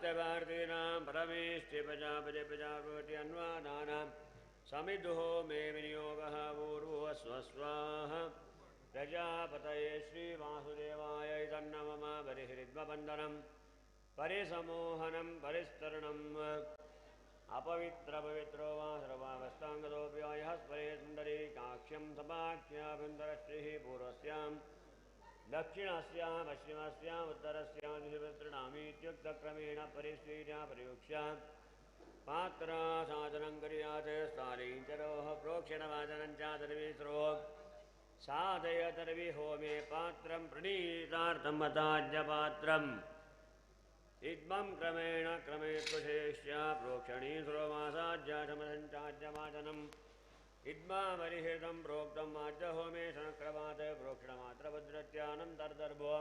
समस्तभारतीनां परमेष्टि प्रजापति प्रजापति अन्वादानां समिद्धो मे विनियोगः पूर्वो स्वस्वाहा प्रजापतये श्रीवासुदेवाय तन्नमम परिहृद्वन्दनं परिसमोहनं परिस्तरणम् अपवित्रपवित्रो वा सर्वावस्थाङ्गतोऽपि वा यः स्मरे सुन्दरी काक्ष्यं सपाख्याभ्यन्तरश्रीः पूर्वस्यां दक्षिणस्यां पश्चिमस्याम् उत्तरस्यां दिशिपतृणामीत्युक्तक्रमेण परिश्रीजा परियुक्ष्य पात्रासादनं कुर्यात् स्थालीञ्चरोः प्रोक्षणवाचनं चातर्विस्रो साधय तर्वि होमे पात्रं प्रणीतार्थं मताज्यपात्रम् इद्मं क्रमेण क्रमेत्वशेष्य प्रोक्षणी स्रोमासाज्याशमसञ्चाज्यवाचनम् इद्मामरिहृतं प्रोक्तं आज्यहोमे शनक्रमात् प्रोक्षणमात्रभद्रत्यानन्तर्दर्भो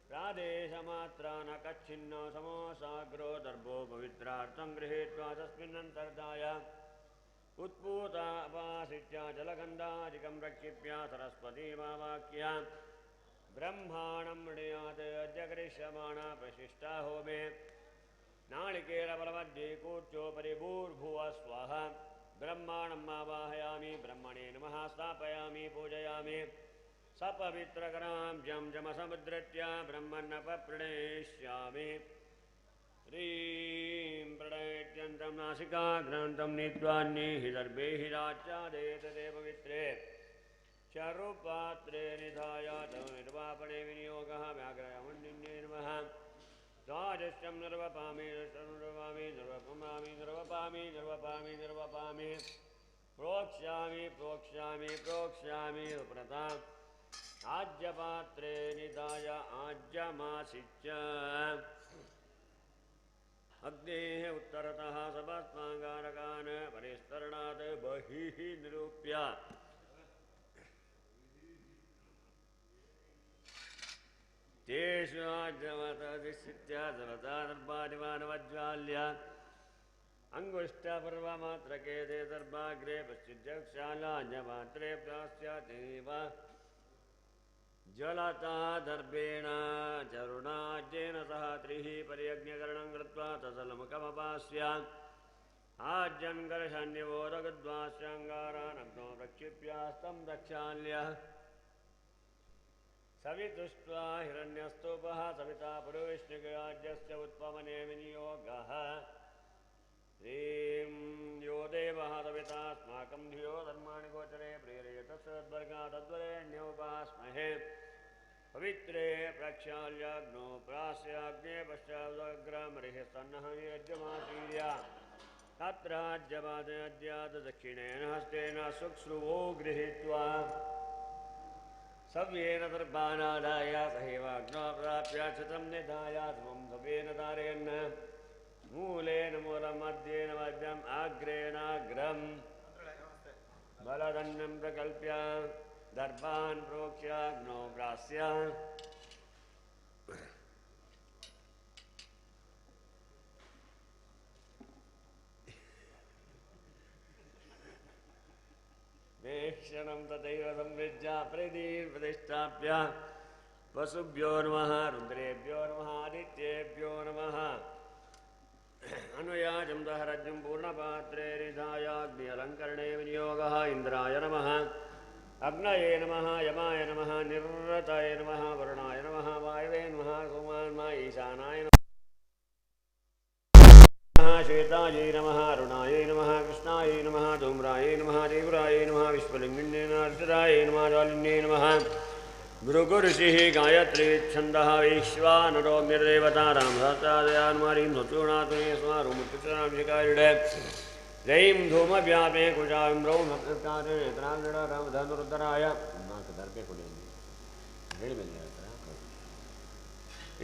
प्रादेशमात्रा न कच्छिन्न समोसाग्रो दर्भो पवित्रार्थं गृहीत्वा तस्मिन्नन्तर्दाय उत्पूतापासित्य जलगन्धादिकं प्रक्षिप्य सरस्वतीमावाक्य ब्रह्माणं मृणयात् अद्य करिष्यमाणा प्रशिष्टा होमे नाळिकेरफलमध्ये कूर्चोपरि भूर्भुवः स्वः ब्रह्माणम् आवाहयामि ब्रह्मणे नमः स्थापयामि पूजयामि सपवित्रकरां जं जमसमुद्रत्य ब्रह्मण्यपप्रणेष्यामि ह्रीं प्रणयत्यन्तं नासिकाग्रान्तं नीत्वान्यैः दर्भैः राच्यादेत ते पवित्रे चरुपात्रे निधाय निर्वापणे विनियोगः व्याघ्रयमुण्डिन्ये नमः द्वादश्यं निर्वपामि निर्वपामि निर्वपामि निर्वपामि निर्वपामि निर्वपामि प्रोक्ष्यामि प्रोक्ष्यामि प्रोक्ष्यामि व्रता आज्यपात्रे निधाय आज्यमासिच्य अग्नेः उत्तरतः सभस्माङ्गारकान् परिस्तरणात् बहिः निरूप्य तेषु आज्यमतधिष्ठित्य जलता दर्भादिमानवज्वाल्य अङ्गुष्ठपर्वमात्रके ते दर्भाग्रे पश्चिद्यक्षालाज्यपात्रे प्रास्यातेव ज्वलता दर्भेण चरुणाज्येन सह त्रिः पर्यज्ञकरणं कृत्वा तदलमुखमपास्य आज्यं कर्षण्यवोदगद्वास्याङ्गारानग्नो प्रक्षिप्यास्तं प्रक्षाल्य सवितुष्ट्वा हिरण्यस्तूपः सविता पुरोविष्णुराज्यस्य उत्पवने विनियोगः ह्रीं यो देवः सवितास्माकं धियो धर्माणि गोचरे प्रेरयत सद्वर्गा तद्वरेण्योपास्महे पवित्रे प्रक्षाल्याग्नो प्रास्याग्ने पश्चादग्रमरिः सन्नः निरज्यमासीर्य तत्राज्यपादयद्यात् दक्षिणेन हस्तेन सुक्ष्रुवो गृहीत्वा सव्येन दर्भानादाय सहैवाग्नो प्राप्य छत्रं निधाय समं सव्येन धारयन् मूलेन मूलं मध्येन मध्यम् आग्रेणाग्रं बलदण्डं प्रकल्प्य दर्भान् प्रोक्ष्याग्नो प्रास्य वेक्षणं तथैव संविज्य प्रीतिं प्रतिष्ठाप्य वसुभ्यो नमः रुद्रेभ्यो नमः आदित्येभ्यो नमः अनुयाजं दहरज्ञं पूर्णपात्रे निधायाग्नि अलङ्करणे विनियोगः इन्द्राय नमः अग्नये नमः यमाय नमः निर्रताय नमः वरुणाय नमः वायवे नमः सोमाय नमः ईशानाय नमः श्वेतायै नमः अरुणायै नमः कृष्णायै नमः धूम्रायै नमः तीव्रायै नमः विश्वलिङ्गिन्ये नमः नमः ज्वालिन्ये नमः भृगुऋषिः गायत्री छन्दः वैश्वानरोऽग्निर्देवता रामसहस्रादयान्मारीं सुचूर्णात्मने स्मारुमुच्चरांशिकारिणे रैं धूमव्यापे कुशां रौं नेत्रां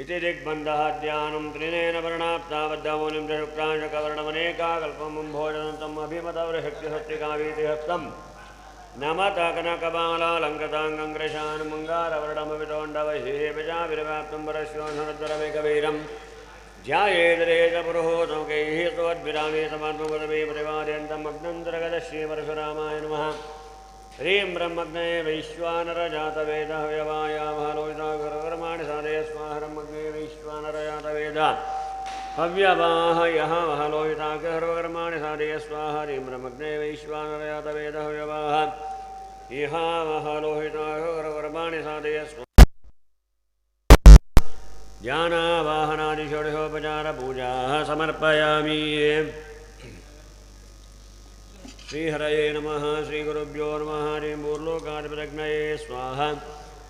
इति दिग्बन्धः ध्यानं त्रिनेन वर्णाप्ताबद्धमूलिं च शुक्रांशकवर्णमनेकाकल्पं भोजनन्तम् अभिमतवृशक्तिसत्तिकावीतिहस्तं नमत कनकबालालङ्कृताङ्गं कृशानुमङ्गारवर्णमवितोण्डवहिः प्रजाभिर्व्याप्तं परश्वधनुद्धरमेकवीरं ध्यायेतरेतपुरुहोतमुखैः सुवद्भिरामे समात्मपदमे प्रतिपादयन्तम् अग्नन्तरगतश्रीपरशुरामाय नमः। ह्रीं ब्रह्मग्नये वैश्वानरजातवेदः व्यवायामहालोहिताकरकर्माणि साधय स्वाहरमग्ने वैश्वानरजातवेद हव्यवाह यः वह लोहिताग्र सर्वकर्माणि साधय स्वाहा। ह्रीं ब्रह्मग्ने वैश्वानरयातवेद हव्यवाह इह वह लोहिताग्र सर्वकर्माणि साधय स्वाहा। ध्यानावाहनादिषोडशोपचारपूजाः समर्पयामि। श्रीहरये नमः। श्रीगुरुभ्यो नमः। ह्रीं भूर्लोकाधिपतग्नये स्वाहा।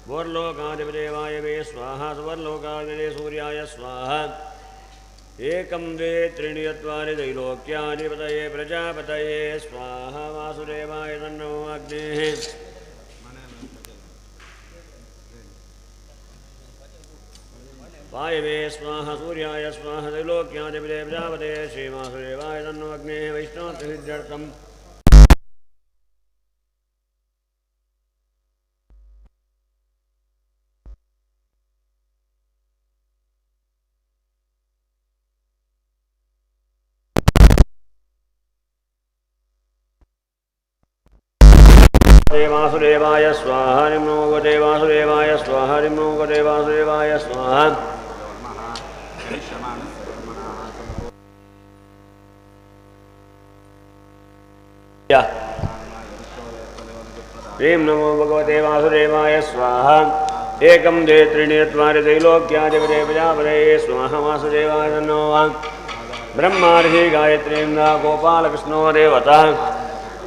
भूर्लोकाधिपते वायवे स्वाहा। सुवर्लोकाधिपते सूर्याय स्वाहा। एकं द्वे त्रीणि चत्वारि त्रैलोक्याधिपतये प्रजापतये स्वाहा। वासुदेवाय तन्नो अग्नेः। वायवे स्वाहा। सूर्याय स्वाहा। त्रैलोक्याधिपते प्रजापतये श्रीवासुदेवाय तन्नो अग्नेः। वैष्णवसिद्ध्यर्थम् वासुदेवाय स्वाहा। हरिं नमो भगवते वासुदेवाय स्वाहा। हरिं नमो भगवते वासुदेवाय स्वाहा। ह्रीं नमो भगवते वासुदेवाय स्वाहा। एकं द्वे त्रीणि चत्वारि त्रैलोक्याधिपते प्रजापतये स्वाहा। वासुदेवाय नमो ब्रह्मार्षि गायत्रीं गोपालकृष्णो देवता।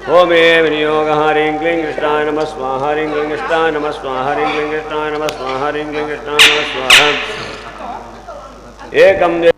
होमे विनियोगः। ह्रीं क्लीं कृष्णाय नमः स्वाहा। ह्रीं क्लीं कृष्णाय नमः स्वाहा। ह्रीं क्लीं कृष्णाय नमः स्वाहा। ह्रीं क्लीं कृष्णाय नमः स्वाहा। एकं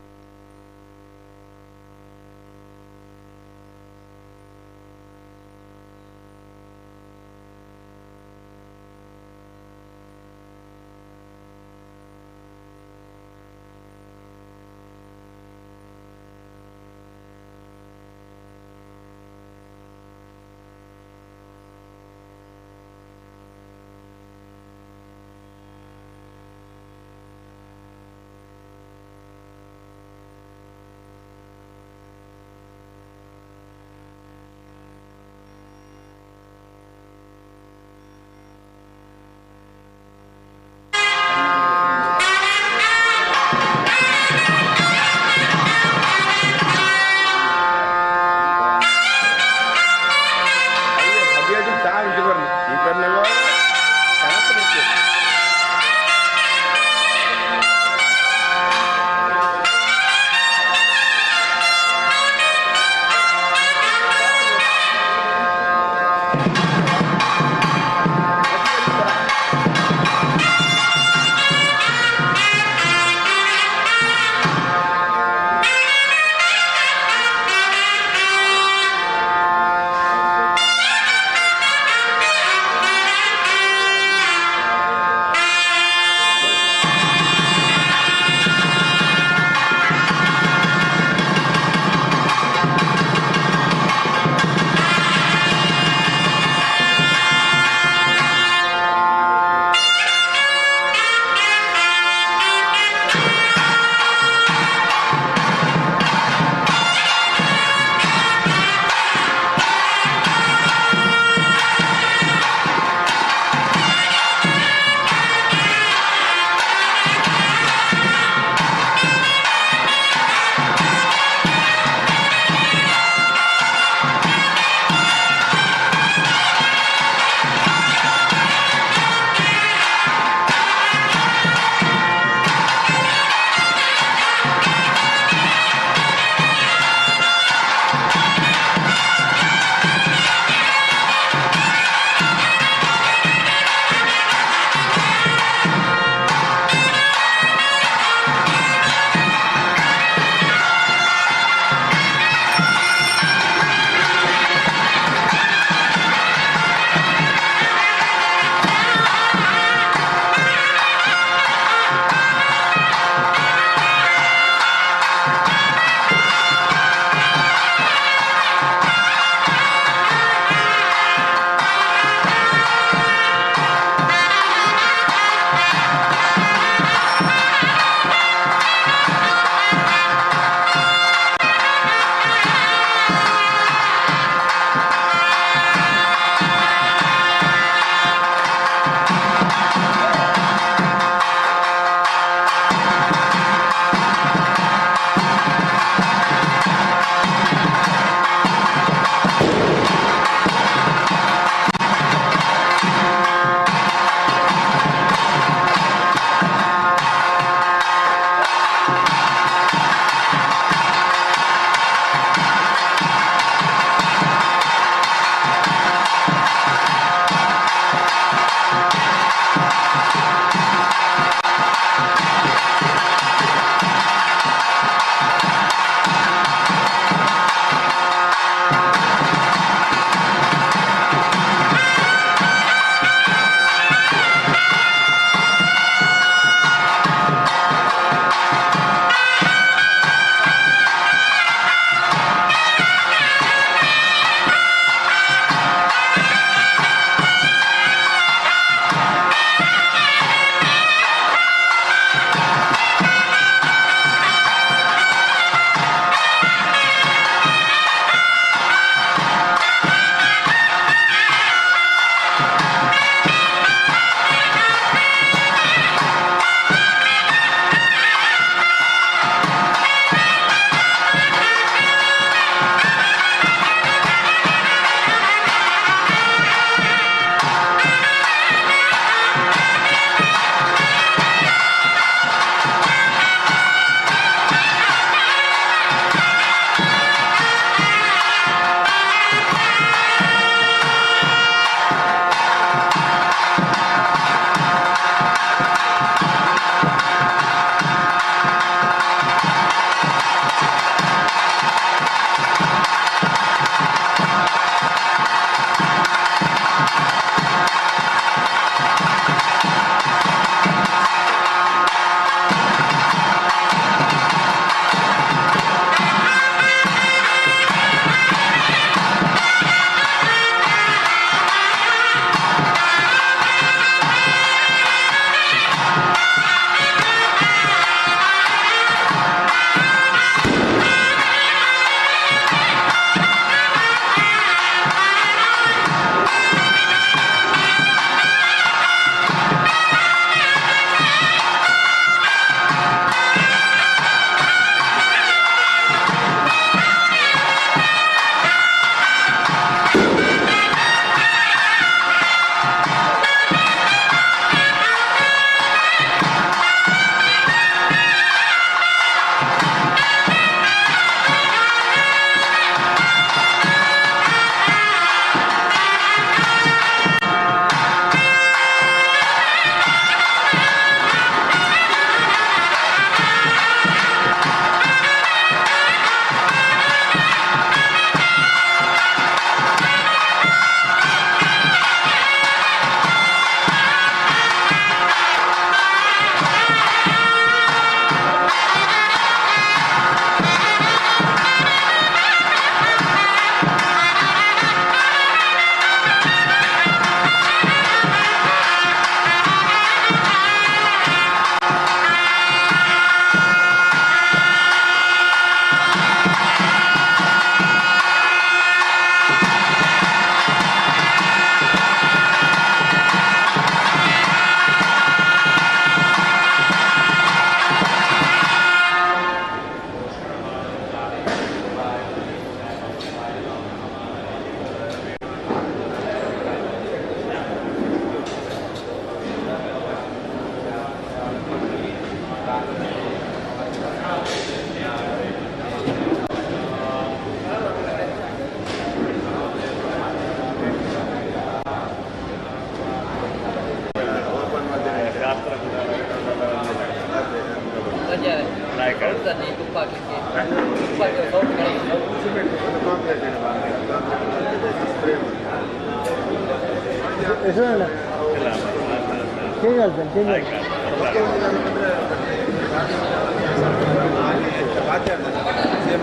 Same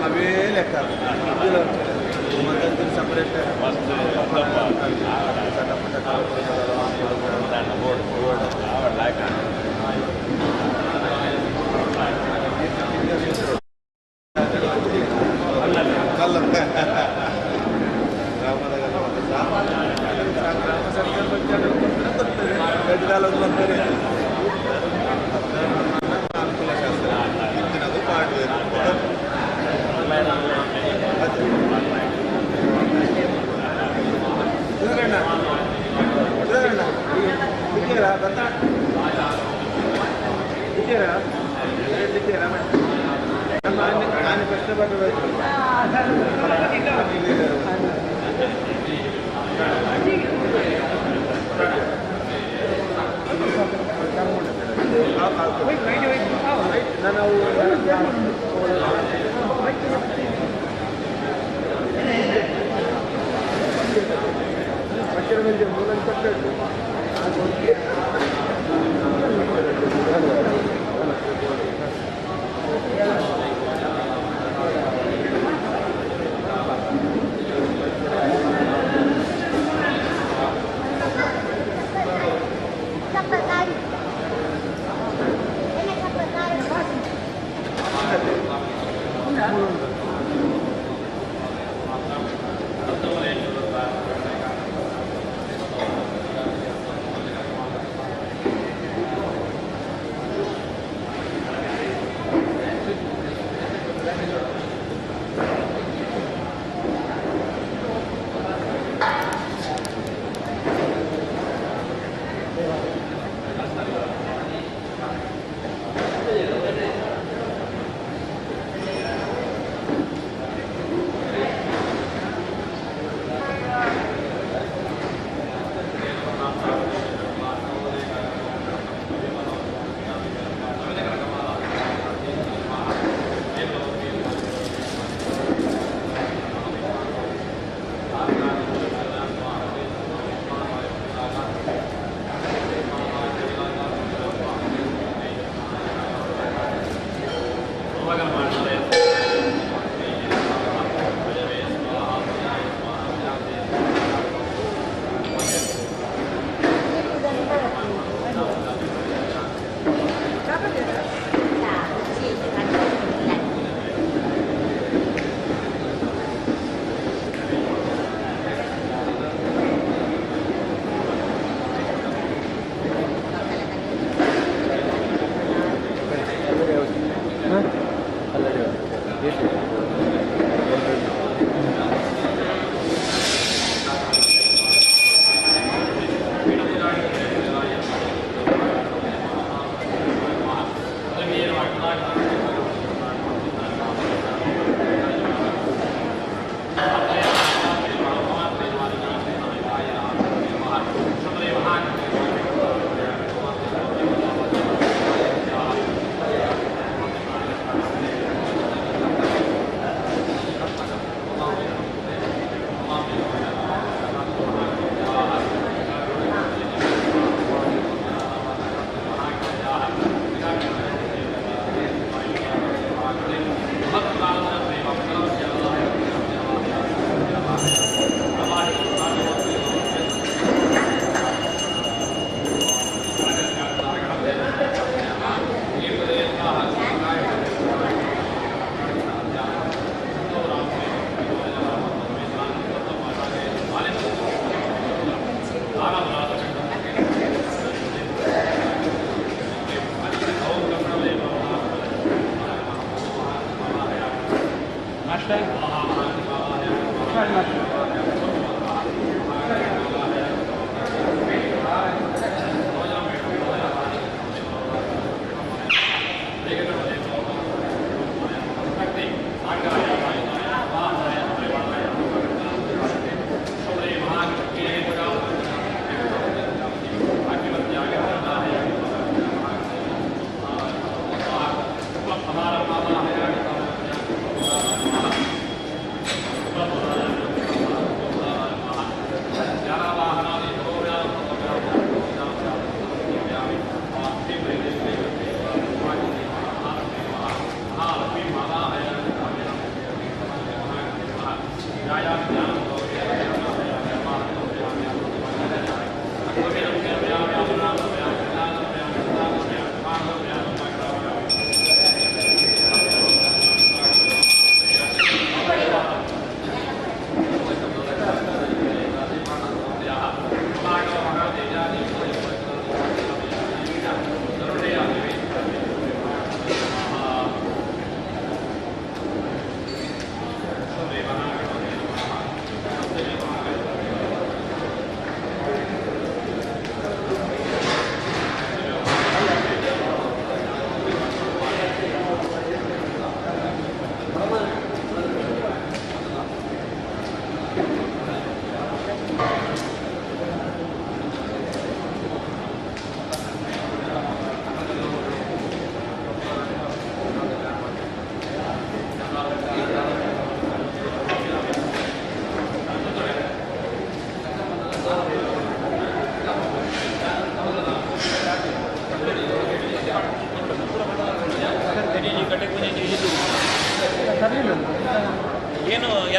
ಅವೇ ಲೆಕ್ಕ ಸಪರೇಟ್. ಸಣ್ಣ ಪುಟ್ಟ. ಅನುಕೂಲ ಶಾಸ್ತ್ರ ಇತ್ತಿನದು ಪಾಡ್ವೇರು. ಸುಧಾರಣ್ಣ, ಸುಧಾರಣ್ಣ, ಬಿಟ್ಟಿರಾ ಬರ್ತಾ ಬಿಟ್ಟಿರಾ ಬಿಟ್ಟಿರಾ? ನಾನು ಕಷ್ಟಪಟ್ಟು. ನಾನು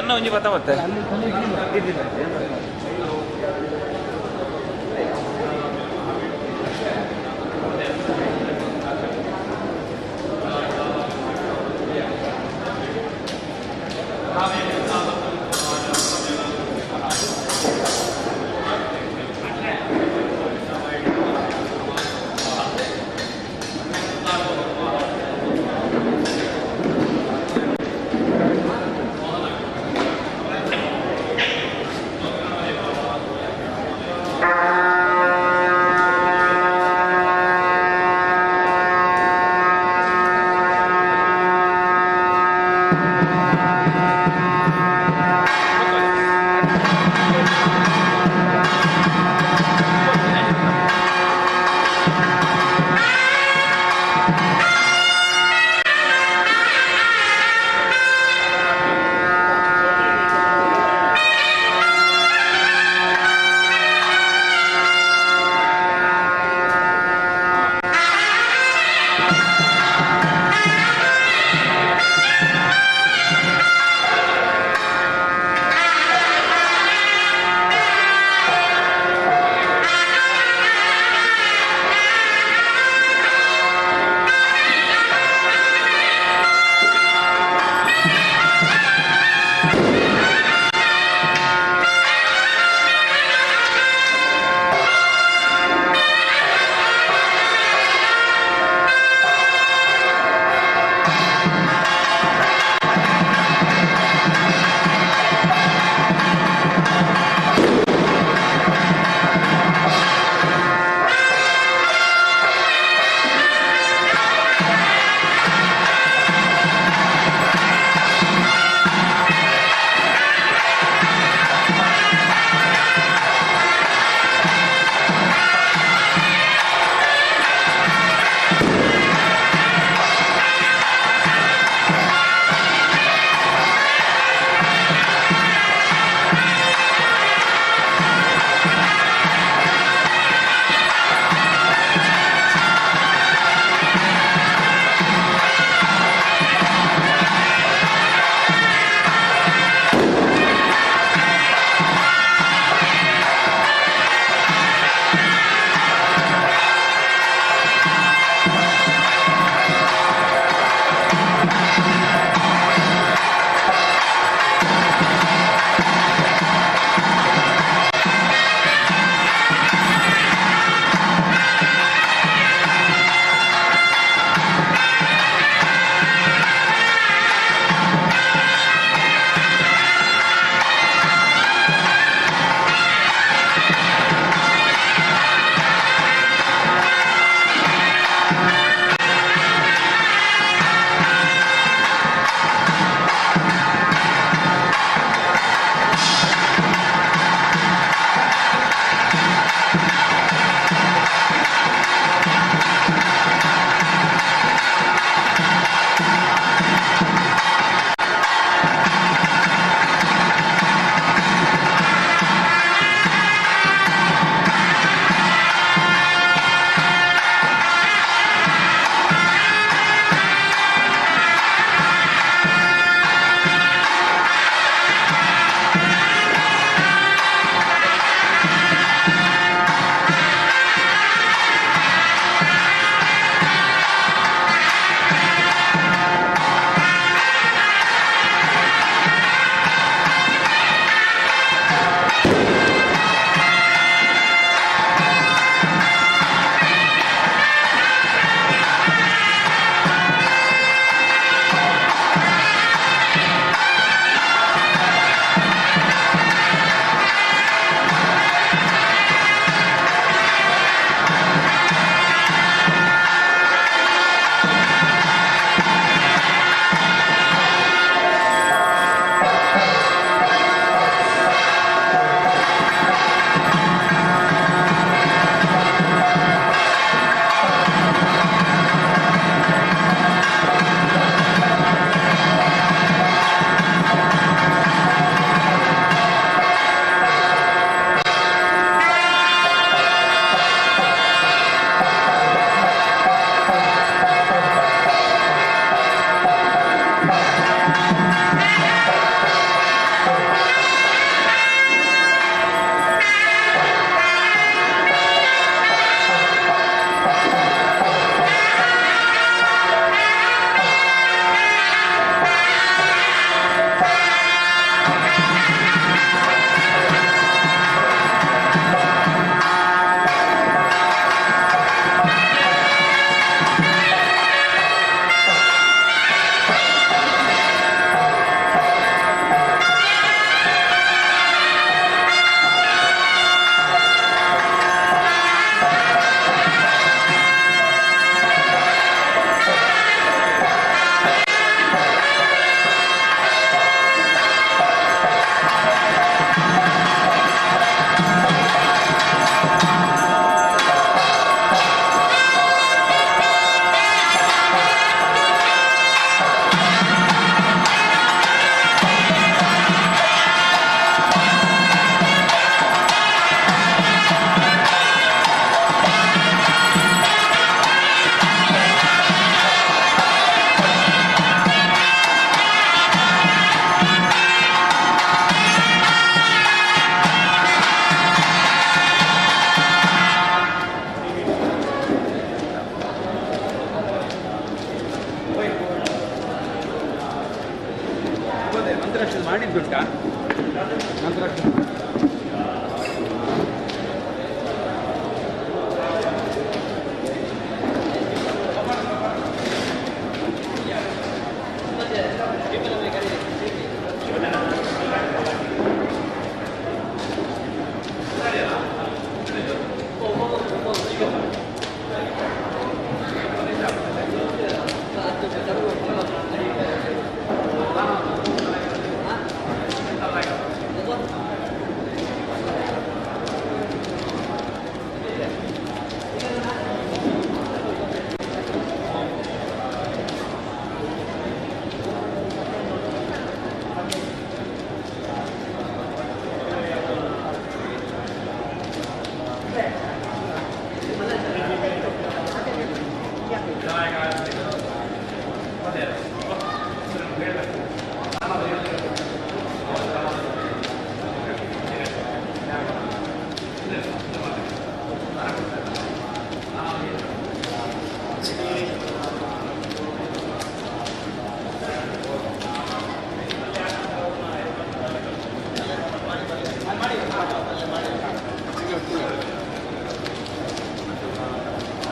ಎನ್ನ ಒಂಜಿ ಬತ್ತ ಬತ್ತೆ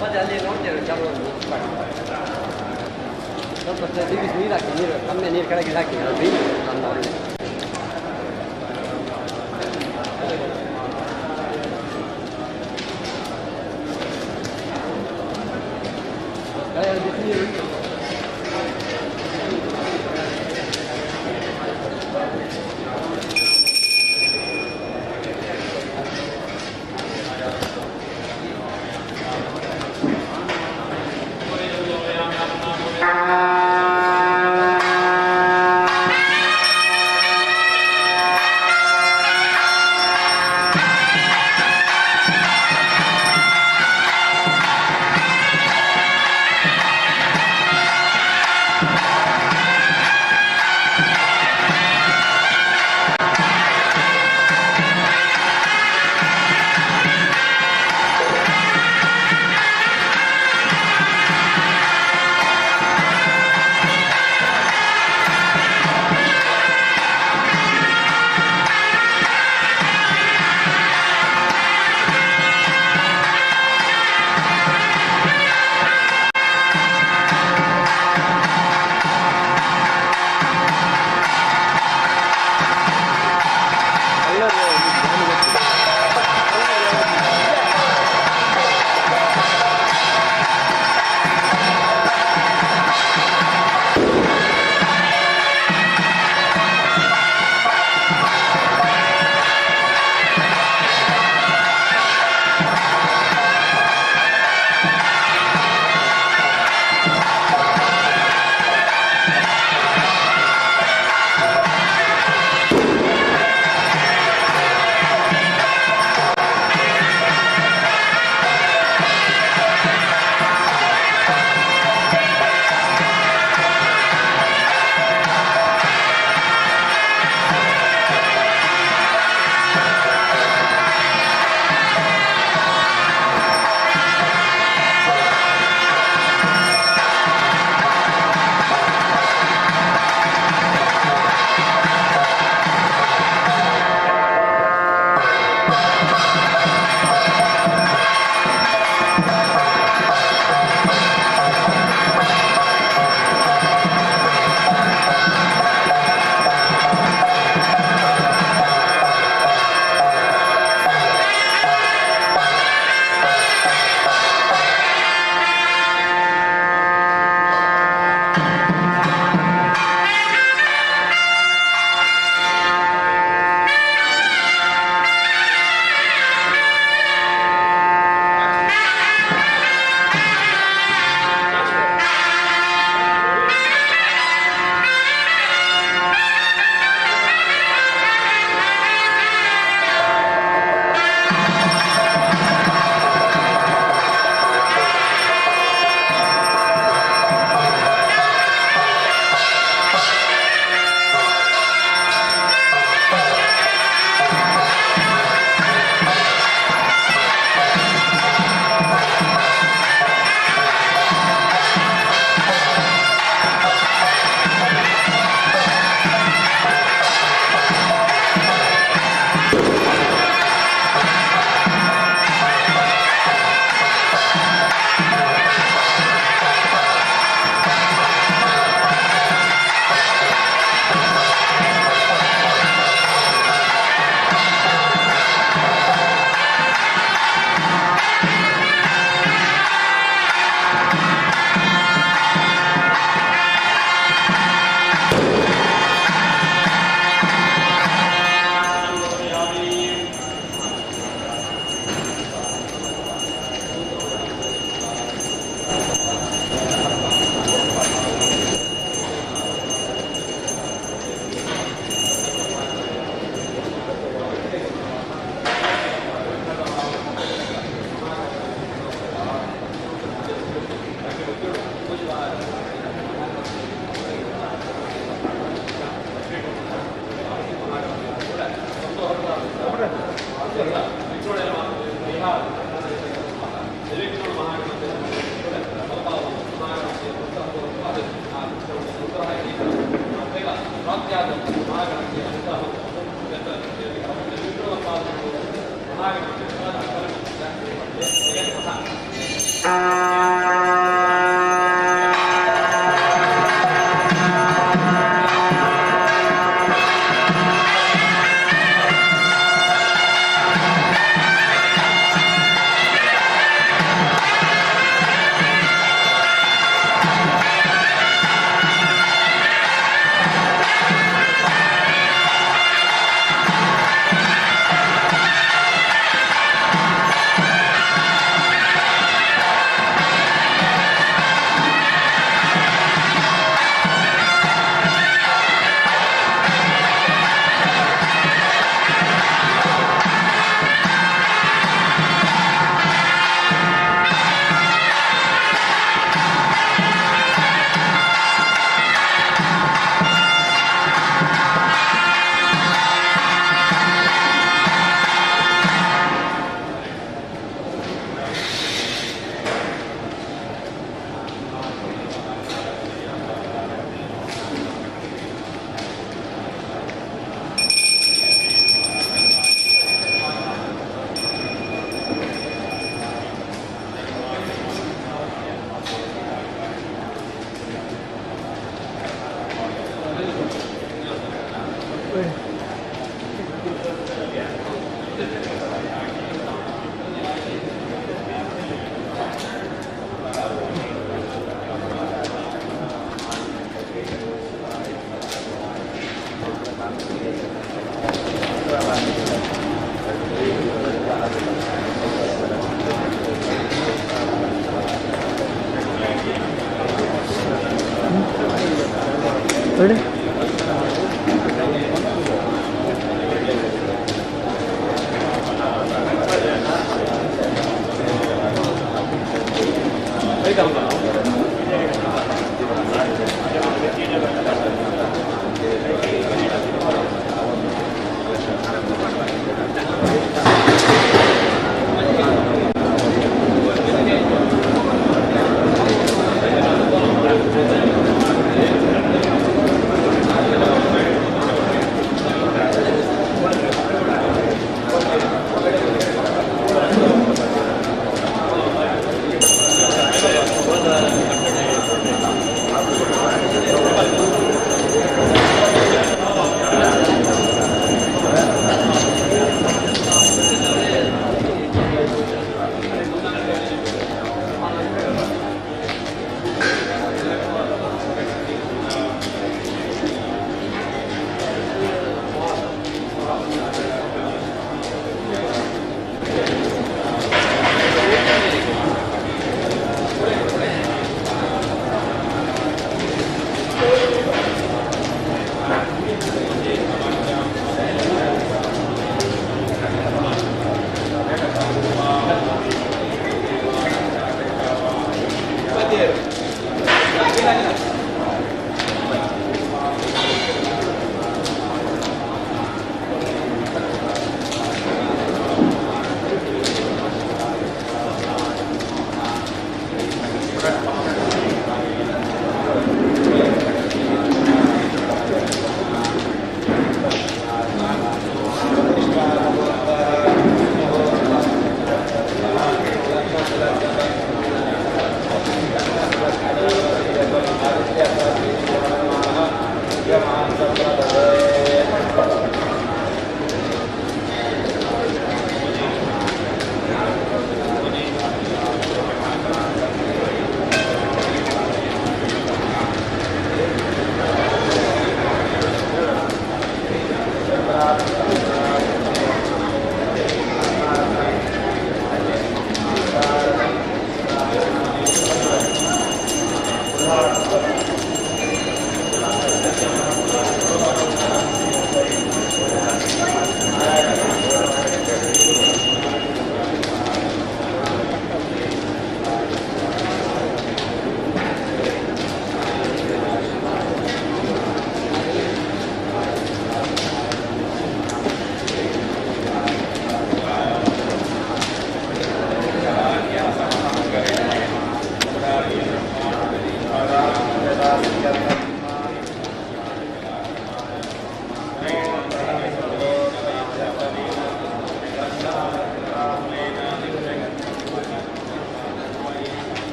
ಮತ್ತೆ ಅಲ್ಲಿ ನೋಡ್ತೇವೆ ಚಾಲು ಸ್ವಲ್ಪ ದಿವಸ ನೀರು ಹಾಕಿ, ನೀರು ಕಮ್ಮಿ ನೀರು ಕೆಳಗೆ ಹಾಕಿ ಅದು ನನ್ನ ಒಳ್ಳೆ. ಬಿಸಿ ನೀರು ಉಂಟು.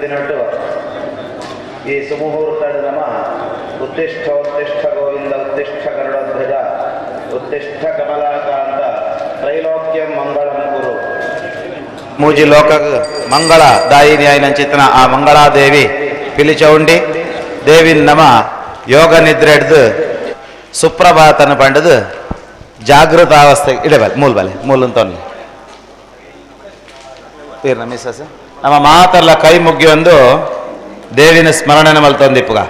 ದಿನಟ್ಟು ಈ ಸುಮುಹೂರ್ತ ನಮ ಉತ್ತಿಷ್ಠ ಉತ್ತಿಷ್ಠ ಗೋವಿಂದ ಉತ್ತಿಷ್ಠ ಗರುಡಧ್ವಜ ಉತ್ತಿಷ್ಠ ಕಮಲಾಕಾಂತ ತ್ರೈಲೋಕ್ಯಂ ಮಂಗಳಂ ಗುರು ಮೂಜಿ ಲೋಕ ಮಂಗಳ ದಾಯಿನಿ ಆಯಿನಂಚಿತನ ಆ ಮಂಗಳಾದೇವಿ ಪಿಲಿಚೌಂಡಿ ದೇವಿ ನಮ ಯೋಗ ನಿದ್ರೆ ಹಿಡ್ದು ಸುಪ್ರಭಾತನ ಪಂಡದು ಜಾಗೃತ ಅವಸ್ಥೆ ಇಡಬಲೆ ಮೂಲ್ ಬಲೆ ಮೂಲ್ ಅಂತ ತೀರ್ನ ಮಿಸ್ಸಸ್ ನಮ್ಮ ಮಾತಲ್ಲ ಕೈ ಮುಗ್ಗಿ ಒಂದು ದೇವಿನ ಸ್ಮರಣೆ ಮಲ್ತೊಂದಿಪ್ಪುಗ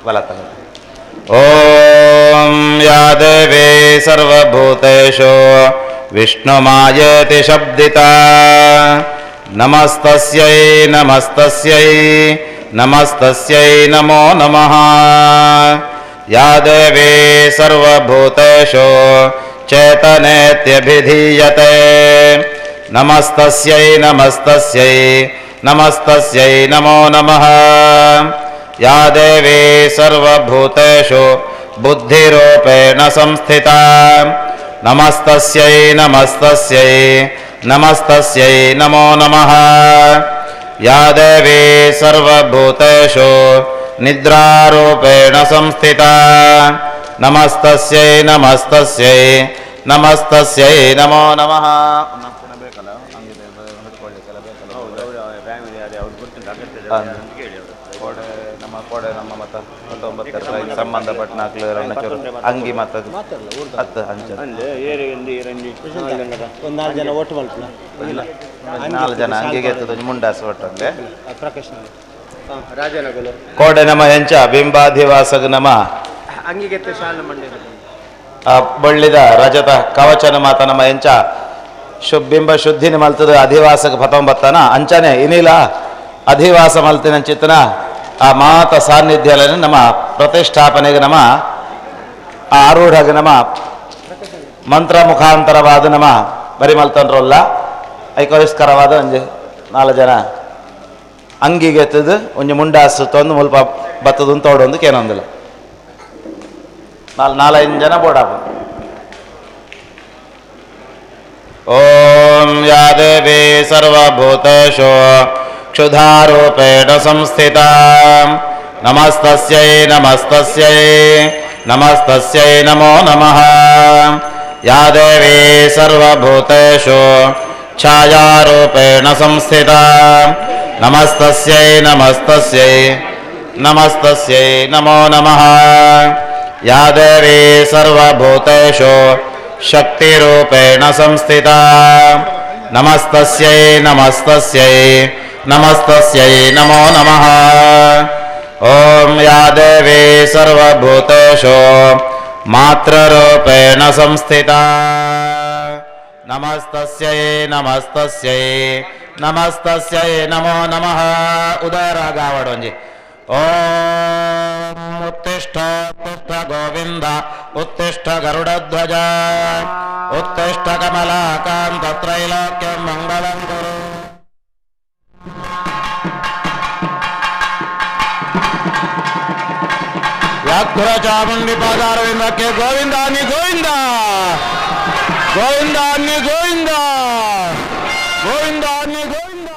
ಬಲತ್ತ ಓಂ ಯಾ ದೇವಿ ಸರ್ವಭೂತೇಷು ವಿಷ್ಣುಮಾಯೇತಿ ಶಬ್ದಿತಾ ನಮಸ್ತಸ್ಯೈ ನಮಸ್ತಸ್ಯೈ ನಮಸ್ತಸ್ಯೈ ನಮೋ ನಮಃ. ಯಾ ದೇವಿ ಸರ್ವಭೂತೇಷು ಚೇತನೇತ್ಯಭಿಧೀಯತೆ ನಮಸ್ತಸ್ಯೈ ನಮಸ್ತಸ್ಯೈ ನಮಸ್ತಸ್ಯೈ ನಮೋ ನಮಃ. ಯಾ ದೇವಿ ಸರ್ವಭೂತೇಷು ಬುದ್ಧಿರೂಪೇಣ ಸಂಸ್ಥಿತಾ ನಮಸ್ತಸ್ಯೈ ನಮಸ್ತಸ್ಯೈ ನಮಸ್ತಸ್ಯೈ ನಮೋ ನಮಃ. ಯಾ ದೇವಿ ಸರ್ವಭೂತೇಷು ನಿದ್ರಾರೂಪೇಣ ಸಂಸ್ಥಿತಾ ನಮಸ್ತಸ್ಯೈ ನಮಸ್ತಸ್ಯೈ ನಮಸ್ತಸ್ಯೈ ನಮೋ ನಮಃ. ಕೋಡೆ ನಮ್ಮ ಕೋಡೆ ನಮ್ಮ ಮತ 19 ಸಂಬಂಧಪಟ್ಟ ನಾಲ್ಕು ಅಂಗಿ ಮತ ಹತ್ತು ಅಂಚ ಒಂದು ನಾಲ್ಕು ಜನ ಓಟ್ ಮಲ್ಪುನ ನಾಲ್ಕು ಜನ ಅಂಗಿಗೆ ಎತ್ತದ ಮುಂಡಾಸು ಒಟ್ಟಂದೆ ಪ್ರಕಾಶ್ ರಾಜನಗಲು ಕೋಡೆ ನಮ ಹೆಂಚ ಬಿಂಬಾಧಿವಾಸಗ ನಮ ಅಂಗಿಗೆತ್ತ ಶಾಲ ಮಂಡ್ಯ ಆ ಬಳ್ಳಿದ ರಜತ ಕವಚನ ಮಾತ ನಮ್ಮ ಎಂಚ ಬಿಂಬ ಶುದ್ಧಿನ ಮಲ್ತದ ಅಧಿವಾಸಕ ಪತೊಂಬತ್ತನ ಅಂಚನೆ ಇನಿಲ ಅಧಿವಾಸ ಮಲ್ತಿನ ಚಿತ್ತನ ಆ ಮಾತ ಸಾನ್ನಿಧ್ಯಲನೆ ನಮ್ಮ ಪ್ರತಿಷ್ಠಾಪನೆಗೆ ನಮ್ಮ ಆ ಆರೂಢಗೆ ನಮ್ಮ ಮಂತ್ರ ಮುಖಾಂತರವಾದ ನಮ್ಮ ಬರಿ ಮಲ್ತನ್ರಲ್ಲ ಐಕೋಸ್ಕರವಾದ ಒಂಜಿ ನಾಲ್ಕು ಜನ ಅಂಗಿಗೆ ಎತ್ತದು ಒಂಜಿ ಮುಂಡಾಸು ತೊಂದು ಮುಲ್ಪ ಬತ್ತದ ತೋಡೊಂದು ಕೇನೊಂದಿಲ್ಲ ನಾಲ್ ನಾಲೈದು ಜನ ಬೋಡಾಪ. ಓಂ ಯಾ ದೇವಿ ಸರ್ವಭೂತೇಷು ಕ್ಷುಧಾರೂಪೇಣ ಸಂಸ್ಥಿತಾ ನಮಸ್ತಸ್ಯೈ ನಮಸ್ತಸ್ಯೈ ನಮಸ್ತಸ್ಯೈ ನಮೋ ನಮಃ. ಯಾ ದೇವಿ ಸರ್ವಭೂತೇಷು ಛಾಯಾರೂಪೇಣ ಸಂಸ್ಥಿತಾ ನಮಸ್ತಸ್ಯೈ ನಮಸ್ತಸ್ಯೈ ನಮಸ್ತಸ್ಯೈ ನಮೋ ನಮಃ. ಯಾ ದೇವಿ ಸರ್ವಭೂತೇಷು ಶಕ್ತಿರೂಪೇಣ ಸಂಸ್ಥಿತಾ ನಮಸ್ತಸ್ಯೈ ನಮಸ್ತಸ್ಯೈ ನಮಸ್ತಸ್ಯೈ ನಮೋ ನಮಃ. ಓಂ ಯಾ ದೇವಿ ಸರ್ವಭೂತೇಷು ಮಾತೃರೂಪೇಣ ಸಂಸ್ಥಿತಾ ನಮಸ್ತಸ್ಯೈ ನಮಸ್ತಸ್ಯೈ ನಮಸ್ತಸ್ಯೈ ನಮೋ ನಮಃ. ಉದಯರಾಗಾವಡೊಂಜಿ ಓಂ ಉತ್ತಿಷ್ಠ ಉತ್ತಿಷ್ಠ ಗೋವಿಂದ ಉತ್ತಿಷ್ಠ ಗರುಡಧ್ವಜ ಉತ್ತಿಷ್ಠ ಕಮಲಾಕಾಂತ ತ್ರೈಲೋಕ್ಯಂ ಮಂಗಳಂ ಗುರು. ವ್ಯಾಘ್ರ ಚಾಮುಂಡಿ ಪಾದಾರವಿಂದಕ್ಕೆ ಗೋವಿಂದ ಅನ್ನಿ ಗೋವಿಂದ ಗೋವಿಂದ ಅನ್ನಿ ಗೋವಿಂದ ಗೋವಿಂದ ಅನ್ನಿ ಗೋವಿಂದ.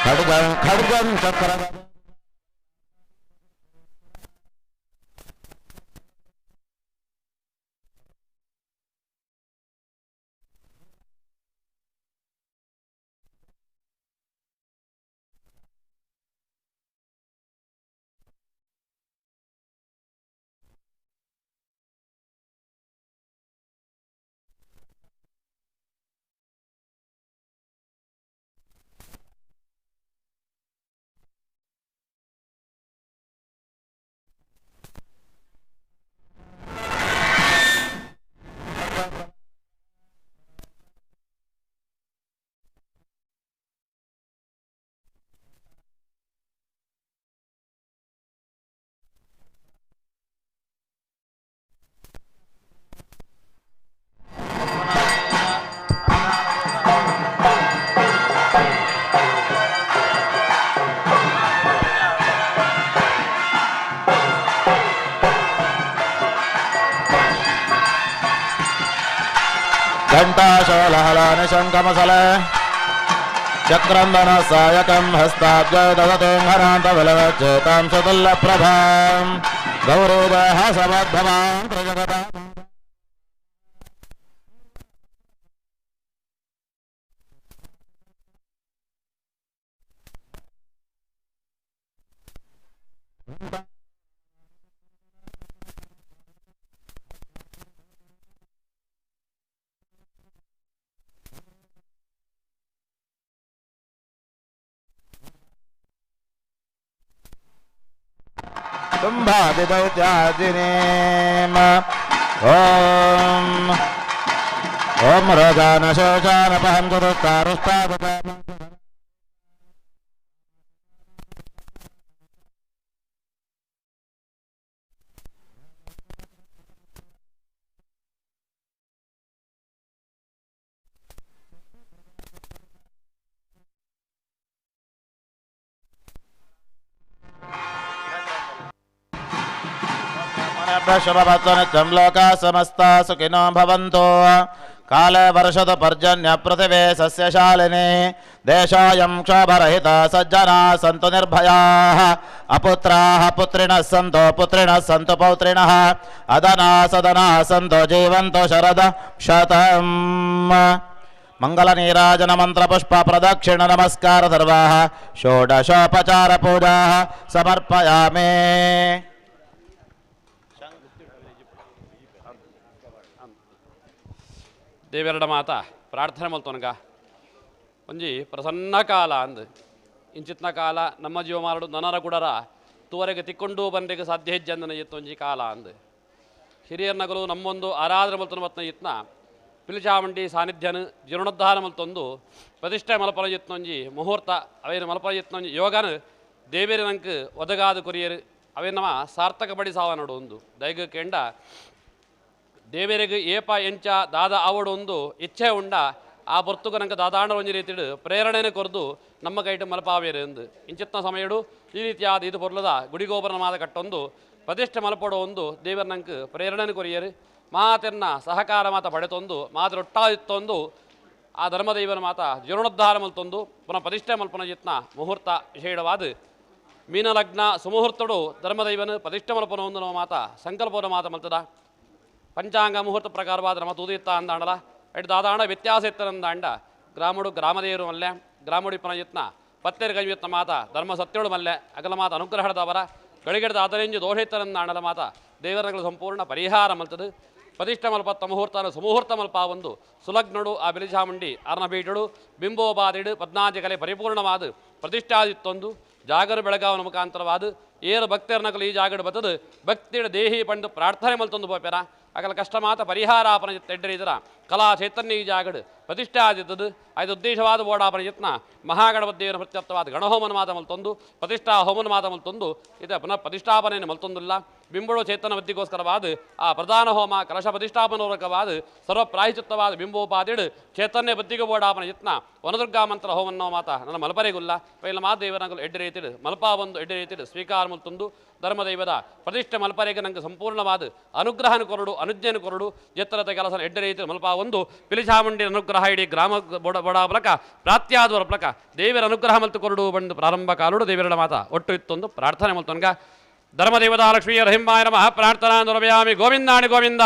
ಖಡ್ಗಂ ಖಡ್ಗಂ ಚಕ್ರ घण्टाशोलहलानिशङ्कमसले चक्रन्दन सायकं हस्ताब्जय ददतेङ्घनान्तविलचेतां सतुल्लप्रभां गौरोदयः समद्धमां त्रिजगतां तुम्भादिदैत्यादिनेम ॐ ॐ रोगानशोचानपहं कुरुतारुस्तादुता शुभवत्वनित्यं लोका समस्ता सुखिनो भवन्तु। काले वर्षतु पर्जन्य पृथिवे सस्यशालिनी देशोऽयं क्षोभरहिता सज्जना सन्तु निर्भयाः। अपुत्राः पुत्रिणः सन्तु पुत्रिणः सन्तु पौत्रिणः अदना सदना सन्तु जीवन्तु शरद शतम्। मंगलनीराजन मंत्रपुष्प प्रदक्षिण नमस्कार सर्वाः षोडशोपचार पूजाः समर्पयामि। ದೇವೆರಡ ಮಾತ ಪ್ರಾರ್ಥನೆ ಮಲ್ತೊನಗ ಒಂಜಿ ಪ್ರಸನ್ನ ಕಾಲ ಅಂದ್ ಇಂಚಿತ್ನ ಕಾಲ ನಮ್ಮ ಜೀವಮಾರಡು ನನರ ಗುಡರ ತುವರೆಗೆ ತಿಕ್ಕೊಂಡು ಬಂದೆಗೆ ಸಾಧ್ಯ ಹೆಜ್ಜಂದನ ಇತ್ತೊಂಜಿ ಕಾಲ ಅಂದ್ ಹಿರಿಯರ್ನಗಲು ನಮ್ಮೊಂದು ಆರಾಧನೆ ಮಲ್ತೊನ ಬತ್ನ ಇತ್ನ ಪಿಲಿಚಾಮಂಡಿ ಸಾನ್ನಿಧ್ಯನ ಜೀರ್ಣೋದ್ಧಾರ ಮಲ್ತೊಂದು ಪ್ರತಿಷ್ಠೆ ಮಲ್ಪನ ಇತ್ನೊಂಜಿ ಮುಹೂರ್ತ ಅವೇನು ಮಲ್ಪನ ಇತ್ನೊಂಜಿ ಯೋಗನ ದೇವೇರ ನಂಕ್ ಒದಗಾದ ಕೊರಿಯರು ಅವೇನು ನಮ್ಮ ಸಾರ್ಥಕ ಬಡಿ ಸಾವ ನೋಡು ಒಂದು ದೈಗ ಕೆಂಡ ದೇವರಿಗೆ ಏಪ ಎಂಚ ದಾದ ಆವಡು ಒಂದು ಇಚ್ಛೆ ಉಂಡ ಆ ಬರ್ತುಗ ನಂಗೆ ದಾದಾಂಡ ಒಂಜಿ ರೀತಿಡು ಪ್ರೇರಣೆನ ಕೊರ್ದು ನಮ್ಮ ಕೈಟು ಮಲಪಾವೇರು ಎಂದು ಇಂಚಿತ್ನ ಸಮಯಡು ಈ ರೀತಿಯಾದ ಇದು ಪೊರ್ಲದ ಗುಡಿಗೋಪುರ ಮಾದ ಕಟ್ಟೊಂದು ಪ್ರತಿಷ್ಠೆ ಮಲಪಡೋ ಒಂದು ದೇವರ ನಂಗೆ ಪ್ರೇರಣೆನ ಕೊರಿಯರು ಮಾತೆನ್ನ ಸಹಕಾರ ಮಾತ ಪಡೆತೊಂದು ಮಾತರೊಟ್ಟಾದಿತ್ತೊಂದು ಆ ಧರ್ಮದೈವನ ಮಾತ ಜೀರ್ಣೋದ್ಧಾರ ಮಲ್ತೊಂದು ಪುನಃ ಪ್ರತಿಷ್ಠೆ ಮಲ್ಪನ ಯತ್ನ ಮುಹೂರ್ತ ವಿಷಯವಾದ ಮೀನಲಗ್ನ ಸುಮುಹೂರ್ತಡು ಧರ್ಮದೈವನ ಪ್ರತಿಷ್ಠೆ ಮಲ್ಪನ ಒಂದು ನಮ್ಮ ಮಾತ ಸಂಕಲ್ಪದ ಮಾತ ಮಲ್ತದ ಪಂಚಾಂಗ ಮುಹೂರ್ತ ಪ್ರಕಾರವಾದ ನಮ್ಮ ತೂದಿತ್ತ ಅಂದಾಂಡಲ ಎಡ್ ದಾದಾಂಡ ವ್ಯತ್ಯಾಸ ಇತ್ತನಂದಾಂಡ ಗ್ರಾಮಡು ಗ್ರಾಮದೇವರು ಮಲ್ಲೆ ಗ್ರಾಮಡಿ ಪನಯತ್ನ ಪತ್ತೆರ್ ಕೈಯತ್ನ ಮಾತ ಧರ್ಮ ಸತ್ಯೋಳು ಮಲ್ಲೆ ಅಗಲ ಮಾತ ಅನುಗ್ರಹದವರ ಗಳಿಗೆಡ್ದ ಅದರಿಂಜು ದೋಷ ಇತ್ತನಂದಾಂಡಲ ಮಾತ ದೇವರಗಳ ಸಂಪೂರ್ಣ ಪರಿಹಾರ ಮಲ್ತದು ಪ್ರತಿಷ್ಠೆ ಮಲ್ಪತ್ತ ಮುಹೂರ್ತನ ಸುಮುಹೂರ್ತ ಮಲ್ಪ ಒಂದು ಸುಲಗ್ನಡು ಆ ಬಿಲಿಜಾಮುಂಡಿ ಅರ್ಣಬೀಟಡು ಬಿಂಬೋಬಾದಿಡು ಪದ್ನಾಜ ಕಲೆ ಪರಿಪೂರ್ಣವಾದ ಪ್ರತಿಷ್ಠಾದಿತ್ತೊಂದು ಜಾಗರು ಬೆಳಗಾವನ ಮುಖಾಂತರವಾದ ಏರು ಭಕ್ತರನಕಲು ಈ ಜಾಗಡು ಬತ್ತದು ಭಕ್ತಿಯ ದೇಹಿ ಪಂಡು ಪ್ರಾರ್ಥನೆ ಮಲ್ತೊಂದು ಪೋಪೆರ ಅಗಲ ಕಷ್ಟ ಮಾತ ಪರಿಹಾರಾಪನ ಎಡ್ಡರಿದರ ಕಲಾ ಚೈತನ್ಯ ಈ ಜಾಗಡು ಪ್ರತಿಷ್ಠೆ ಆದಿದ್ದದು ಐದು ಉದ್ದೇಶವಾದ ಬೋಡಾಪನ ಯತ್ನ ಮಹಾಗಣಪತಿಯವರ ಪ್ರತ್ಯರ್ಥವಾದ ಗಣಹೋಮನ ಮಾತ ಮಲ್ತೊಂದು ಪ್ರತಿಷ್ಠಾ ಹೋಮನ ಮಾತ ಮಲ್ತೊಂದು ಇದು ಪುನಃ ಪ್ರತಿಷ್ಠಾಪನೆಯನ್ನು ಮಲ್ತೊಂದಿಲ್ಲ ಬಿಂಬಳು ಚೇತನ ವೃದ್ಧಿಗೋಸ್ಕರವಾದ ಆ ಪ್ರಧಾನ ಹೋಮ ಕಲಶ ಪ್ರತಿಷ್ಠಾಪನೂರಕವಾದ ಸರ್ವ ಪ್ರಾಯಚಿತ್ತವಾದ ಬಿಂಬೋಪಾದಿಡು ಚೈತನ್ಯ ಬುದ್ಧಿಗೆ ಬೋಡಾಪನ ಯತ್ನ ವನದುರ್ಗಾ ಮಂತ್ರ ಹೋಮನ್ನೋ ಮಾತ ನನ್ನ ಮಲಪರೆಗುಲ್ಲ ಪೈಲ ಮಾದೇವನಗಲು ಎಡ್ಡೆ ರೀತಿಡು ಮಲ್ಪಾ ಒಂದು ಎಡ್ಡೆ ರೀತಿಡು ಸ್ವೀಕಾರ ಮಲ್ತೊಂದು ಧರ್ಮದೈವದ ಪ್ರತಿಷ್ಠೆ ಮಲ್ಪರೆಗೆ ನಂಗೆ ಸಂಪೂರ್ಣವಾದ ಅನುಗ್ರಹನ ಕೊರಡು ಅನುಜ್ಞೆನ ಕೊರಡು ಎತ್ತರತೆ ಕೆಲಸ ಎಡ್ಡೆ ರೀತಿ ಮಲ್ಪ ಒಂದು ಪಿಲಿಚಾಮುಂಡಿ ಅನುಗ್ರಹ ಇಡೀ ಗ್ರಾಮ ಬೊಡ ಬೊಡಾಬ್ಲಕ ಪ್ರಾತ್ಯಾದವರ ಪ್ಲಕ ದೇವರ ಅನುಗ್ರಹ ಮಲ್ತು ಕೊರಡು ಬಂದು ಪ್ರಾರಂಭ ಕಾಲುಡು ದೇವರ ಮಾತ ಒಟ್ಟು ಇತ್ತೊಂದು ಪ್ರಾರ್ಥನೆ ಮಲ್ತೊನ್ಗ ಧರ್ಮದೇವತಾ ಲಕ್ಷ್ಮೀ ರಹಿಂಬಾಯ ನಮಃ ಪ್ರಾರ್ಥನಾ ದುರಭಯಾಮಿ ಗೋವಿಂದಾಣಿ ಗೋವಿಂದ.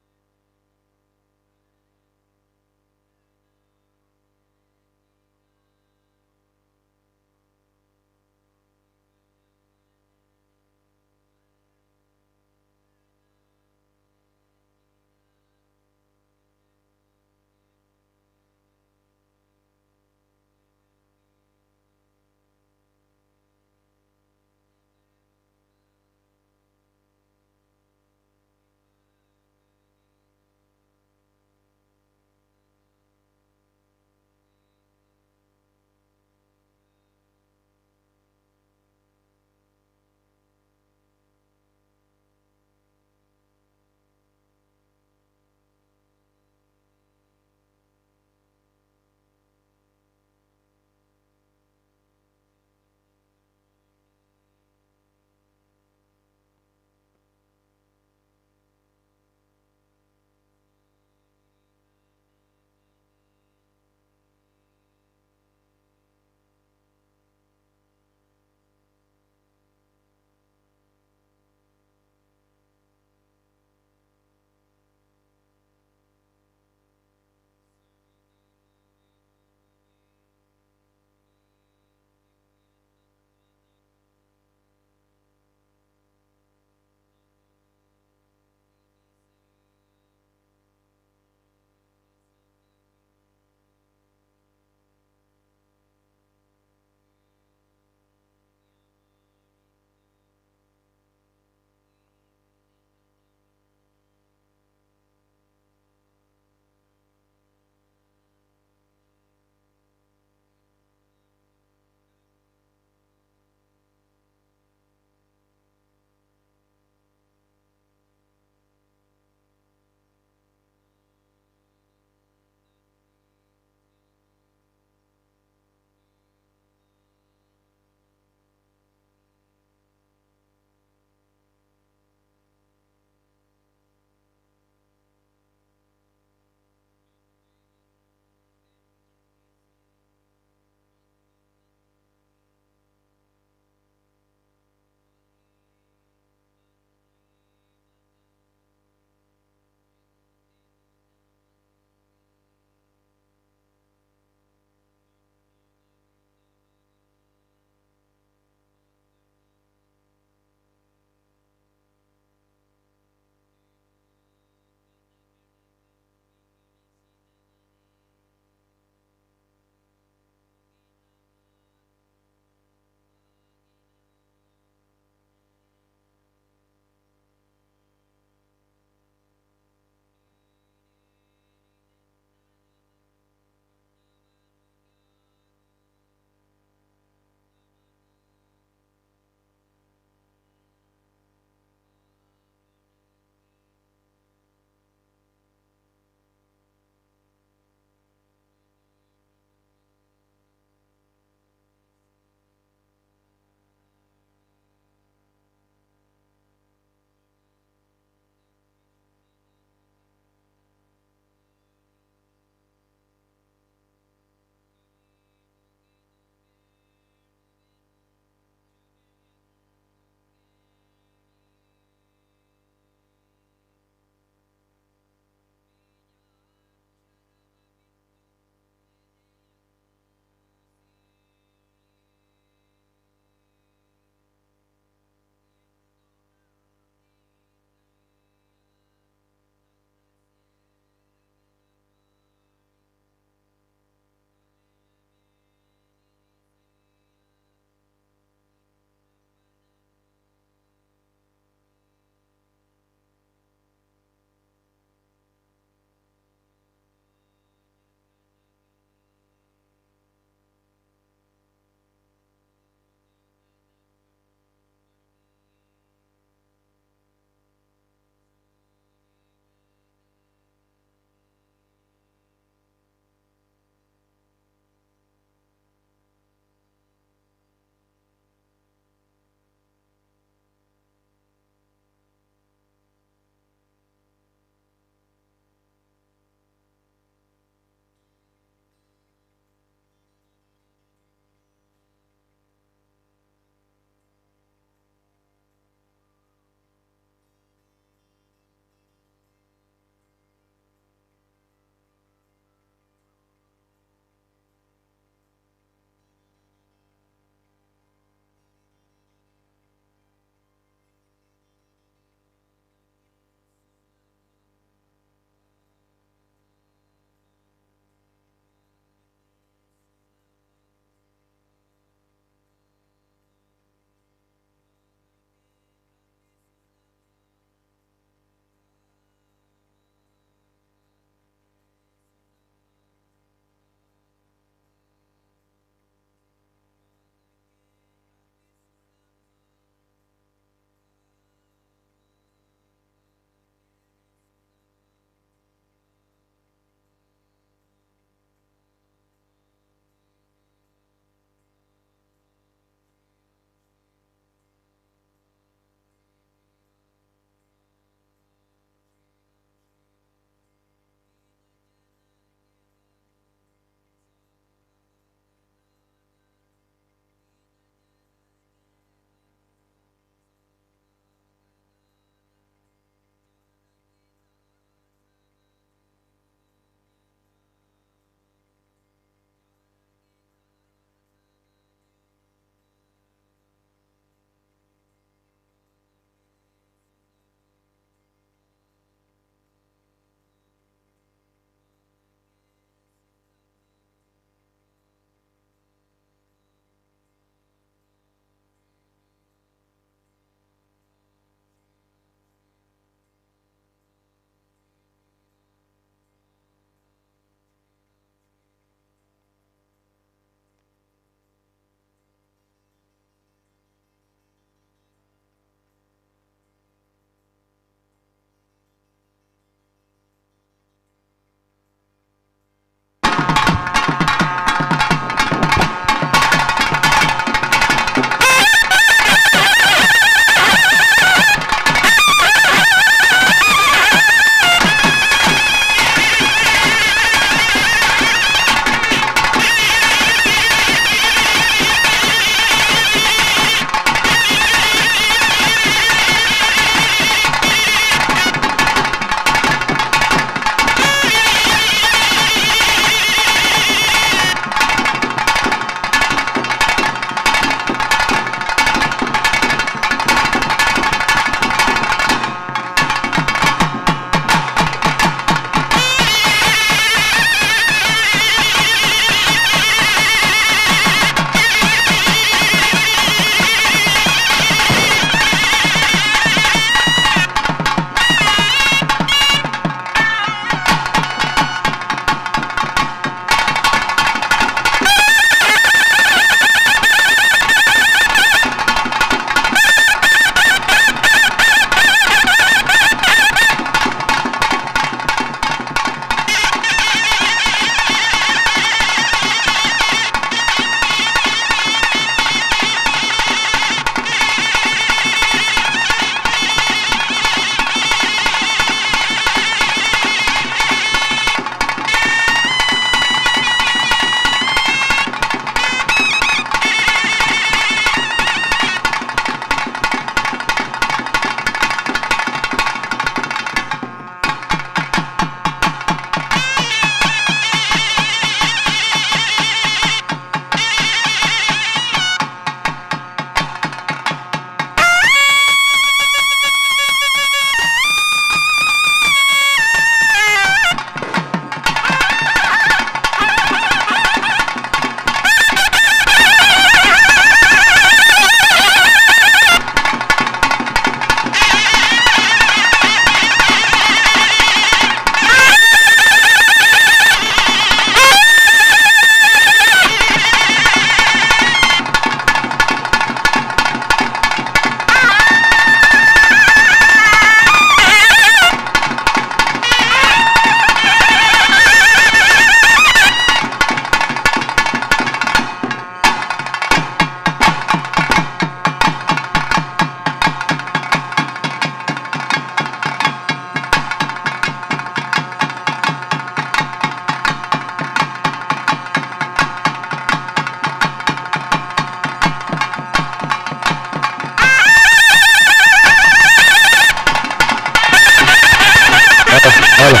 ಹೌದು.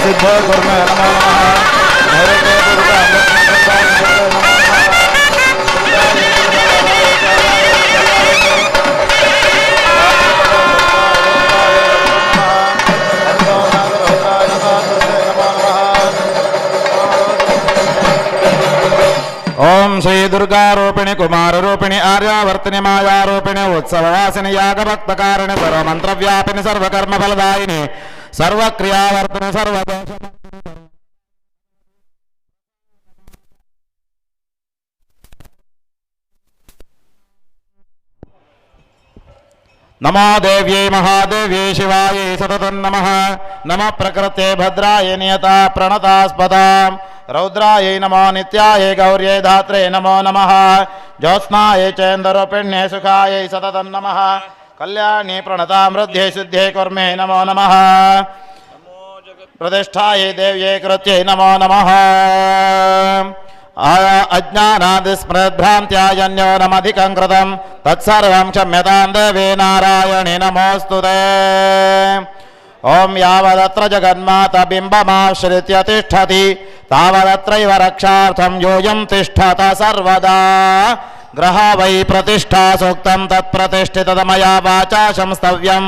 ಸಿದ್ಧ ಕುರ್ಮ ನಮೋ ನಮಃ ನೈಋತ್ಯ ದುರ್ಗಾ ಓಂ ಶ್ರೀ ದುರ್ಗಾರೂಪಿಣಿ ಕುಮಾರರೂಪಿಣಿ ಆರ್ಯಾವರ್ತಿನಿ ಮಾಯಾರೂಪಿಣಿ ಉತ್ಸವವಾಸಿನಿ ಯಾಗಭಕ್ತಕಾರಿಣಿ ಸರ್ವಮಂತ್ರವ್ಯಾಪಿನಿ ಸರ್ವಕರ್ಮ ಫಲದಾಯಿನಿ ಸರ್ವಕ್ರಿಯಾವರ್ತಿನಿ ಸರ್ವದೋಷ ನಮೋ ದೇವ್ಯೈ ಮಹಾದೇವ್ಯೈ ಶಿವಾಯೈ ಸತತಂ ನಮಃ ನಮಃ ಪ್ರಕೃತೆ ಭದ್ರಾಯೈ ನಿಯತಾ ಪ್ರಣತಾಸ್ಪದಾಂ ರೌದ್ರಾಯೈ ನಮೋ ನಿತ್ಯಾಯೈ ಗೌರ್ಯೈ ಧಾತ್ರೇ ನಮೋ ನಮಃ ಜ್ಯೋತ್ಸ್ನಾಯೈ ಚೇಂದರೂಪಿಣ್ಯೈ ಸುಖಾಯೈ ಸತತಂ ನಮಃ ಕಲ್ಯಾಣಿ ಪ್ರಣತಾಮೃದ್ಧೈ ಶುದ್ಧೈ ಕುರ್ಮೇ ನಮೋ ನಮಃ ಪ್ರತಿಷ್ಠಾಯೈ ದೇವ್ಯೈ ಕೃತ್ಯೈ ನಮೋ ನಮಃ ಅಜ್ಞಾನಾದಿಸ್ಮೃದ್ಭ್ರಾಂತ್ಯಾಯನ್ಯೋ ನಮಧಿಕಂ ಕೃತಂ ತತ್ಸರ್ವಂ ಕ್ಷಮ್ಯತಾಂ ದೇವಿ ನಾರಾಯಣಿ ನಮೋಸ್ತುತೇ. ಓಂ ಯಾವದತ್ರ ಜಗನ್ಮಾತ ಬಿಂಬಮಾಶ್ರಿತ್ಯ ತಿಷ್ಠತಿ ತಾವದತ್ರೈವ ರಕ್ಷಾರ್ಥಂ ಯೂಯಂ ತಿಷ್ಠತ ಸರ್ವದಾ. ಗ್ರಹ ವೈ ಪ್ರತಿಷ್ಠಾ ಸೂಕ್ತಂ ತತ್ಪ್ರತಿಷ್ಠಿತಮಯಾ ವಾಚಾ ಶಂಸ್ತವ್ಯಂ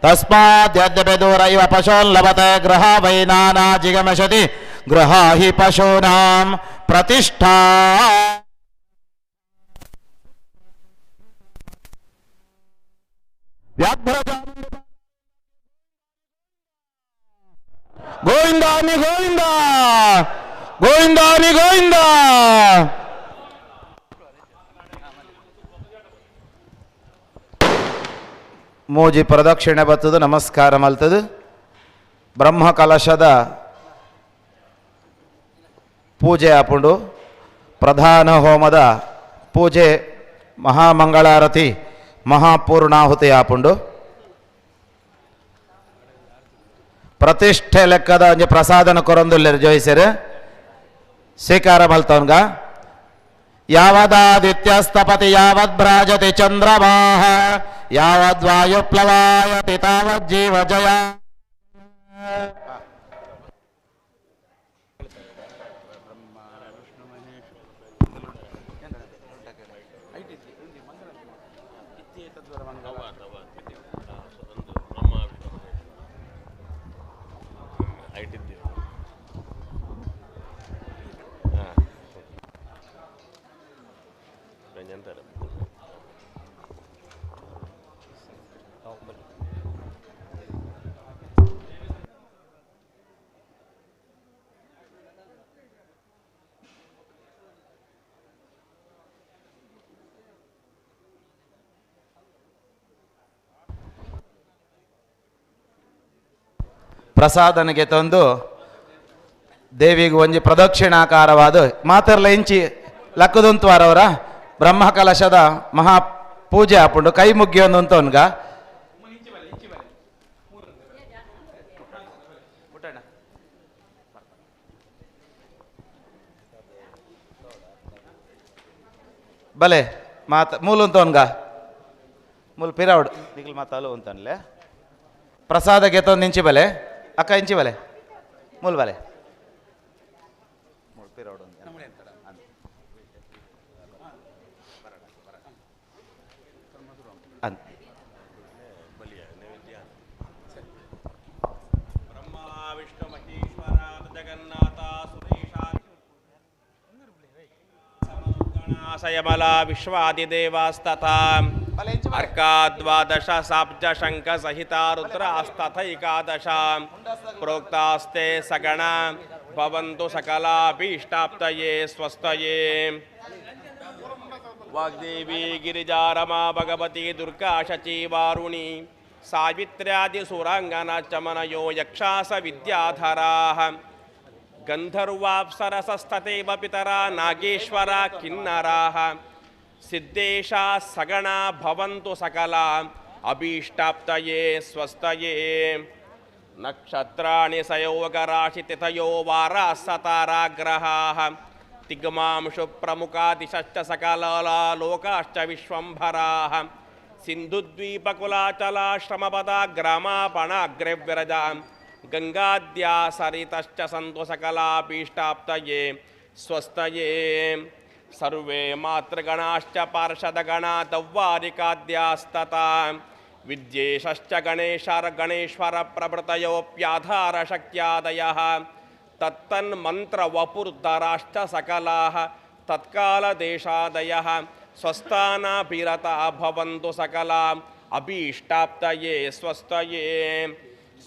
ತಸ್ಮಾದ್ಯದ್ಯಪಿ ದೂರ ಇವ ಪಶೂನ್ ಲಭತೆ ಗೃಹ ವೈ ನಾನಾ ಜಿಗಮಿಷತಿ ಗೃಹ ಹಿ ಪಶೂನಾಂ ಪ್ರತಿಷ್ಠಾ. ಗೋವಿಂದಾನಿ ಗೋವಿಂದ ಗೋವಿಂದಾನಿ ಗೋವಿಂದ. ಮೂಜಿ ಪ್ರದಕ್ಷಿಣೆ ಬತ್ತದು ನಮಸ್ಕಾರ ಮಲ್ತದು ಬ್ರಹ್ಮ ಕಲಶದ ಪೂಜೆ ಆಪುಂಡು. ಪ್ರಧಾನ ಹೋಮದ ಪೂಜೆ ಮಹಾಮಂಗಳಾರತಿ ಮಹಾಪೂರ್ಣಾಹುತಿ ಆಪುಂಡು. ಪ್ರತಿಷ್ಠೆ ಲೆಕ್ಕದ ಒಂಜಿ ಪ್ರಸಾದನ ಕೊರೊಂದುಲ್ಲೆರ್ ಜೋಯಿಸೆರ್ ಸ್ವೀಕಾರ ಮಲ್ತವನ್ಗ. ಯಾವದಾದಿತ್ಯಸ್ತಪತಿ ಯಾವದ್ಭ್ರಾಜತಿ ಚಂದ್ರಮಾಃ ಯಾವದ್ವಾಯುಪ್ಲವಾಯತಿ ತಾವಜ್ಜೀವ ಜಯ. ಪ್ರಸಾದನಿಗೆ ತಂದು ದೇವಿಗೆ ಒಂಜಿ ಪ್ರದಕ್ಷಿಣಾಕಾರವಾದ ಮಾತರ್ಲ ಇಂಚಿ ಲಕ್ಕದಂತುವಾರವರ ಬ್ರಹ್ಮ ಕಲಶದ ಮಹಾ ಪೂಜೆ ಆಪುಂಡು. ಕೈ ಮುಗ್ಗಿಯೊಂದು ಬಲೆ ಮಾತ ಮೂಲುಂತವನ್ಗ ಮೂಲು ಪಿರಾವಡು ನಿಗಲ್ ಮಾತಾಲು ಅಂತನ್ಲೆ ಪ್ರಸಾದ ಗೆತ್ತೊಂದು ಇಂಚಿ ಬಲೆ ಅಕ್ಕ ಇಂಚಿ ಬಲೆ ಮೂಲು ಬಲೆ ಮೂಲು ಪಿರಾವಡು ಅಂತ ಬ್ರಹ್ಮ ವಿಷ್ಣು ಮಹೇಶ್ವರ ಜಗನ್ನಾಥ ಸುರೇಶ ಸಮಗಣಾಸಯಮಲ ವಿಶ್ವಾದಿದೇವಾಸ್ತಥಾ ಅರ್ಕಾದ್ವಾದಶ ಸಾಬ್ಜ ಶಂಖ ಸಹಿತ ರುದ್ರಾಸ್ತಥೈಕಾದಶ ಪ್ರೋಕ್ತಾಸ್ತೆ ಸಗಣ ಭವಂತು ಸಕಲಾಭೀಷ್ಟಾಪ್ತಯೇ ಸ್ವಸ್ತಯೇ. ವಾಗ್ದೇವಿ ಗಿರಿಜಾರಮಾ ಭಗವತಿ ದುರ್ಗಾ ಶಚಿ ವಾರುಣಿ ಸಾವಿತ್ರ್ಯಾದಿ ಸುರಾಂಗನ ಚಮನಯೋ ಯಕ್ಷಾಸ ವಿದ್ಯಾಧರಾಃ ಗಂಧರ್ವಾಪ್ಸರಸಸ್ತಥೈವ ಪಿತರಾ ನಾಗೇಶ್ವರ ಕಿನ್ನರಾಃ ಸಿದ್ಧೇಶಾ ಸಗಣ ಭವಂತು ಸಕಲ ಅಭೀಷ್ಟಾಪ್ತಯೇ ಸ್ವಸ್ತಯೇ. ನಕ್ಷತ್ರಾಣಿ ಸಯೋಗರಾಶಿತಿಥಯೋ ವಾರಾಃ ಸತಾರಾಗ್ರಹಾಃ ತಿಗ್ಮಾಂಶು ಪ್ರಮುಖಾದಿಶಶ್ಚ ಸಕಲಾ ಲೋಕಾಶ್ಚ ವಿಶ್ವಂಭರಾಃ ಸಿಂಧುದ್ವೀಪಕುಲಾಚಲಾಶ್ರಮಪದ ಗ್ರಾಮಾಪಣಾಗ್ರವ್ಯರಜಾಂ गंगाद्या सरितश्च सन्तु सकलाभीष्टाप्तये स्वस्तये। सर्वे मातृगणाश्च पार्षदगणा दौवारिकाद्यास्तथा विद्येशश्च गणेशर गणेश्वर प्रभृतयोऽप्याधारशक्त्यादयः तत्तन्मन्त्रवपुर्धराश्च सकलाः तत्कालदेशादयः स्वस्थानाभिरता भवन्तु सकला अभीष्टाप्तये स्वस्तये।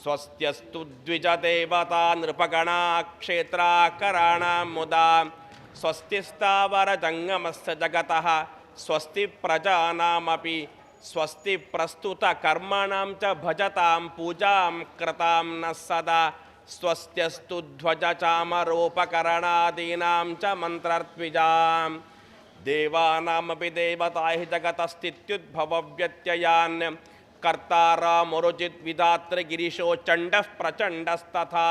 स्वस्त्यस्तु द्विजदेवता नृपगणा क्षेत्राकराणां मुदा स्वस्तिस्तावरजङ्गमस्य जगतः स्वस्ति प्रजानामपि स्वस्ति प्रस्तुतकर्मणां च भजतां पूजां कृतां नः सदा। स्वस्त्यस्तु ध्वजचामरोपकरणादीनां च मन्त्रर्त्विजां देवानामपि देवता हि जगतस्थित्युद्भवव्यत्ययान् कर्तारामुरुजिद्विधातृगिरिशो चण्डः प्रचण्डस्तथा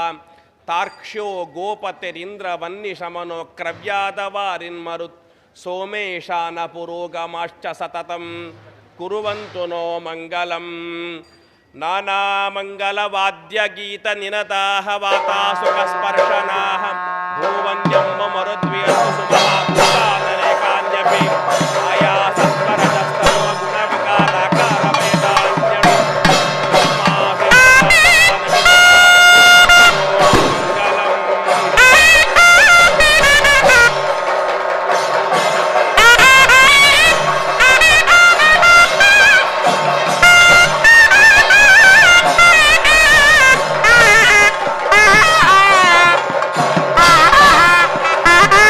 तार्क्ष्यो गोपतिरिन्द्रवह्निशमनो क्रव्यादवारिन्मरुत् सोमेशानपुरोगमाश्च सततं कुर्वन्तु नो मङ्गलम्। नानामङ्गलवाद्यगीतनिनताः वातासुखस्पर्शनाः भुवन्यं मरुद्वीरसु सुमहाभूताननेकान्यपि आयासत्परजस्तवगुणविकाराकारवेदान्यणु Ah!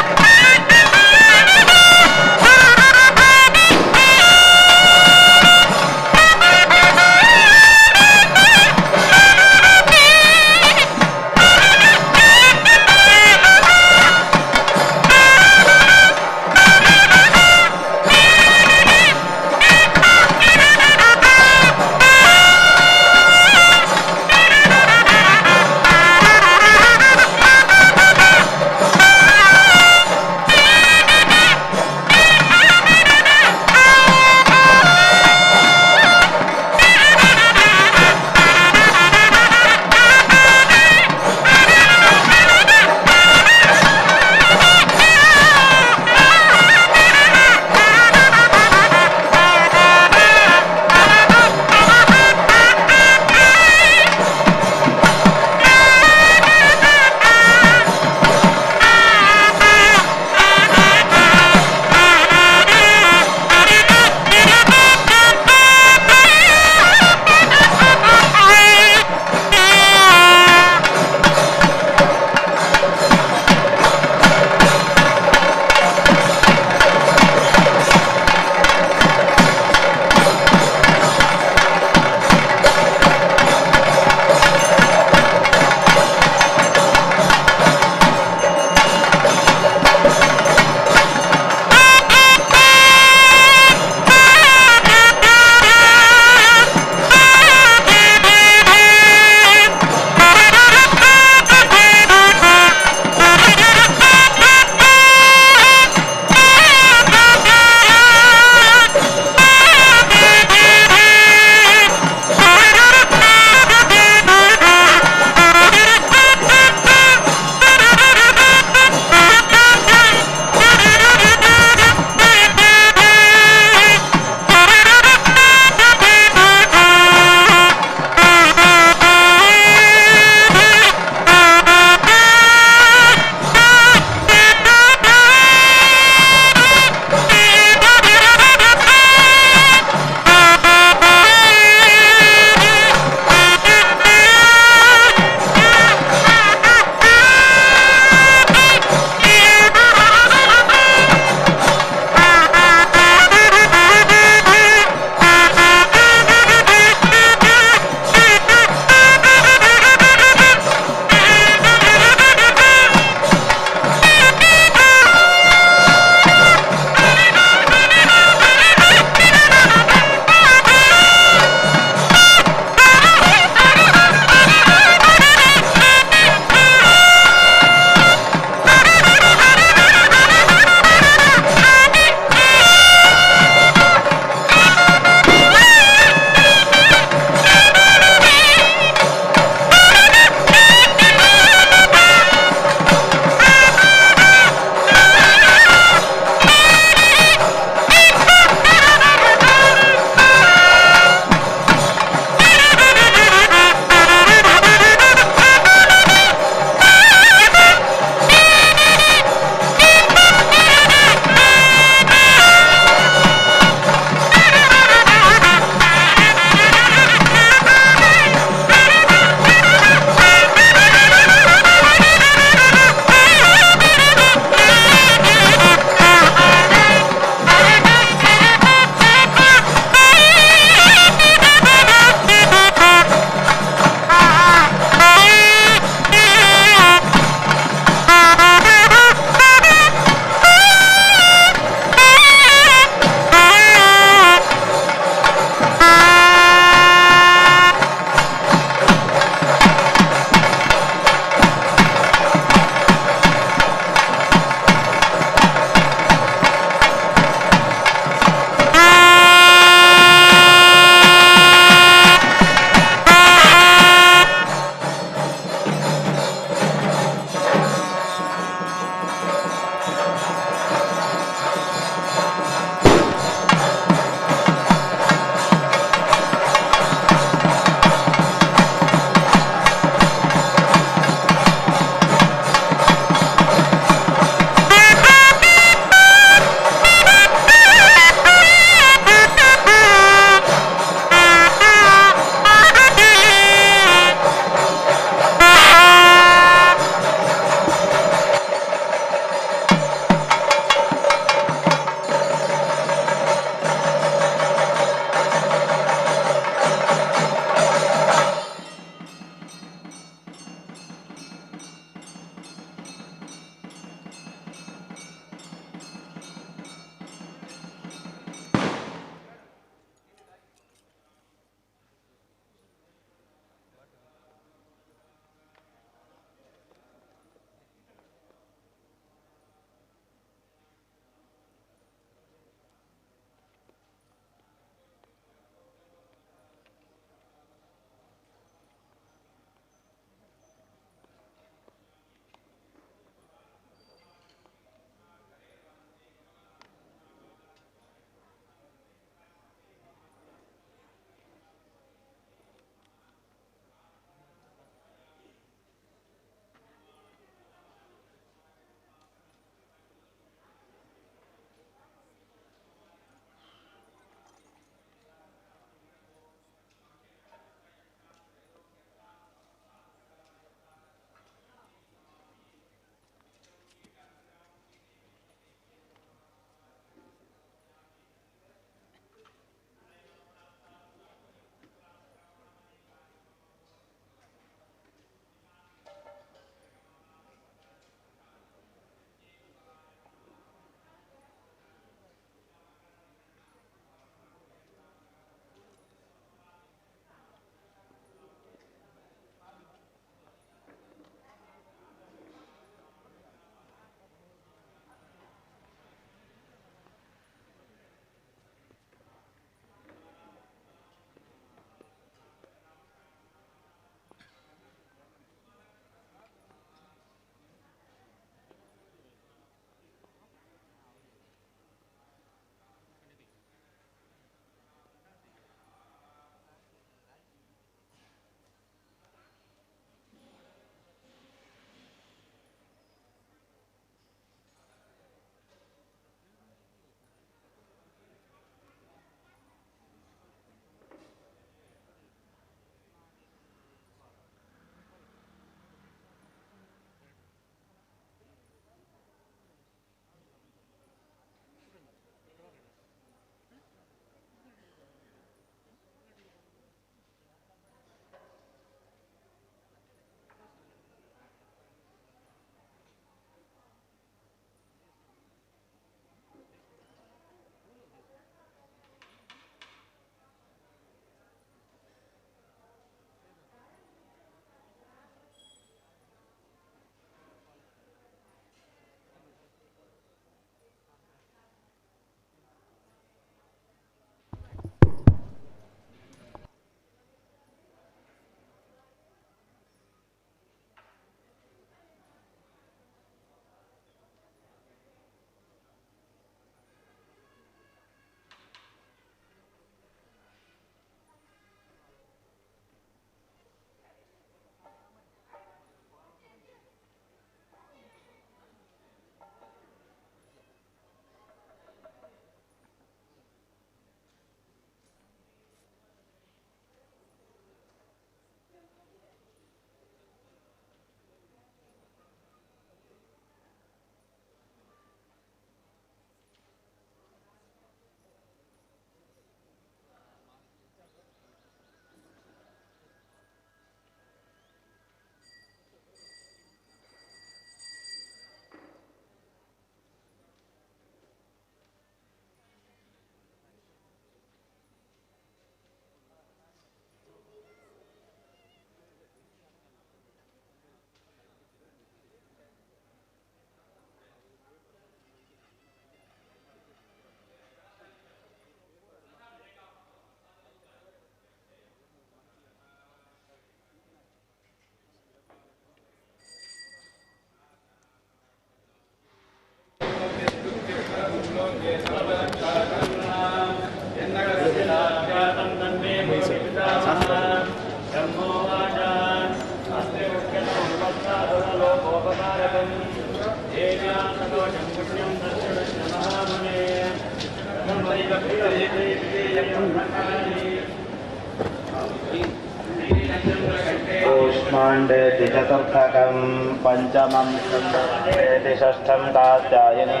कूष्माण्डेति चतुर्थकं पञ्चमं स्कन्दमातेति षष्ठं कात्यायनी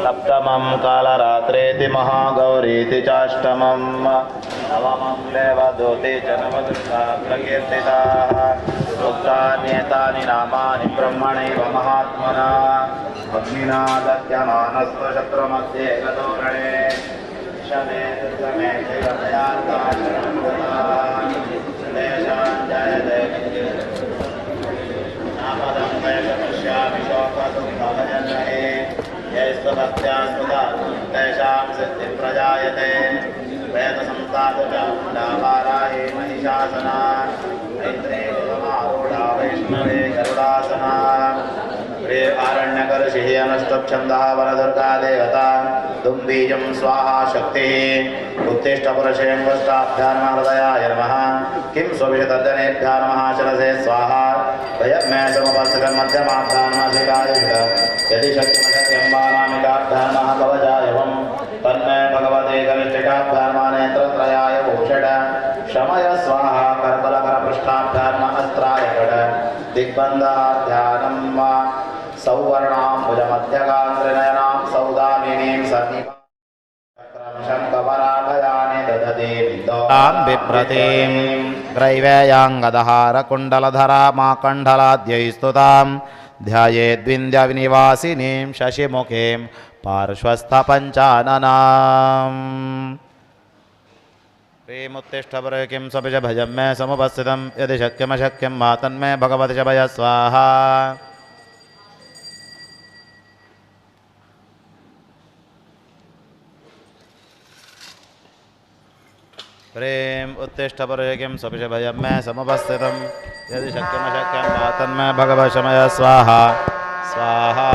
सप्तमं कालरात्रेति महागौरीति चाष्टमं नवमं देवदूते च नवदुर्गा प्रकीर्तिताः। उक्तान्येतानि नामानि ब्रह्मणैव महात्मना अग्निना दह्यमानस्तु शत्रुमध्ये गतो रणे शमे दुर्गमे चैव दयार्ता तेषां जयते नापदं वैष पश्यामि शोकदुःखभयन्महे यैस्त्वभक्त्या स्मृता तेषां सिद्धिं प्रजायते। वेदसंसादु चामुण्डा वाराही महिषासना ऐत्रेयी समारूढा वैष्णवे गरुडासना। आरण्यकर्षिः अनुष्टुप्छन्दः वरदुर्गा देवता दुम्बीजं स्वाहा शक्तिः उत्तिष्ठपुरुषें पुष्टाभ्यां हृदयाय नमः। किं स्वविषतर्जनेभ्यः नमः शिरसे स्वाहा। भयं मे समुपस्थितं मध्यमाभ्यां नमः शिखाय यदि शक्तिमशक्यं वानामिकाभ्यां नमः कवचाय वं तन्मे भगवते कनिष्ठिकाभ्यां नमः नेत्रत्रयाय भूषण शमय स्वाहा। करतलकरपृष्ठाभ्यां नमः अस्त्राय षट् दिग्बन्धः ध्यानं वा सौवर्णां भुजमध्यगात्रिनयनां सौदामिनीं सन्निभां शङ्कवराभयानि दधति तां बिभ्रतीं ग्रैवेयाङ्गदहारकुण्डलधरामाकण्डलाद्यैः स्तुतां ध्यायेद्विन्द्यविनिवासिनीं शशिमुखीं पार्श्वस्थपञ्चाननाम्। प्रेमुत्तिष्ठपुरे किं स्वपिष भजं मे समुपस्थितं यदि शक्यमशक्यं वा तन्मे भगवति शभय स्वाहा। प्रेम उत्तिष्ठ पुरुषे किं स्वपिष भयं मे समुपस्थितं यदि शक्यमशक्यं वा तन्मे भगवति शमय स्वाहा स्वाहा।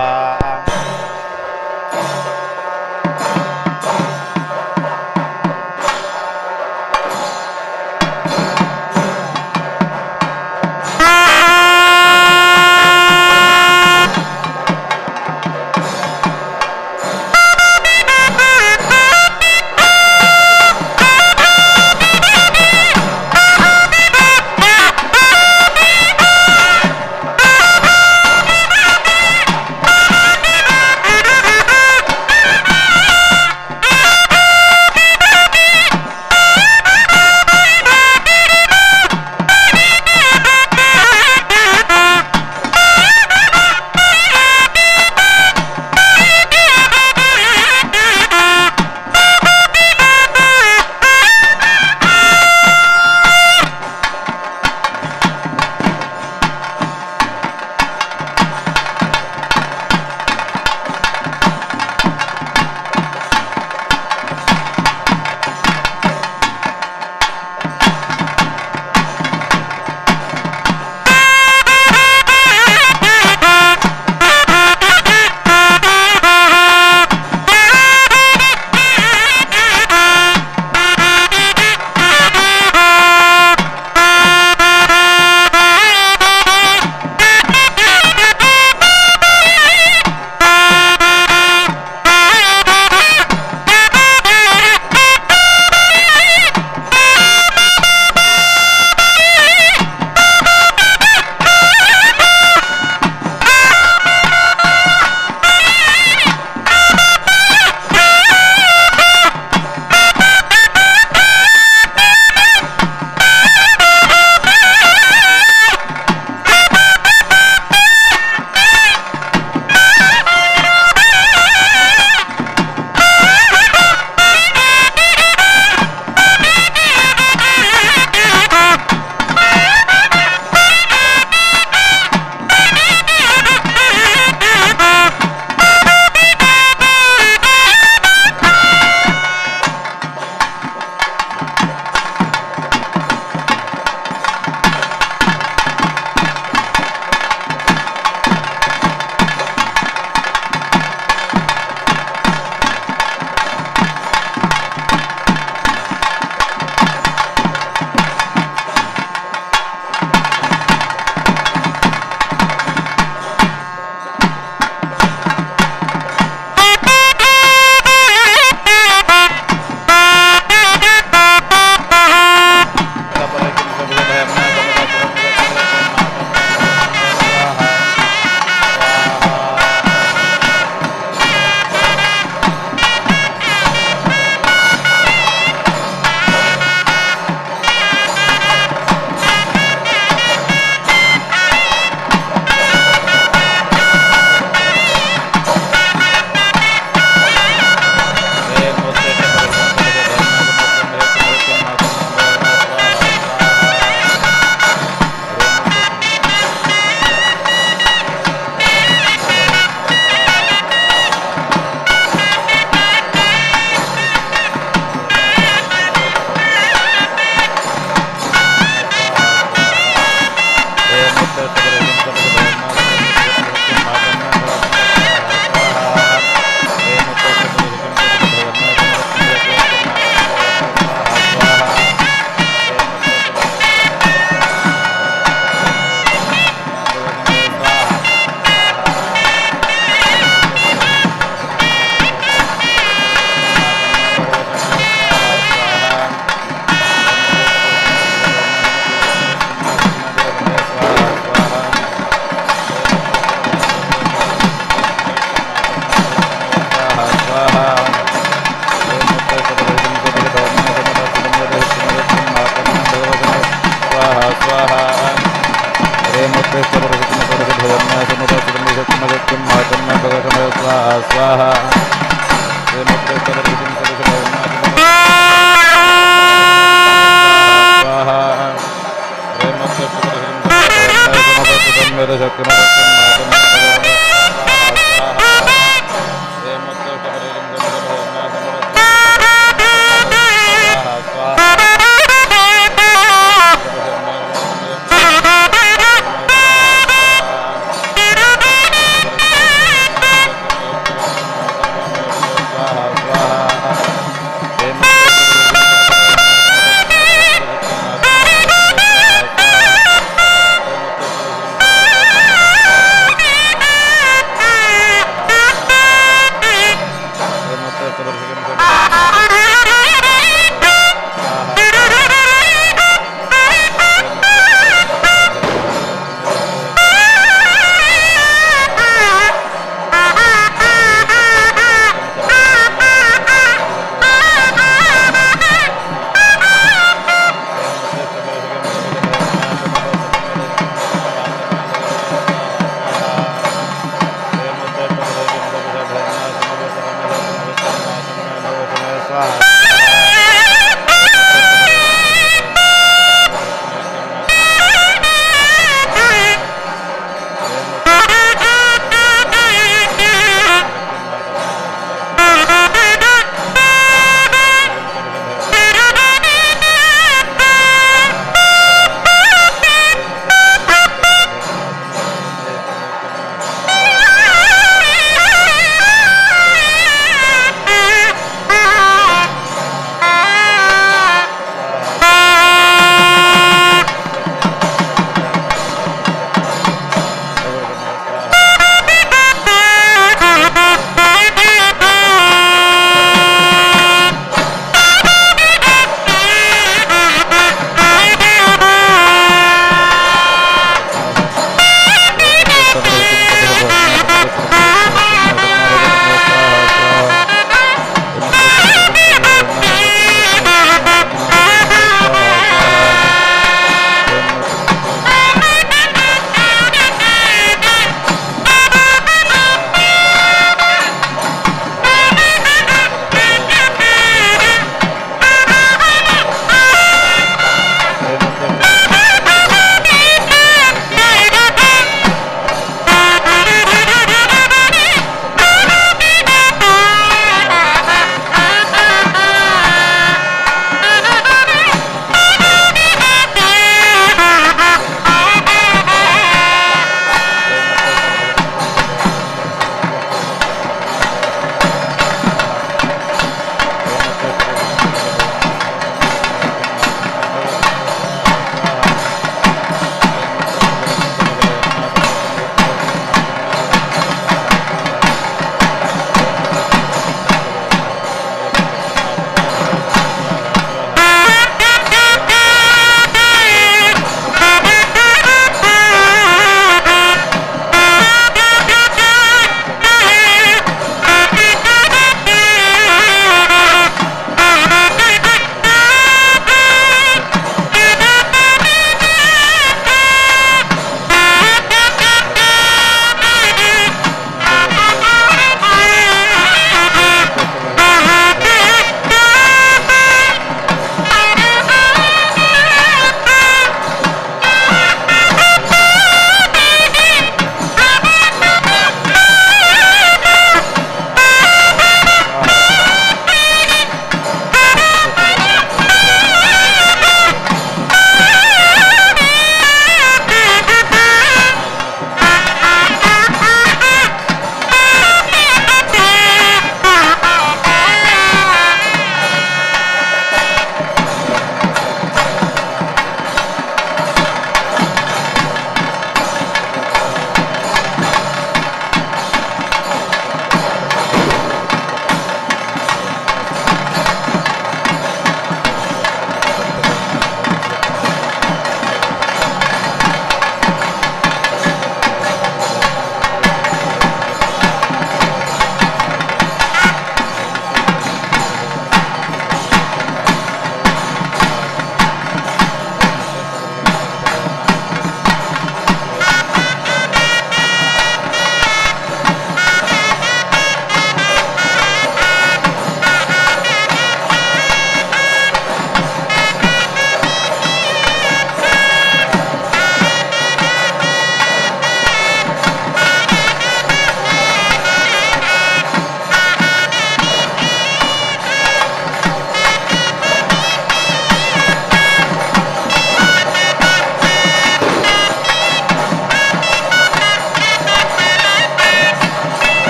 ಸ್ವಾಹ.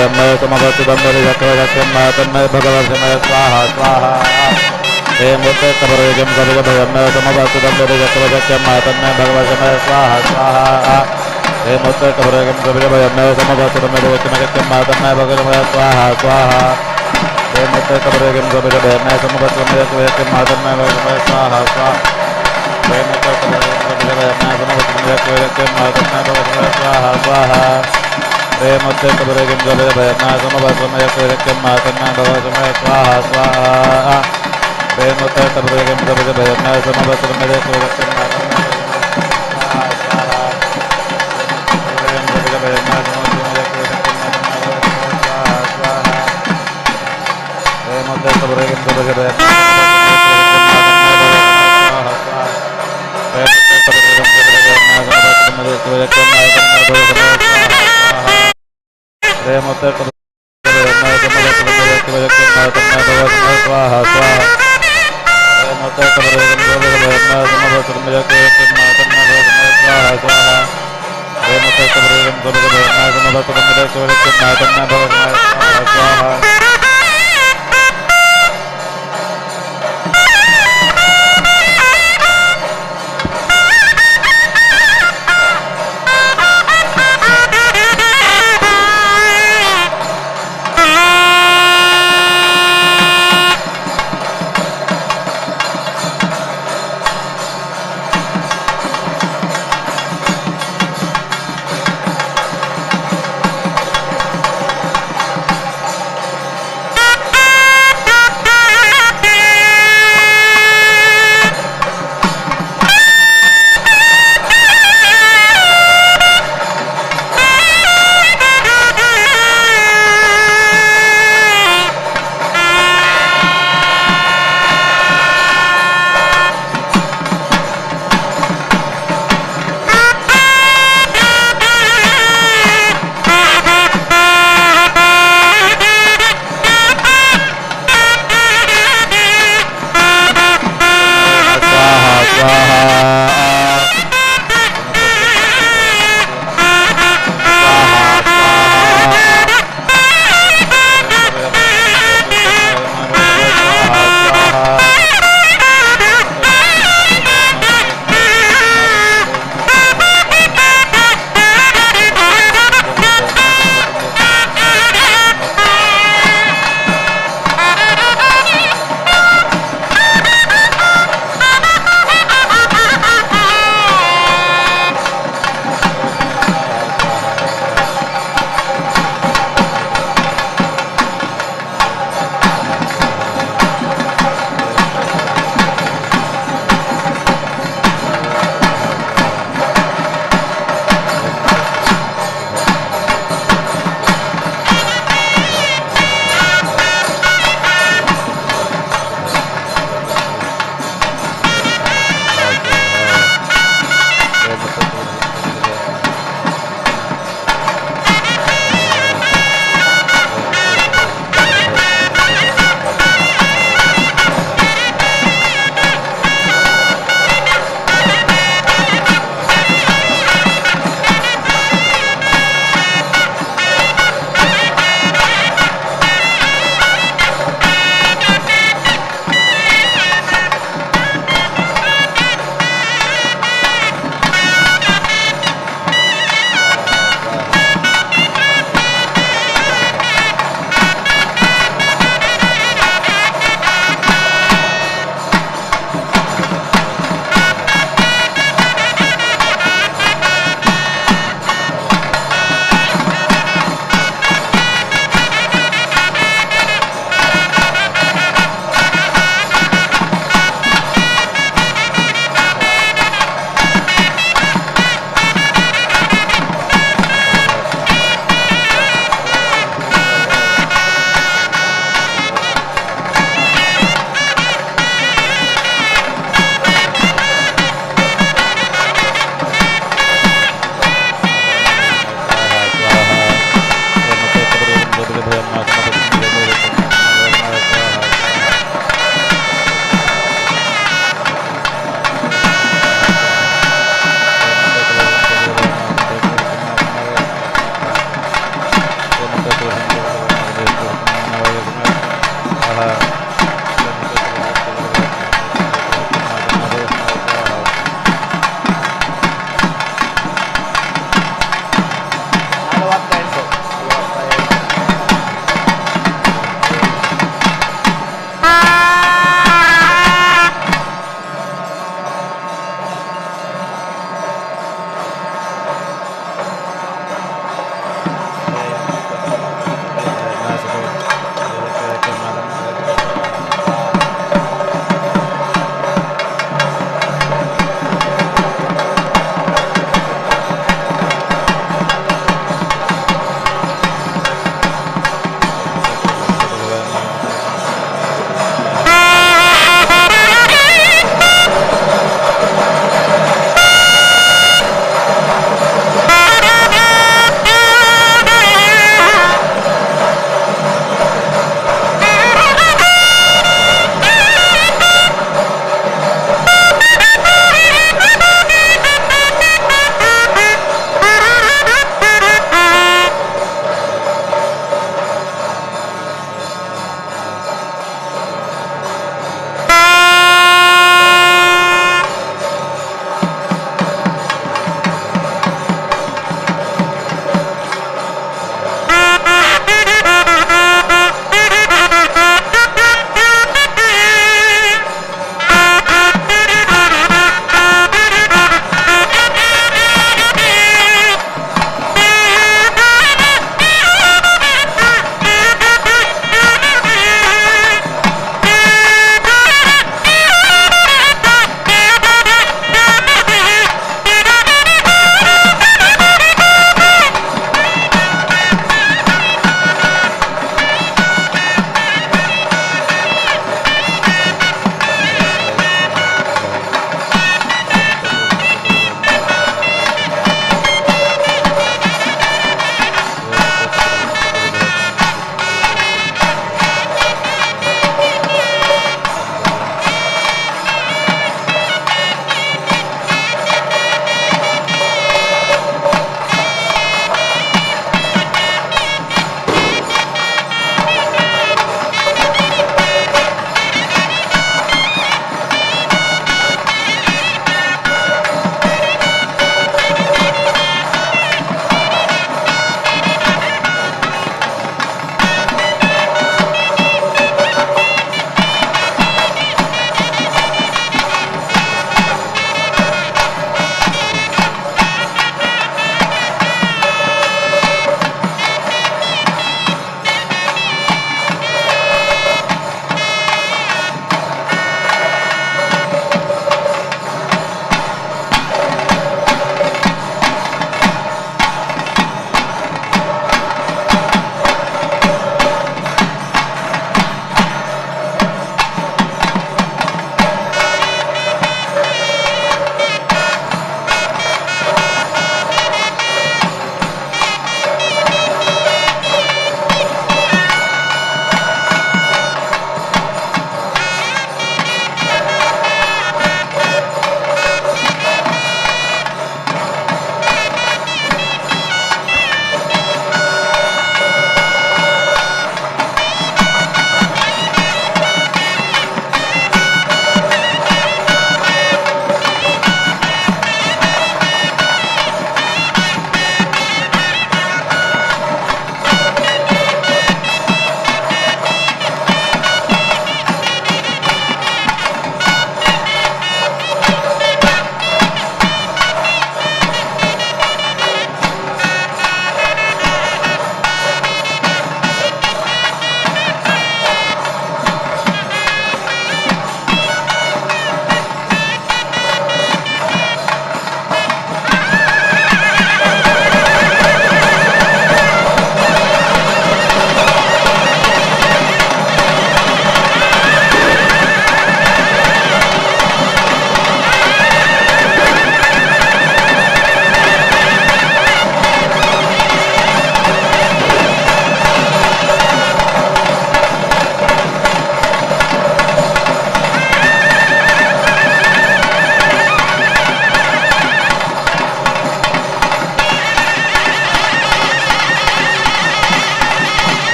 भयमय समवस्तुदम्बरिचक्रचक्रं तन्मय भगवत्समय स्वाहा स्वाहा। हे मुत्तप्रयोगं सविजभयमय समवस्तुदम्बरिचक्रचक्रं तन्मय भगवत्समय स्वाहा स्वाहा। हे मुत्तप्रयोगं सविजभयमय समवस्तुदम्बरिचक्रचक्रं तन्मय भगवत्समय स्वाहा स्वाहा। हे मुत्तप्रयोगं सविजभयमय समवस्तुदम्बरिचक्रचक्रं तन्मय भगवत्समय स्वाहा स्वाहा। हे मुत्तप्रयोगं सविजभयमय समवस्तुदम्बरिचक्रचक्रं तन्मय भगवत्समय स्वाहा स्वाहा। हे मुत्तप्रयोगं सविजभयमय समवस्तुदम्बरिचक्रचक्रं तन्मय भगवत्समय स्वाहा स्वाहा। हे मुत्तप्रयोगं सविजभयमय समवस्तुदम्बरिचक्रचक्रं तन्मय स्वाहा स्वाहा। स्वाहा।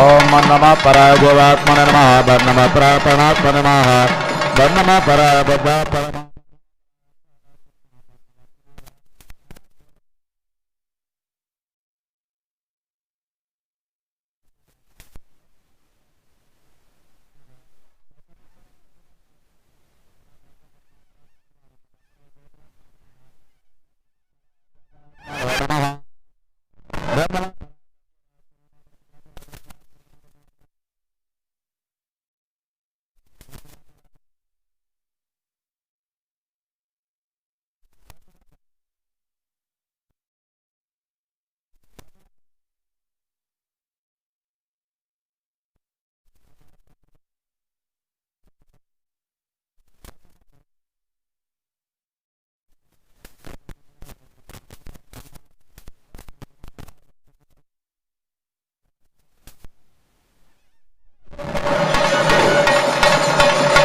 ಓಂ ನಮಃ ಪರಾಯ ಜೀವಾತ್ಮನೆ ನಮಃ ನಮಃ ಪರಾತ್ಮನೆ ನಮಃ ನಮಃ ಪರಾಯ ಬದ್ಧ ಪರಮ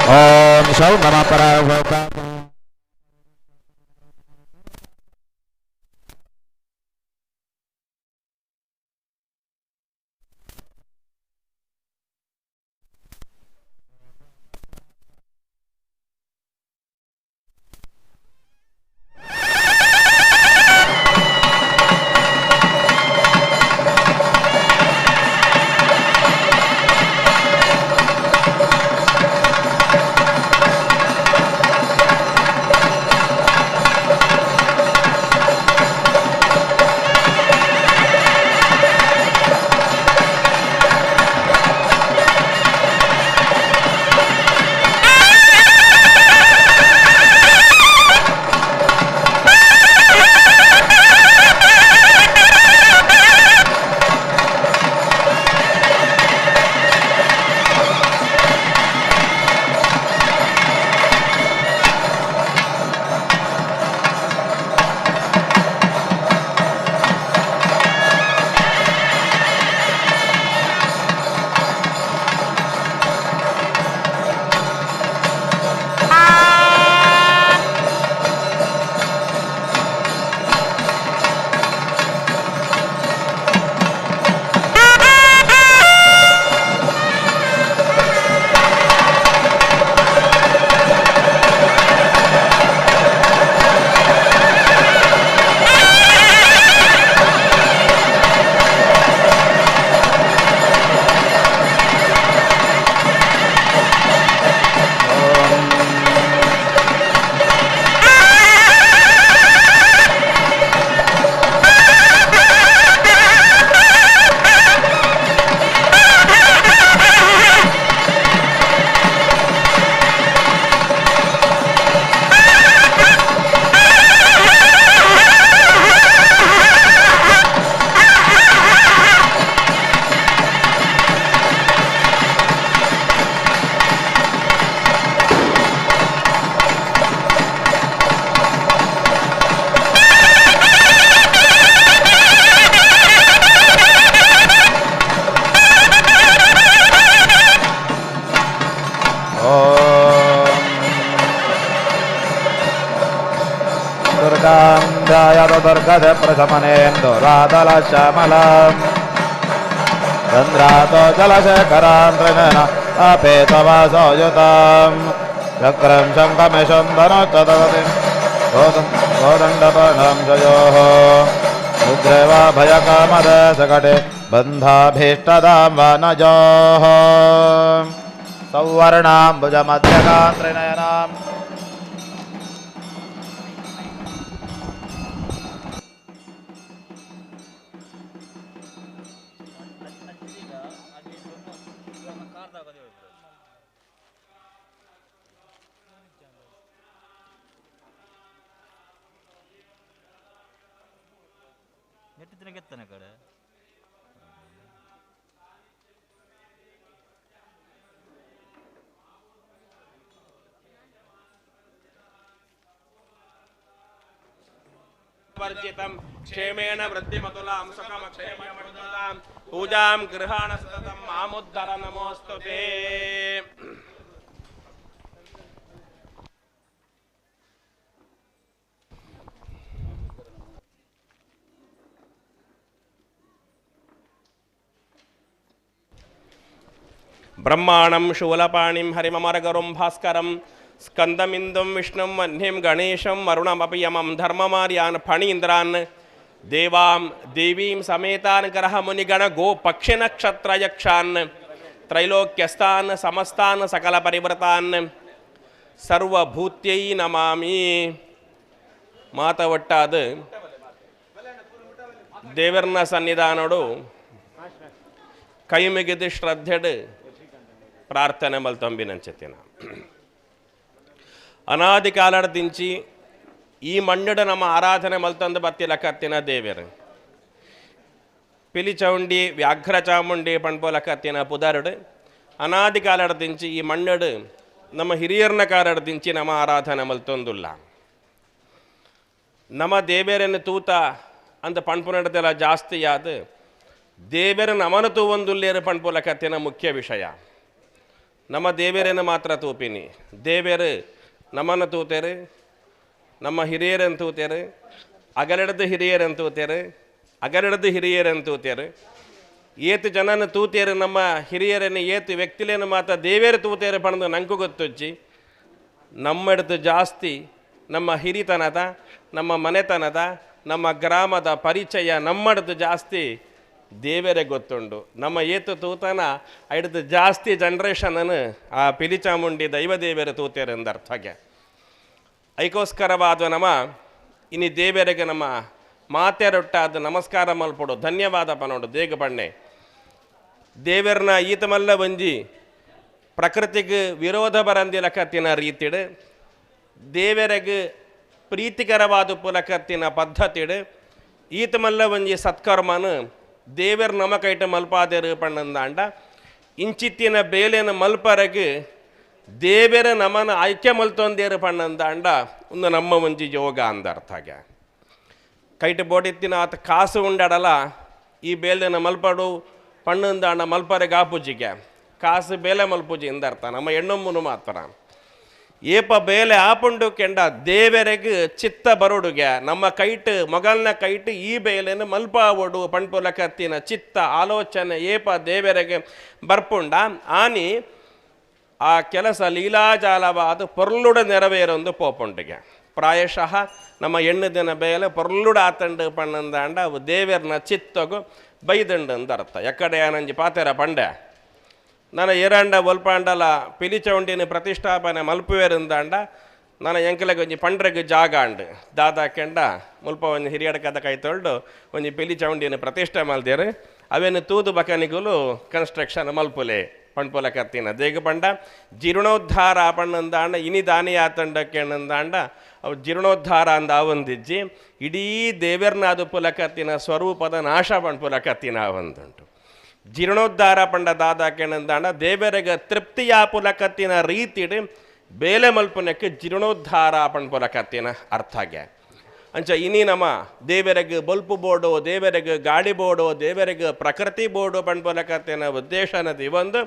ओम शौ नमः पराय दुर्गदप्रशमनेन्दुरादलश्यामलाम् चन्द्रातो जलशेखरां त्रिनयन अपेतवासोयुतां चक्रं शङ्खमिशं धनुश्च गोदण्डपाणां जयोः रुद्रेवाभयकामदसकटे बन्धाभीष्टदां वनजोः सौवर्णाम्बुजमध्यगां त्रिनयनाम् वर्जितं क्षेमेण वृद्धिमतुलां सुखमक्षेममतुलां पूजां गृहाण सततं मामुद्धर नमोऽस्तु ते। ಬ್ರಹ್ಮಾಣಂ ಶೂಲಪಾಣಿಂ ಹರಿಮಮರಗರುಂ ಭಾಸ್ಕರಂ ಸ್ಕಂದಮಿಂದುಂ ವಿಷ್ಣುಂ ವಹ್ನಿಂ ಗಣೇಶಂ ವರುಣಮಪಿ ಯಮಂ ಧರ್ಮಮಾರ್ಯಾನ್ ಫಣೀಂದ್ರಾನ್ ದೇವಾಂ ದೇವೀಂ ಸಮೇತಾನ್ ಗ್ರಹ ಮುನಿಗಣ ಗೋ ಪಕ್ಷಿನಕ್ಷತ್ರ ಯಕ್ಷಾನ್ ತ್ರೈಲೋಕ್ಯಸ್ಥಾನ್ ಸಮಸ್ತಾನ್ ಸಕಲ ಪರಿವೃತಾನ್ ಸರ್ವಭೂತ್ಯೈ ನಮಾಮಿ. ಮಾತ ಒಟ್ಟಾದ ದೇವರನ ಸನ್ನಿಧಾನೋಡು ಕೈ ಮುಗಿದು ಶ್ರದ್ಧೆಡು ಪ್ರಾರ್ಥನೆ ಮಲ್ತೊಂಬಿನಂಚೆತ್ತಿನ ಅನಾದಿ ಕಾಲದಿಂಚಿ ಈ ಮಣ್ಣಡು ನಮ್ಮ ಆರಾಧನೆ ಮಲ್ತಂದು ಬತ್ತಿಲಕತ್ತಿನ ದೇವರು ಪಿಲಿಚೌಂಡಿ ವ್ಯಾಘ್ರ ಚಾಮುಂಡಿ ಪಣ್ಪೋಲಕತ್ತಿನ ಪುದರುಡು ಅನಾದಿ ಕಾಲದಿಂಚಿ ಈ ಮಣ್ಣಡು ನಮ್ಮ ಹಿರಿಯರ್ನ ಕಾಲದಿಂಚಿ ನಮ್ಮ ಆರಾಧನೆ ಮಲ್ತೊಂದುಲ್ಲ. ನಮ್ಮ ದೇವರನ್ನು ತೂತ ಅಂತ ಪಣ್ಪುನಡದೆಲ್ಲ ಜಾಸ್ತಿ ಆದ ದೇವರ ನಮನ ತೂವೊಂದುಲ್ಲೇರು ಪಣ್ಪೋಲಕತ್ತಿನ ಮುಖ್ಯ ವಿಷಯ. ನಮ್ಮ ದೇವರನ್ನು ಮಾತ್ರ ತೂಪಿನಿ, ದೇವರು ನಮ್ಮನ್ನು ತೂತೇರು, ನಮ್ಮ ಹಿರಿಯರನ್ನು ತೂತೇರು, ಅಗಲೆಡದು ಹಿರಿಯರನ್ನು ತೂತೇರು, ಅಗಲೆಡದು ಹಿರಿಯರನ್ನು ತೂತೇರು. ಏತು ಜನನ ತೂತೇರು ನಮ್ಮ ಹಿರಿಯರನ್ನು, ಏತು ವ್ಯಕ್ತಿಲೇನು ಮಾತ್ರ ದೇವೇರು ತೂತೇರು ಪಣದು ನಂಕು ಗೊತ್ತುಜ್ಜಿ. ನಮ್ಮೆಡ್ದು ಜಾಸ್ತಿ ನಮ್ಮ ಹಿರಿತನದ, ನಮ್ಮ ಮನೆತನದ, ನಮ್ಮ ಗ್ರಾಮದ ಪರಿಚಯ ನಮ್ಮಡ್ದು ಜಾಸ್ತಿ ದೇವರೇ ಗೊತ್ತುಂಡು. ನಮ್ಮ ಏತು ತೂತನ ಐಡ್ದು ಜಾಸ್ತಿ ಜನ್ರೇಷನನ್ನು ಆ ಪಿಲಿಚಾಮುಂಡಿ ದೈವ ದೇವರ ತೂತೇರು ಎಂದರ್ಥಕ್ಕೆ. ಐಕೋಸ್ಕರವಾದ ನಮ್ಮ ಇನಿ ದೇವರಿಗೆ ನಮ್ಮ ಮಾತೆರೊಟ್ಟಾದ ನಮಸ್ಕಾರ ಮಲ್ಪಡು, ಧನ್ಯವಾದ ಪನೋಡು ದೇಗ ಪಣ್ಣೆ. ದೇವರನ್ನ ಈತಮಲ್ಲ ಒಂಜಿ ಪ್ರಕೃತಿಗೆ ವಿರೋಧ ಬರಂದಿಲಕತ್ತಿನ ರೀತಿಡು, ದೇವರಿಗೆ ಪ್ರೀತಿಕರವಾದ ಪುಲಕತ್ತಿನ ಪದ್ಧತಿಡು ಈತಮಲ್ಲ ಒಂಜಿ ಸತ್ಕರ್ಮನು ದೇವರ ನಮ ಕೈಟ ಮಲ್ಪಾದೇರು ಪಣ್ಣಂದಾಂಡ ಇಂಚಿತ್ತಿನ ಬೇಲೆನ ಮಲ್ಪರಗೆ ದೇವರ ನಮನ ಆಯ್ಕೆ ಮಲ್ತೊಂದೇರು ಪಣ್ಣಂದಾಂಡ ಒಂದು ನಮ್ಮ ಒಂಜಿ ಯೋಗ ಅಂದ ಅರ್ಥಗೆ. ಕೈಟ ಬೋಡಿತ್ತಿನ ಆತ ಕಾಸು ಉಂಡಾಡಲ್ಲ ಈ ಬೇಲೆನ ಮಲ್ಪಡು ಪಣ್ಣಂದಾಂಡ ಮಲ್ಪರೆಗೆ ಆಪೂಜಿಗೆ ಕಾಸು ಬೇಲೆ ಮಲ್ಪೂಜಿ ಎಂದರ್ಥ ನಮ್ಮ ಹೆಣ್ಣೊಮ್ಮನು ಮಾತ್ರ. ಏಪ ಬೇಲೆ ಆಪುಂಡು ಕೆಂಡ ದೇವರೆಗೆ ಚಿತ್ತ ಬರೋಡುಗೆ ನಮ್ಮ ಕೈಟ್ ಮೊಗಲ್ನ ಕೈಟ್ ಈ ಬೇಲೆನ ಮಲ್ಪಾವೋಡು ಪಣ್ಪುಲಕತ್ತಿನ ಚಿತ್ತ ಆಲೋಚನೆ ಏಪ ದೇವರೆಗೆ ಬರ್ಪುಂಡ ಆನಿ ಆ ಕೆಲಸ ಲೀಲಾಜಾಲವಾದ ಪೊರ್ಲುಡ ನೆರವೇರೊಂದು ಪೋಪುಂಡಿಗೆ. ಪ್ರಾಯಶಃ ನಮ್ಮ ಎಣ್ಣು ದಿನ ಬೇಲೆ ಪೊರ್ಲುಡ ಆತಂಡು ಪಣ್ಣಂದಾಂಡ ಅವು ದೇವರನ ಚಿತ್ತಗು ಬೈದಂಡು ಅಂದ ಅರ್ಥ. ಎಕ್ಕಡೆ ಆನಂಜಿ ಪಾತೆರ ಪಂಡೆ ನಾನು ಏರಾಂಡ ಒಲ್ಪಾಂಡಲ ಪಿಲಿಚೌಂಡಿನ ಪ್ರತಿಷ್ಠಾಪನೆ ಮಲ್ಪುವೇರಿಂದಾಂಡ ನಾನು ಎಂಕಲೆಗೆ ಒಂಜಿ ಪಂಡ್ರೆಗ್ ಜಾಗ ಅಂಡು ದಾದಾ ಕೆಂಡ ಮುಲ್ಪ ಒಂಜಿ ಹಿರಿಯಡ ಕದ ಕೈ ತೊಳ್ಡು ಒಂಜಿ ಪಿಲಿಚೌಂಡಿನ ಪ್ರತಿಷ್ಠೆ ಮಲ್ದೇರು ಅವೇನು ತೂದು ಬಕನಿಗುಲು ಕನ್ಸ್ಟ್ರಕ್ಷನ್ ಮಲ್ಪುಲೆ ಪಣ್ಪುಲ ಕತ್ತಿನ ದೇಗ ಪಂಡ ಜೀರ್ಣೋದ್ಧಾರ ಪಣ್ಣಂದಾಂಡ ಇನಿ ದಾನಿ ಆತಂಡ ಕೆಣ್ಣಂದಾಂಡ ಅವು ಜೀರ್ಣೋದ್ಧಾರ ಅಂದ ಆವಂದಿಜ್ಜಿ ಇಡೀ ದೇವರ್ನಾದು ಪುಲಕತ್ತಿನ ಸ್ವರೂಪದ ನಾಶ ಪಣ್ಪುಲ ಕತ್ತಿನ ಆವಂದುಂಟು. ಜೀರ್ಣೋದ್ಧಾರ ಪಂಡ ದಾದಾ ಕೆಣ್ಣಂದಾಂಡ ದೇವರೆಗ ತೃಪ್ತಿಯ ಪುಲಕತ್ತಿನ ರೀತಿಡು ಬೇಲೆ ಮಲ್ಪುನಕ್ಕೆ ಜೀರ್ಣೋದ್ಧಾರ ಪಣ್ಪುಲಕತ್ತಿನ ಅರ್ಥಗೆ. ಅಂಚ ಇನಿ ನಮ್ಮ ದೇವರೆಗೆ ಬಲ್ಪು ಬೋಡು, ದೇವರೆಗೆ ಗಾಳಿ ಬೋಡು, ದೇವರೆಗೆ ಪ್ರಕೃತಿ ಬೋಡು ಪಣ್ಪುಲಕತ್ತಿನ ಉದ್ದೇಶನದ ಇವೊಂದು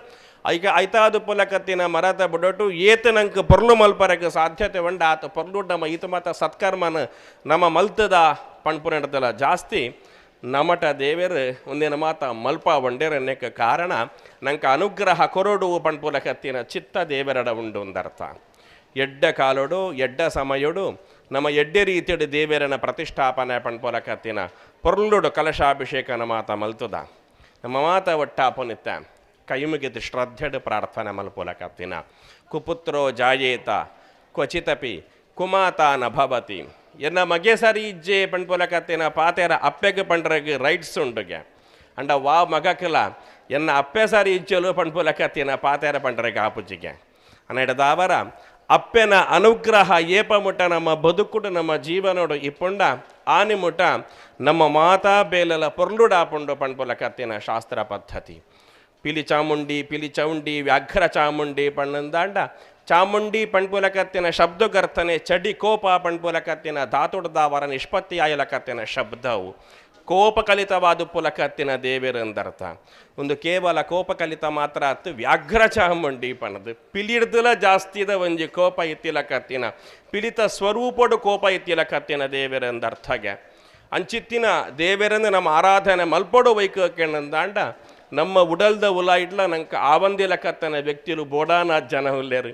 ಐಕ ಐತಾದು ಪುಲಕತ್ತಿನ ಮರತ ಬುಡಟು ಏತ ನಂಗೆ ಪೊರ್ಲು ಮಲ್ಪರಕ್ಕೆ ಸಾಧ್ಯತೆ ಉಂಡ ಆತ ಪೊರ್ಲು ನಮ್ಮ ಈತ ಮಾತ ಸತ್ಕರ್ಮನ ನಮ್ಮ ಮಲ್ತದ ಪಣ್ಪುನಡದಲ್ಲ ಜಾಸ್ತಿ ನಮಟ ದೇವರು ಒಂದಿನ ಮಾತ ಮಲ್ಪ ಒಂಡೇರನ್ನೇಕ ಕಾರಣ ನಂಗೆ ಅನುಗ್ರಹ ಕೊರಡು ಪಣ್ಪುಲಕತ್ತಿನ ಚಿತ್ತ ದೇವರಡ ಉಂಡು ಒಂದರ್ಥ. ಎಡ್ಡ ಕಾಲೋಡು ಎಡ್ಡ ಸಮಯೋಡು ನಮ್ಮ ಎಡ್ಡೆ ರೀತಿಯಡು ದೇವರನ ಪ್ರತಿಷ್ಠಾಪನೆ ಪಣ್ಪುಲಕತ್ತಿನ ಪೊರ್ಲುಡು ಕಲಶಾಭಿಷೇಕನ ಮಾತ ಮಲ್ತದ ನಮ್ಮ ಮಾತ ಒಟ್ಟಾಪುನಿತ್ತ ಕೈ ಮುಗಿದು ಶ್ರದ್ಧೆಡು ಪ್ರಾರ್ಥನೆ ಮಲ್ಪುಲಕತ್ತಿನ ಕುಪುತ್ರೋ ಜಾಯೇತ ಕ್ವಚಿತಪಿ ಕುಮಾತ ನಭವತಿ ಎನ್ನ ಮಗೆ ಸರಿ ಇಜ್ಜೆ ಪಣ್ಪುಲಕತ್ತಿನ ಪಾತೆರ ಅಪ್ಪೆಗೆ ಪಂಡ್ರಗೆ ರೈಟ್ಸ್ ಉಂಡುಗೆ ಅಂಡ ವಾ ಮಗಕಲ ಎನ್ನ ಅಪ್ಪೆ ಸರಿ ಇಜ್ಜಲು ಪಣ್ಪುಲಕತ್ತಿನ ಪಾತೆರ ಪಂಡ್ರಗೆ ಆಪುಜಿಗೆ ಅನ್ನೆಡದಾವರ ಅಪ್ಪೆನ ಅನುಗ್ರಹ ಏಪ ಮುಟ ನಮ್ಮ ಬದುಕುಡು ನಮ್ಮ ಜೀವನೋಡು ಇಪ್ಪುಂಡ ಆನಿ ಮುಟ ನಮ್ಮ ಮಾತಾ ಬೇಲಲ ಪೊರ್ಲುಡಾಪುಂಡು ಪಣ್ಪುಲಕತ್ತಿನ ಶಾಸ್ತ್ರ ಪದ್ಧತಿ. ಪಿಲಿ ಚಾಮುಂಡಿ ಪಿಲಿ ಚೌಂಡಿ ವ್ಯಾಘ್ರ ಚಾಮುಂಡಿ ಪಣ್ಣಂದಾಂಡ ಚಾಮುಂಡಿ ಪಣ್ಪುಲಕತ್ತಿನ ಶಬ್ದಗರ್ತನೆ ಚಡಿ ಕೋಪ ಪಣ್ಪುಲಕತ್ತಿನ ಧಾತುಡ್ದಾವರ ನಿಷ್ಪತ್ತಿ ಆಯಲಕತ್ತಿನ ಶಬ್ದವು ಕೋಪಕಲಿತವಾದ ಪುಲಕತ್ತಿನ ದೇವಿರಂದರ್ಥ. ಒಂದು ಕೇವಲ ಕೋಪಕಲಿತ ಮಾತ್ರ ಅತ್ತು ವ್ಯಾಘ್ರ ಚಾಮುಂಡಿ ಪಣದು ಪಿಲಿಡ್ದಲ ಜಾಸ್ತಿದ ಒಂಜಿ ಕೋಪ ಇತ್ತಿಲಕತ್ತಿನ ಪಿಲಿತ ಸ್ವರೂಪಡು ಕೋಪ ಇತ್ತಿಲಕತ್ತಿನ ದೇವಿರಂದರ್ಥಗೆ. ಅಂಚಿತ್ತಿನ ದೇವರನ್ನು ನಮ್ಮ ಆರಾಧನೆ ಮಲ್ಪಡು ವೈಕೆಣ್ಣಂದಾಂಡ ನಮ್ಮ ಉಡಲ್ದ ಉಲಾಯಿಡ್ಲ ನಂಗೆ ಆವಂದಿಲಕತ್ತನ ವ್ಯಕ್ತಿಲು ಬೋಡಾನಾಥ್ ಜನ ಉಲ್ಲೇರು.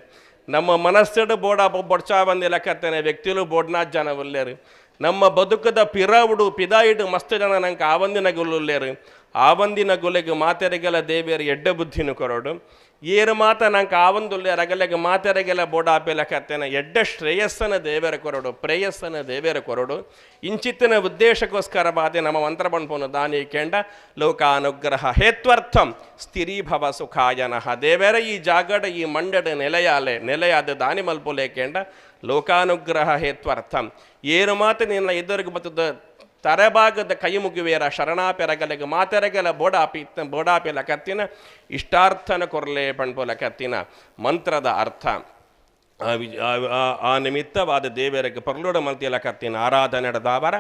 ನಮ್ಮ ಮನಸ್ಸಡು ಬೋಡ ಬೊಡ್ಚಾ ಬಂದಿಲಕತ್ತನ ವ್ಯಕ್ತಿಲು ಬೋಡ್ನಾಥ್ ಜನ ಉಲ್ಲೇರು. ನಮ್ಮ ಬದುಕದ ಪಿರವುಡು ಪಿದಾಯಿಡು ಮಸ್ತ್ ಜನ ನಂಗೆ ಆವಂದಿನ ಗುಲ್ಲುಲ್ಲೇರು. ಆವಂದಿನ ಗುಲೆಗೆ ಮಾತೆರೆಗೆಲ ದೇವಿಯರು ಎಡ್ಡ ಬುದ್ಧಿನ ಕೊರೋಡು. ಏರು ಮಾತ ನಂಗೆ ಆವಂದುಲ್ಲೆ ರಗಲೆಗೆ ಮಾತೆರೆಗೆಲ ಬೋಡಾಪೆಲಕತ್ತೇನ ಎಡ್ಡ ಶ್ರೇಯಸ್ಸನ ದೇವರ ಕೊರಡು, ಪ್ರೇಯಸ್ಸನ ದೇವರ ಕೊರಡು. ಇಂಚಿತ್ತಿನ ಉದ್ದೇಶಕ್ಕೋಸ್ಕರ ಬಾದೆ ನಮ್ಮ ಮಂತ್ರ ಪಣ್ಪುನು ದಾನಿ ಕೆಂಡ ಲೋಕಾನುಗ್ರಹ ಹೇತ್ವರ್ಥಂ ಸ್ಥಿರೀಭವ ಸುಖಾಯನಃ. ದೇವರ ಈ ಜಾಗಡ ಈ ಮಂಡಡ ನೆಲೆಯಾಲೆ ನೆಲೆಯಾದ ದಾನಿ ಮಲ್ಪುಲೆ ಕೆಂಡ ಲೋಕಾನುಗ್ರಹ ಹೇತ್ವರ್ಥಂ. ಏರು ಮಾತು ನಿನ್ನ ಎದುರಿಗೆ ಬತ್ತದ ತರಭಾಗದ ಕೈ ಮುಗಿವೇರ ಶರಣಾಪೆರಗಲೆಗೆ ಮಾತೆರಗಲ ಬೋಡಾಪಿ ಬೋಡಾಪಿಲ ಕತ್ತಿನ ಇಷ್ಟಾರ್ಥನ ಕೊರಲೆ ಪಣ್ಪುಲ ಕತ್ತಿನ ಮಂತ್ರದ ಅರ್ಥ. ಆ ನಿಮಿತ್ತವಾದ ದೇವರಿಗೆ ಪರ್ಲೋಡ ಮಲ್ತಿಲ ಕತ್ತಿನ ಆರಾಧನೆ ದಾವರ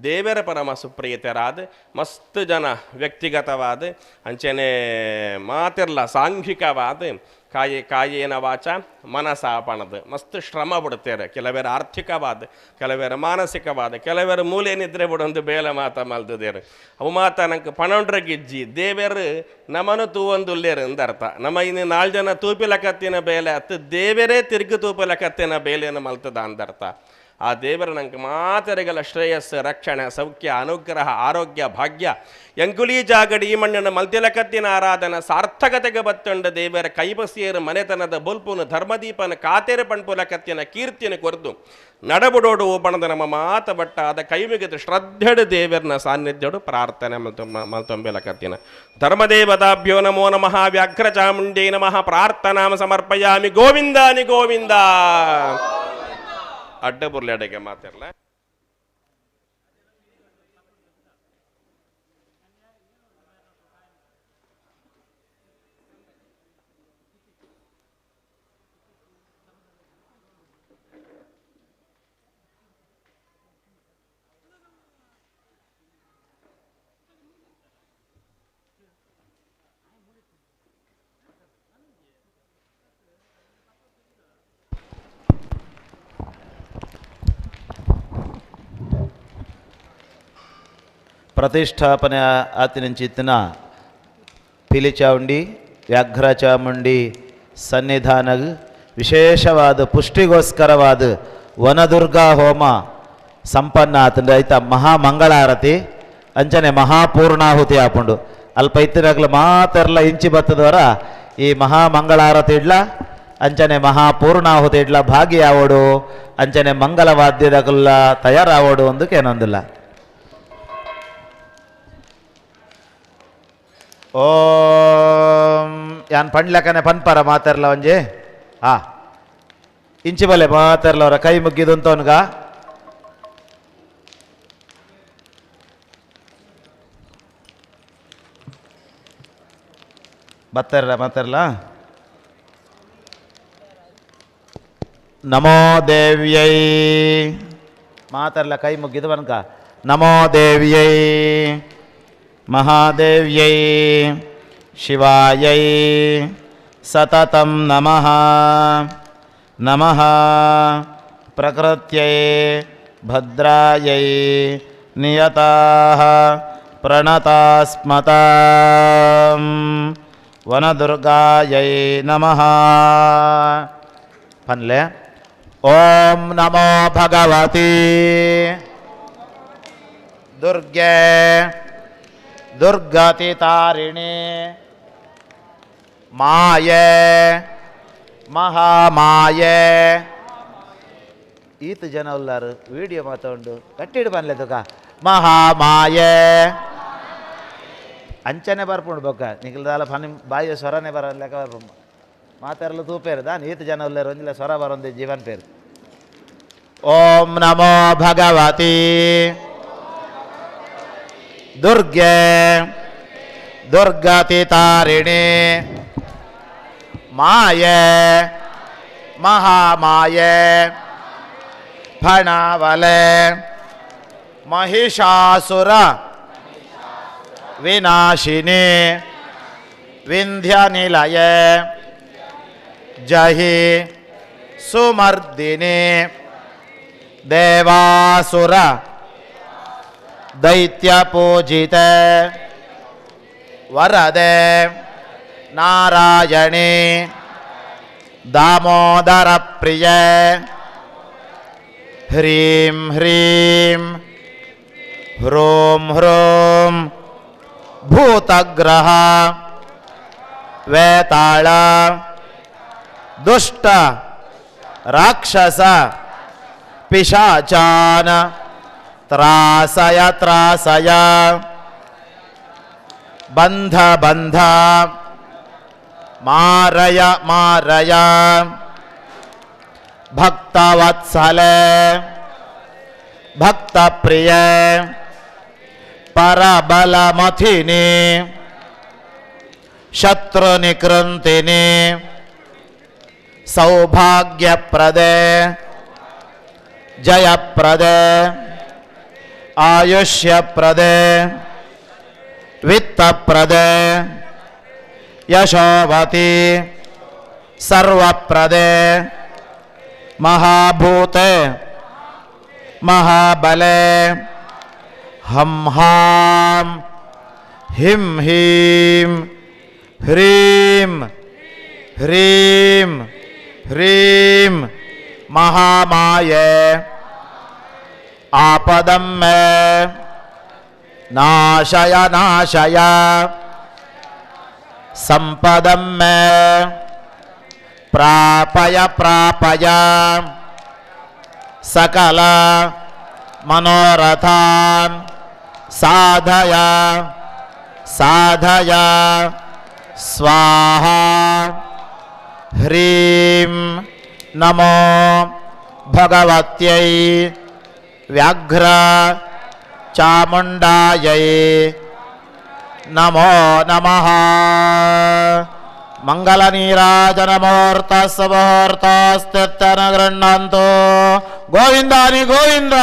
ದೇವರ ಪರಮ ಸುಪ್ರಿಯತರಾದ ಮಸ್ತ್ ಜನ ವ್ಯಕ್ತಿಗತವಾದ ಅಂಚನೆ ಮಾತಿರ್ಲ ಸಾಂಘಿಕವಾದ ಕಾಯೇ ಕಾಯೇನ ವಾಚ ಮನಸಾಪಣದ ಮಸ್ತ್ ಶ್ರಮ ಬಿಡ್ತಾರೆ. ಕೆಲವರು ಆರ್ಥಿಕವಾದ, ಕೆಲವರು ಮಾನಸಿಕವಾದ, ಕೆಲವರು ಮೂಲೆ ನಿದ್ರೆ ಬಿಡೊಂದು ಬೇಲೆ ಮಾತ ಮಲ್ತದೇರು. ಅವು ಮಾತ ನಂಗೆ ಪಣೊಂಡ್ರಗಿಜ್ಜಿ ದೇವರು ನಮನು ತೂವೊಂದುಲ್ಲೇರು ಅಂದರ್ಥ. ನಮ್ಮ ಇನ್ನು ನಾಲ್ಕು ಜನ ತೂಪಿಲಕತ್ತಿನ ಬೇಲೆ ಅತ್ತು ದೇವರೇ ತಿರುಗು ತೂಪಿಲಕತ್ತಿನ ಬೇಲೆಯನ್ನು ಮಲ್ತದ ಅಂದರ್ಥ. ಆ ದೇವರ ನಂಗೆ ಮಾತರೆಗಲ ಶ್ರೇಯಸ್ಸು, ರಕ್ಷಣೆ, ಸೌಖ್ಯ, ಅನುಗ್ರಹ, ಆರೋಗ್ಯ, ಭಾಗ್ಯ ಎಂಕುಲಿ ಜಾಗಡಿ ಈ ಮಣ್ಣನ್ನು ಮಲ್ತಿಲಕತ್ತಿನ ಆರಾಧನ ಸಾರ್ಥಕತೆಗೆ ಬತ್ತೊಂಡ ದೇವರ ಕೈಬಸಿಯರು ಮನೆತನದ ಬೊಲ್ಪುನು ಧರ್ಮದೀಪನ ಕಾತೆರೆ ಪಣ್ಪುಲಕತ್ತಿನ ಕೀರ್ತಿನ ಕೊರದು ನಡಬುಡೋಡು ಓಪಣದ ನಮ್ಮ ಮಾತ ಬಟ್ಟಾದ ಕೈಮಿಗದ ಶ್ರದ್ಧೆಡು ದೇವರನ ಸಾನ್ನಿಧ್ಯಡು ಪ್ರಾರ್ಥನೆ ಮಲ್ತೊಂಬೆಲಕತ್ತಿನ ಧರ್ಮದೇವತಾಭ್ಯೋ ನಮೋ ನಮಃ. ವ್ಯಾಘ್ರ ಚಾಮುಂಡೇ ನಮಃ. ಪ್ರಾರ್ಥನಾಮ ಸಮರ್ಪಯಾಮಿ. ಗೋವಿಂದಾನಿ ಗೋವಿಂದ. ಅಡ್ಡ ಬುರ್ಲೆ ಅಡಿಗೆ ಮಾತಿರಲ್ಲ. ಪ್ರತಿಷ್ಠಾಪನೆ ಆತಿನಂಚಿತ್ತಿನ ಪಿಲಿಚಾವುಂಡಿ ವ್ಯಾಘ್ರಚಾಮುಂಡಿ ಸನ್ನಿಧಾನ ವಿಶೇಷವಾದ ಪುಷ್ಟಿಗೋಸ್ಕರವಾದ ವನದುರ್ಗಾ ಹೋಮ ಸಂಪನ್ನ ಆತಂದ್ರೆ ಐತ ಮಹಾಮಂಗಳಾರತಿ ಅಂಚನೆ ಮಹಾಪೂರ್ಣಾಹುತಿ ಆಪುಂಡು. ಅಲ್ಪ ಇತ್ತಿನಾಗಲು ಮಾತೆರ್ಲ ಇಂಚಿ ಬತ್ತದವರ ಈ ಮಹಾಮಂಗಳಾರತಿ ಇಡ್ಲ ಅಂಚನೆ ಮಹಾಪೂರ್ಣಾಹುತಿ ಇಡ್ಲ ಭಾಗಿಯಾವೋಡು ಅಂಚನೆ ಮಂಗಲವಾದ್ಯದಗಲ್ಲ ತಯಾರಾವೋಡು ಅಂದಕ್ಕೇನೊಂದಿಲ್ಲ. ಓಂ ಯಾನ್ ಪಂಡ್ಲಕನೆ ಪನ್ಪರ ಮಾತಾರ್ಲ ಒಂಜಿ ಆ ಇಂಚಿ ಬಲೆ ಮಾತಾರ್ಲ ಅವರ ಕೈ ಮುಗ್ಗಿದಂತವನ್ಗ ಬತ್ತಾರ ಮಾತಾರ್ಲ. ನಮೋ ದೇವ್ಯೈ ಮಾತಾರ್ಲ ಕೈ ಮುಗ್ಗಿದು ಬನ್ಕ. ನಮೋ ದೇವ್ಯೈ ಮಹಾದೇವ್ಯೈ ಶಿವಾಯೈ ಸತತಂ ನಮಃ. ನಮಃ ಪ್ರಕೃತ್ಯೈ ಭದ್ರಾಯೈ ನಿಯತಾಃ ಪ್ರಣತಾಸ್ಮತಾಂ ವನದುರ್ಗಾಯೈ ನಮಃ. ಪನ್ಲೆ ಓಂ ನಮೋ ಭಗವತಿ ದುರ್ಗೆ ದುರ್ಗತಿ ತಾರಿಣಿ ಮಾಯೆ ಮಹಾಮಾಯೆ. ಈತ ಜನ ಉಲ್ಲಾರು ವಿಡಿಯೋ ಮಾತೊಂಡು ಕಟ್ಟಿಡು ಬನ್ಲೆ ತುಕ ಮಹಾಮಾಯೆ ಅಂಚನೆ ಬರ್ಪುಂಡು ಬೊಕ್ಕ ನಿಖಿಲ್ದಾಲ ಫನಿ ಬಾಯಿಯ ಸ್ವರನೇ ಬರಲೆಕ್ಕ ಬರ್ಪು ಮಾತಾರಲು ತೂಪೇರು ದಾನ್ ಈತ ಜನ ಉಲ್ಲೇರು ಒಂಜಿಲ ಸ್ವರ ಬರೊಂದು ಜೀವನ್ ಪೇರು. ಓಂ ನಮೋ ಭಗವತಿ ದುರ್ಗೆ ದುರ್ಗತಿ ತಾರಿಣಿ ಮಾಯೆ ಮಹಾಮಾಯೆ ಫಣವಲೆ ಮಹಿಷಾಸುರ ವಿನಾಶಿನಿ ವಿಂಧ್ಯ ನಿಲಯೆ ಜಹಿ ಸುಮರ್ದಿನಿ ದೇವಾಸುರ ದೈತ್ಯ ಪೂಜಿತೆ ವರದೆ ನಾರಾಯಣಿ ದಾಮೋದರ ಪ್ರಿಯ ಹ್ರೀಂ ಹ್ರೀಂ ಹ್ರೋಂ ಹ್ರೋಂ ಭೂತಗ್ರಹ ವೇತಾಳ ದುಷ್ಟ ರಾಕ್ಷಸ ಪಿಶಾಚಾನ ತ್ರಾಸಯ ತ್ರಾಸಯ ಬಂಧ ಬಂಧ ಮಾರಯ ಮಾರಯ ಭಕ್ತವತ್ಸಲೆ ಭಕ್ತಪ್ರಿಯ ಪರಬಲಮಥಿನಿ ಶತ್ರುನಿಕೃಂತಿನಿ ಸೌಭಾಗ್ಯಪ್ರದೆ ಜಯಪ್ರದೆ ಆಯುಷ್ಯಪ್ರದೆ ವಿತ್ತಪ್ರದೆ ಯಶೋವತಿ ಸರ್ವಪ್ರದೆ ಮಹಾಭೂತೆ ಮಹಾಬಲೆ ಹಂ ಹಾಂ ಹಿಂ ಹೀಂ ಹ್ರೀಂ ಹ್ರೀಂ ಹ್ರೀಂ ಮಹಾಮಾಯೆ आपदं मे नाशय नाशय संपदं मे प्रापय प्रापय सकल मनोरथान् साधय साधय स्वाहा। ह्रीं नमो भगवत्यै व्याघ्र चामुण्डायै नमो नमः। मंगलनीराजनमुहूर्तस्मुहूर्तस्थित्यन गृह्णन्तु गोविन्दानि गोविन्द।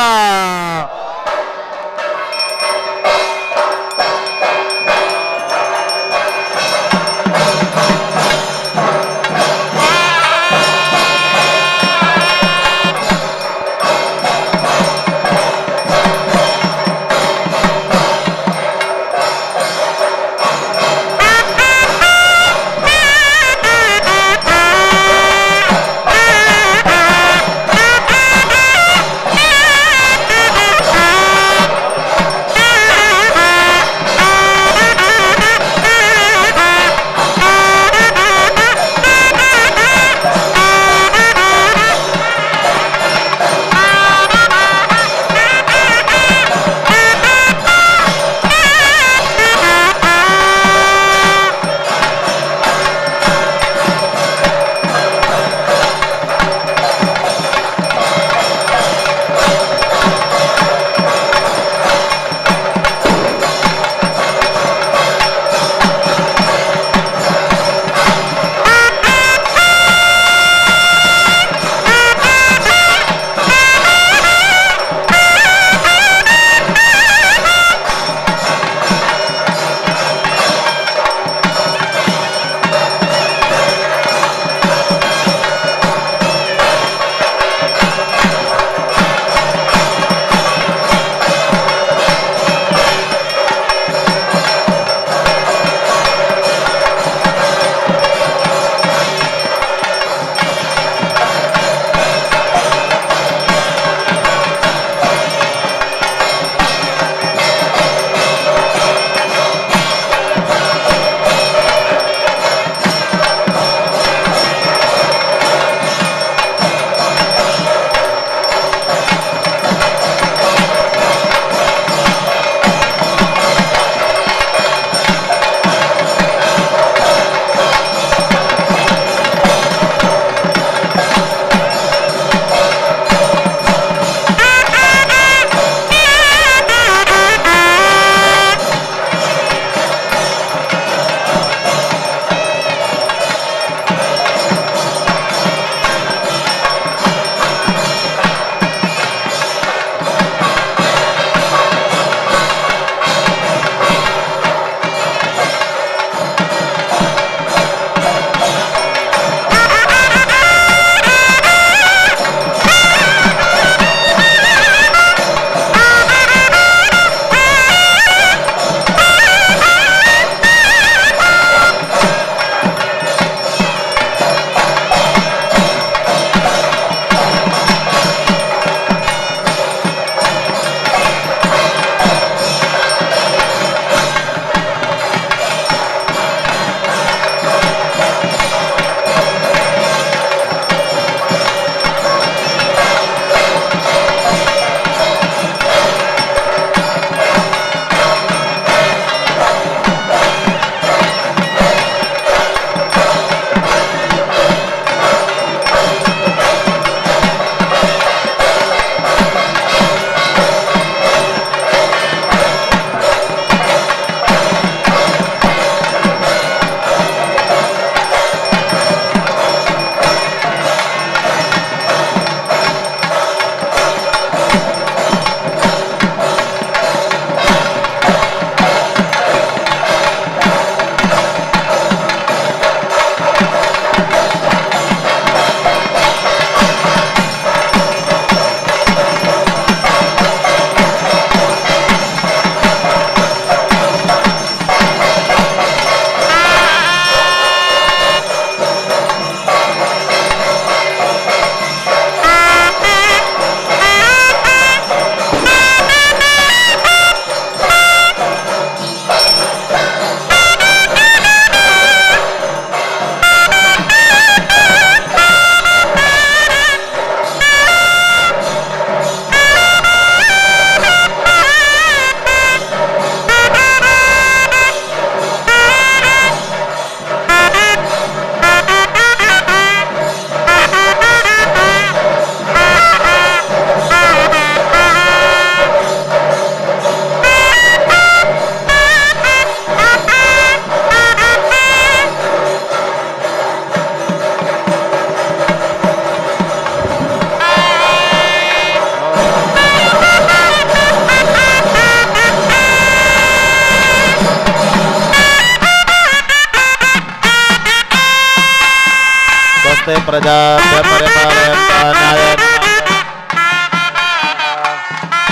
ಸ್ವಸ್ತಿ ಪ್ರಜಾಭ್ಯ ಪರಿಪಾಲಯಂತಾ ನ್ಯಾಯೇನ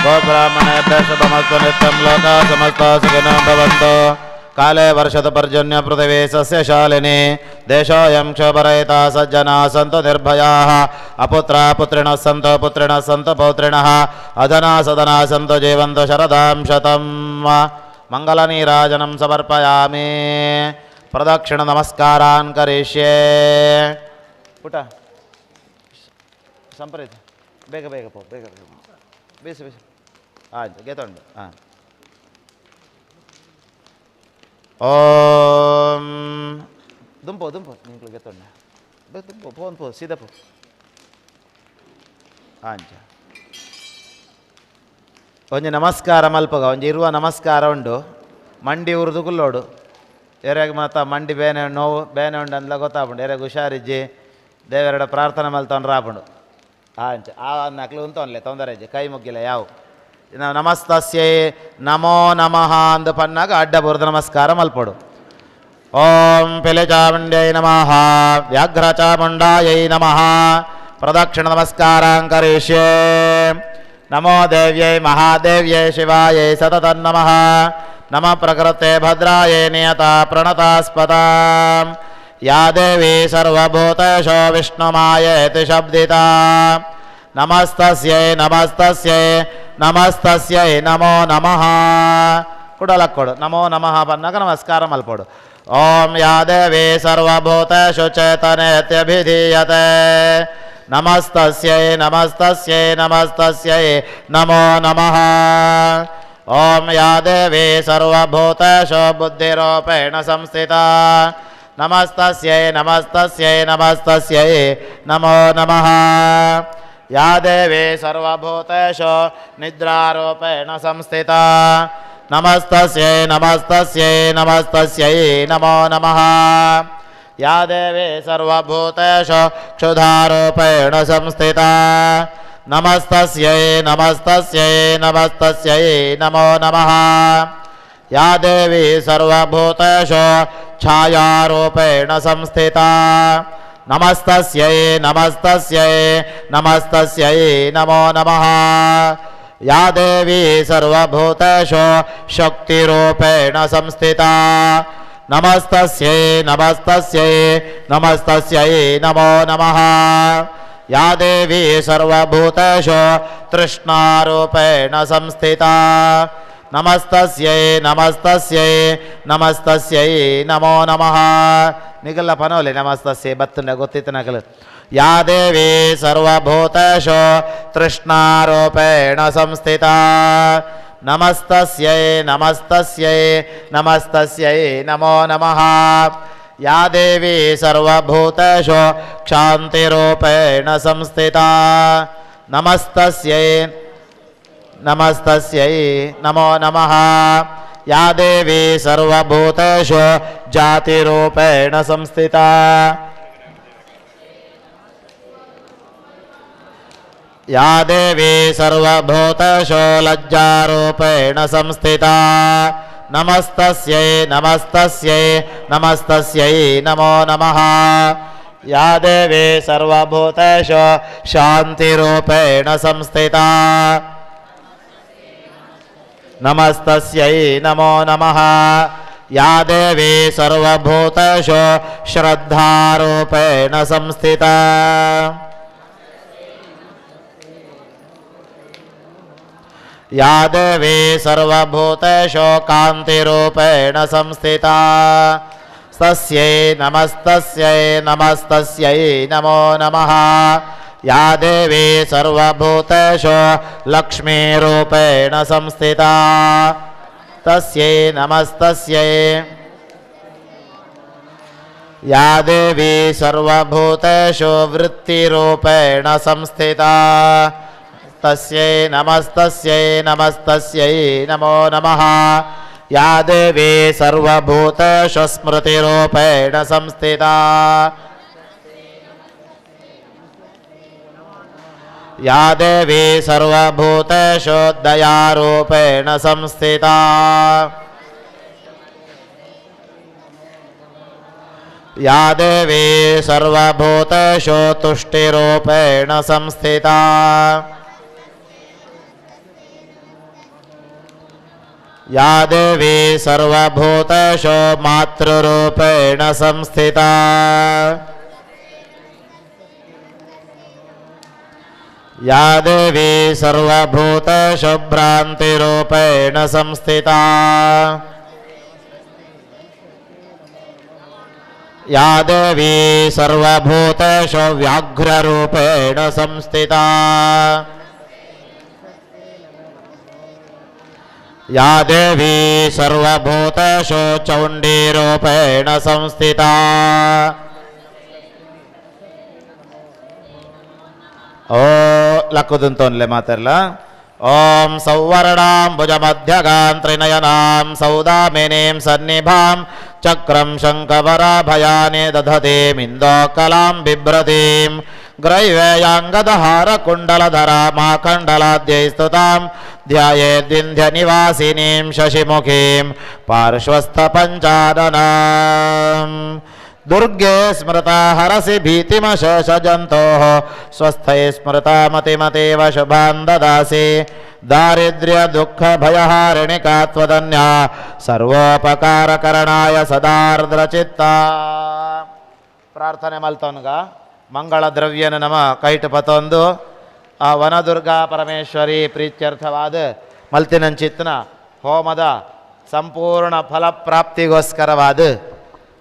ಗೋಬ್ರಾಹ್ಮಣೇಭ್ಯಃ ಶುಭಮಸ್ತು ನಿತ್ಯಂ ಲೋಕಾಃ ಸಮಸ್ತಾಃ ಸುಖಿನೋ ಭವಂತು. ಕಾಲೇ ವರ್ಷದ ಪರ್ಜನ್ಯ ಪೃಥಿವೀ ಸಸ್ಯಶಾಲಿನಿ ದೇಶೋಯಂ ಕ್ಷೋಭರಹಿತಃ ಸಜ್ಜನಾಃ ಸಂತು ನಿರ್ಭಯಾಃ. ಅಪುತ್ರ ಪುತ್ರಿಣಃ ಸಂತು ಪುತ್ರಿಣಃ ಸಂತು ಪೌತ್ರಿಣಃ ಅಧನಾ ಸದನಾ ಸಂತು ಜೀವಂತು ಶರದಾಂ ಶತಂ. ಮಂಗಲನೀರಾಜನಂ ಸಮರ್ಪಯಾಮಿ. ಪ್ರದಕ್ಷಿಣ ನಮಸ್ಕಾರಾನ್ ಕರಿಷ್ಯೆ. ಪುಟ ಸಂಪ್ರೀತ ಬೇಗ ಬೇಗ ಪೋ, ಬೇಗ ಬೇಗ ಬೇಸು ಬೇಸು. ಆಯ್ತು ಗೆತೊಂಡು. ಹಾಂ ಓಂ ದುಂಪೋ ದುಂಪೋ ನಿಂಕ್ಲು ಗೆತ್ತೊಂಡ ಬೇಗ ದುಂಪೋ ಫೋನ್ ಪೋ ಸೀದಾ ಪೋ. ಆಂಚ ಒಂಜಿ ನಮಸ್ಕಾರ ಮಲ್ಪಗ ಒಂಜಿ ಇರುವ ನಮಸ್ಕಾರ ಉಂಡು. ಮಂಡಿ ಉರಿದು ಕುಲ್ಲೋಡು ಎರೆಗ್ ಮಾತ ಮಂಡಿ ಬೇನೆ ನೋವು ಬೇನೆ ಉಂಡು ಅಂದ್ಲ ಗೊತ್ತಾಪುಂಡು. ಎರೆಗ್ ಹುಷಾರಿಜ್ಜಿ ದೇವರೆಡ ಪ್ರಾರ್ಥನೆ ಮಲ್ತೊಂಡು ರಾಪುಂಡು. ಆಂಚ ಆ ನಕ್ಲು ಉಂತೊನ್ಲೆ ತೊಂದರೆ ಇಜ್ಜಿ ಕೈ ಮುಗ್ಗಿಲ್ಲ ಯಾವು. ನಾವು ನಮಸ್ತಸ್ಯೈ ನಮೋ ನಮಃ ಅಂದು ಪನ್ನಾಗ ಅಡ್ಡ ಬುರದ ನಮಸ್ಕಾರ ಮಲ್ಪಡು. ಓಂ ಪಿಲಿಚಾಮುಂಡ್ಯೈ ನಮಃ ವ್ಯಾಘ್ರಚಾಮುಂಡಾಯೈ ನಮಃ. ಪ್ರದಕ್ಷಿಣ ನಮಸ್ಕಾರಾಂ ಕರಿಷ್ಯೆ. ನಮೋ ದೇವ್ಯೈ ಮಹಾದೇವ್ಯೈ ಶಿವಾಯೈ ಸತತಂ ನಮಃ. ನಮಃ ಪ್ರಕೃತೆ ಭದ್ರಾಯೈ ನಿಯತ ಪ್ರಣತಾಸ್ಪದಾಂ. ಯಾ ದೇವಿ ಸರ್ವಭೂತೇಷು ವಿಷ್ಣುಮಾಯೇತಿ ಶಬ್ದಿತಾ. ನಮಸ್ತಸ್ಯೈ ನಮಸ್ತಸ್ಯೈ ನಮಸ್ತಸ್ಯೈ ನಮೋ ನಮಃ. ಕುಡಲಕ್ಕೊಡು ನಮೋ ನಮಃ ಪನ್ನಾಗ ನಮಸ್ಕಾರ ಮಲ್ಪೊಡು. ಓಂ ಯಾ ದೇವಿ ಸರ್ವಭೂತೇಷು ಚೇತನೇತ್ಯಭಿಧೀಯತೆ. ನಮಸ್ತಸ್ಯೈ ನಮಸ್ತಸ್ಯೈ ನಮಸ್ತಸ್ಯೈ ನಮೋ ನಮಃ. ಓಂ ಯಾ ದೇವಿ ಸರ್ವಭೂತೇಷು ಬುದ್ಧಿರೂಪೇಣ ಸಂಸ್ಥಿತಾ. ನಮಸ್ತಸ್ಯೈ ನಮಸ್ತಸ್ಯೈ ನಮಸ್ತಸ್ಯೈ ನಮೋ ನಮಃ. ಯಾ ದೇವಿ ಸರ್ವಭೂತೇಷು ನಿದ್ರಾರೂಪೇಣ ಸಂಸ್ಥಿತಾ. ನಮಸ್ತಸ್ಯೈ ನಮಸ್ತಸ್ಯೈ ನಮಸ್ತಸ್ಯೈ ನಮೋ ನಮಃ. ಯಾ ದೇವಿ ಸರ್ವಭೂತೇಷು ಕ್ಷುಧಾರೂಪೇಣ ಸಂಸ್ಥಿತಾ. ನಮಸ್ತಸ್ಯೈ ನಮಸ್ತಸ್ಯೈ ನಮಸ್ತಸ್ಯೈ ನಮೋ ನಮಃ. ಯಾ ದೇವಿ ಸರ್ವಭೂತೇಷು ಛಾಯಾರೂಪೇಣ ಸಂಸ್ಥಿತಾ. ನಮಸ್ತಸ್ಯೈ ನಮಸ್ತಸ್ಯೈ ನಮಸ್ತಸ್ಯೈ ನಮೋ ನಮಃ. ಯಾ ದೇವಿ ಸರ್ವಭೂತೇಷು ಶಕ್ತಿರೂಪೇಣ ಸಂಸ್ಥಿತಾ. ನಮಸ್ತಸ್ಯೈ ನಮಸ್ತಸ್ಯೈ ನಮಸ್ತಸ್ಯೈ ನಮೋ ನಮಃ. ಯಾ ದೇವಿ ಸರ್ವಭೂತೇಷು ತೃಷ್ಣಾರೂಪೇಣ ಸಂಸ್ಥಿತಾ. ನಮಸ್ತಸ್ಯೈ ನಮಸ್ತಸ್ಯೈ ನಮಸ್ತಸ್ಯೈ ನಮೋ ನಮಃ. ನಿಗಲ್ಲ ಪನೋಲೆ ನಮಸ್ತಸ್ಯೈ ಬತ್ತುಂಡ ಗೊತ್ತಿತ್ತು ನಗಲು. ಯಾ ದೇವಿ ಸರ್ವಭೂತೇಷು ತೃಷ್ಣಾರೂಪೇಣ ಸಂಸ್ಥಿತಾ. ನಮಸ್ತಸ್ಯೈ ನಮಸ್ತಸ್ಯೈ ನಮಸ್ತಸ್ಯೈ ನಮೋ ನಮಃ. ಯಾ ದೇವಿ ಸರ್ವಭೂತೇಷು ಕ್ಷಾಂತಿರೂಪೇಣ ಸಂಸ್ಥಿತಾ. ನಮಸ್ತಸ್ಯೈ ನಮಸ್ತಸ್ಯೈ ನಮೋ ನಮಃ. ಯಾ ದೇವಿ ಸರ್ವಭೂತೇಷು ಜಾತಿರೂಪೇಣ ಸಂಸ್ಥಿತಾ. ಯಾ ದೇವಿ ಸರ್ವಭೂತೇಷು ಲಜ್ಜಾರೂಪೇಣ ಸಂಸ್ಥಿತಾ. ನಮಸ್ತಸ್ಯೈ ನಮಸ್ತಸ್ಯೈ ನಮಸ್ತಸ್ಯೈ ನಮೋ ನಮಃ. ಯಾ ದೇವಿ ಸರ್ವಭೂತೇಷು ಶಾಂತಿರೂಪೇಣ ಸಂಸ್ಥಿತಾ. ನಮಸ್ತಸ್ಯೈ ನಮೋ ನಮಃ. ಯಾ ದೇವಿ ಸರ್ವಭೂತೇಷು ಶ್ರದ್ಧಾರೂಪೇಣ ಸಂಸ್ಥಿತಾ. ಯಾ ದೇವಿ ಸರ್ವಭೂತೇಷು ಕಾಂತಿರೂಪೇಣ ಸಂಸ್ಥಿತಾ. ತಸ್ಯೈ ನಮಸ್ತಸ್ಯೈ ನಮಸ್ತಸ್ಯೈ ನಮೋ ನಮಃ. ಯಾ ದೇವಿ ಸರ್ವಭೂತೇಷು ಲಕ್ಷ್ಮೀರೂಪೇಣ ಸಂಸ್ಥಿತಾ. ತಸ್ಯೈ ನಮಸ್ತಸ್ಯೈ. ಯಾ ದೇವಿ ಸರ್ವಭೂತೇಷು ವೃತ್ತಿರೂಪೇಣ ಸಂಸ್ಥಿತಾ. ತಸ್ಯೈ ನಮಸ್ತಸ್ಯೈ ನಮಸ್ತಸ್ಯೈ ನಮೋ ನಮಃ. ಯಾ ದೇವಿ ಸರ್ವಭೂತೇಷು ಸ್ಮೃತಿರೂಪೇಣ ಸಂಸ್ಥಿತಾ. ಯಾ ದೇವಿ ಸರ್ವಭೂತೇಷು ದಯಾರೂಪೇಣ ಸಂಸ್ಥಿತಾ. या देवी सर्वभूतेषु तुष्टिरूपेण संस्थिता। या देवी सर्वभूतेषु मातृरूपेण संस्थिता। या देवी सर्वभूतेषु भ्रान्तिरूपेण संस्थिता। या देवी सर्वभूतेषु व्याघ्ररूपेण संस्थिता। या देवी सर्वभूतेषु चौण्डीरूपेण संस्थिता। ओ लक्कुदुंतोन्ले मातर्ला। ओम सौवर्णांबुजमध्यगां त्रिनयनां सौदामिनीं सन्निभां चक्रं शङ्कवराभयानि दधतीमिन्दोकलां बिभ्रतीं ग्रैवेयाङ्गदहारकुण्डलधरामाखण्डलाद्यैस्तुतां ध्यायेद्विन्ध्यनिवासिनीं शशिमुखीं पार्श्वस्थपञ्चाननाम्। दुर्गे स्मृता हरसि भीतिमशेषजन्तोः स्वस्थै स्मृता मतिमतीव शुभां ददासि। दारिद्र्यदुःखभयहारिणिका त्वदन्या सर्वोपकारकरणाय सदार्द्रचित्ता। ಪ್ರಾರ್ಥನೆ ಮಲ್ತವನ್ಗ ಮಂಗಳ ದ್ರವ್ಯನ ನಮ ಕೈಟು ಪತೊಂದು ಆ ವನದುರ್ಗಾ ಪರಮೇಶ್ವರಿ ಪ್ರೀತ್ಯರ್ಥವಾದ ಮಲ್ತಿನಂಚಿತ್ನ ಹೋಮದ ಸಂಪೂರ್ಣ ಫಲಪ್ರಾಪ್ತಿಗೋಸ್ಕರವಾದ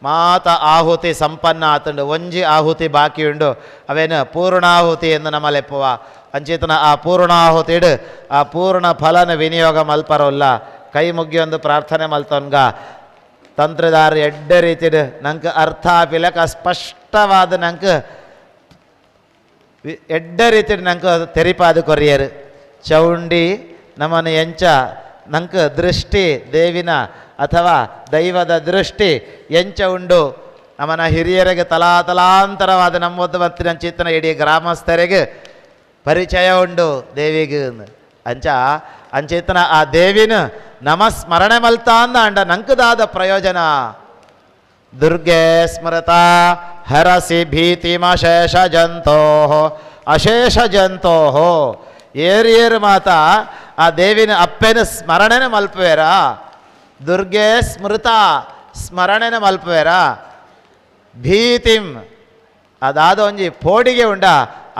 ಮಾತ ಆಹುತಿ ಸಂಪನ್ನ ಆತುಂಡು. ಒಂಜಿ ಆಹುತಿ ಬಾಕಿ ಉಂಡು, ಅವೇನು ಪೂರ್ಣಾಹುತಿ ಎಂದು ನಮ್ಮ ಲೆಪ್ಪುವ. ಅಂಚಿತನ ಆ ಪೂರ್ಣಾಹುತಿಡು ಆ ಪೂರ್ಣ ಫಲನ ವಿನಿಯೋಗ ಮಲ್ಪರೋಲ್ಲ. ಕೈ ಮುಗಿಯೊಂದು ಪ್ರಾರ್ಥನೆ ಮಲ್ತೊನ್ಗ ತಂತ್ರದಾರ ಎಡ್ಡೆ ರೀತಿಡು ನಂಗೆ ಅರ್ಥ ಆಪಿಲಕ ಸ್ಪಷ್ಟವಾದ ನಂಗೆ ಎಡ್ಡೆ ರೀತಿಡು ನಂಗೆ ತೆರಿಪಾದ ಕೊರಿಯರು. ಚೌಂಡಿ ನಮ್ಮನ್ನು ಎಂಚ ನಂಗೆ ದೃಷ್ಟಿ ದೇವಿನ ಅಥವಾ ದೈವದ ದೃಷ್ಟಿ ಎಂಚ ಉಂಡು ನಮ್ಮನ ಹಿರಿಯರಿಗೆ ತಲಾತಲಾಂತರವಾದ ನಮ್ಮೊದ್ದು ಮತ್ತಿನ ಚಿತ್ತನ ಇಡೀ ಗ್ರಾಮಸ್ಥರಿಗೆ ಪರಿಚಯ ಉಂಡು ದೇವಿಗೆ. ಅಂಚ ಅಂಚೇತನ ಆ ದೇವಿನ ನಮ ಸ್ಮರಣೆ ಮಲ್ತಾ ಅಂದ ಅಂಡ ನಂಕದಾದ ಪ್ರಯೋಜನ. ದುರ್ಗೆ ಸ್ಮೃತ ಹರಸಿ ಭೀತಿಮಶೇಷ ಜಂತೋ ಅಶೇಷ ಜಂತೋ. ಏರಿಯೇರು ಮಾತ ಆ ದೇವಿನ ಅಪ್ಪೆನ ಸ್ಮರಣೆನ ಮಲ್ಪುವೇರ. ದುರ್ಗೆ ಸ್ಮೃತ ಸ್ಮರಣೆನ ಮಲ್ಪುವೇರ. ಭೀತಿಂ ಅದಾದ ಒಂಜಿ ಪೋಡಿಗೆ ಉಂಡ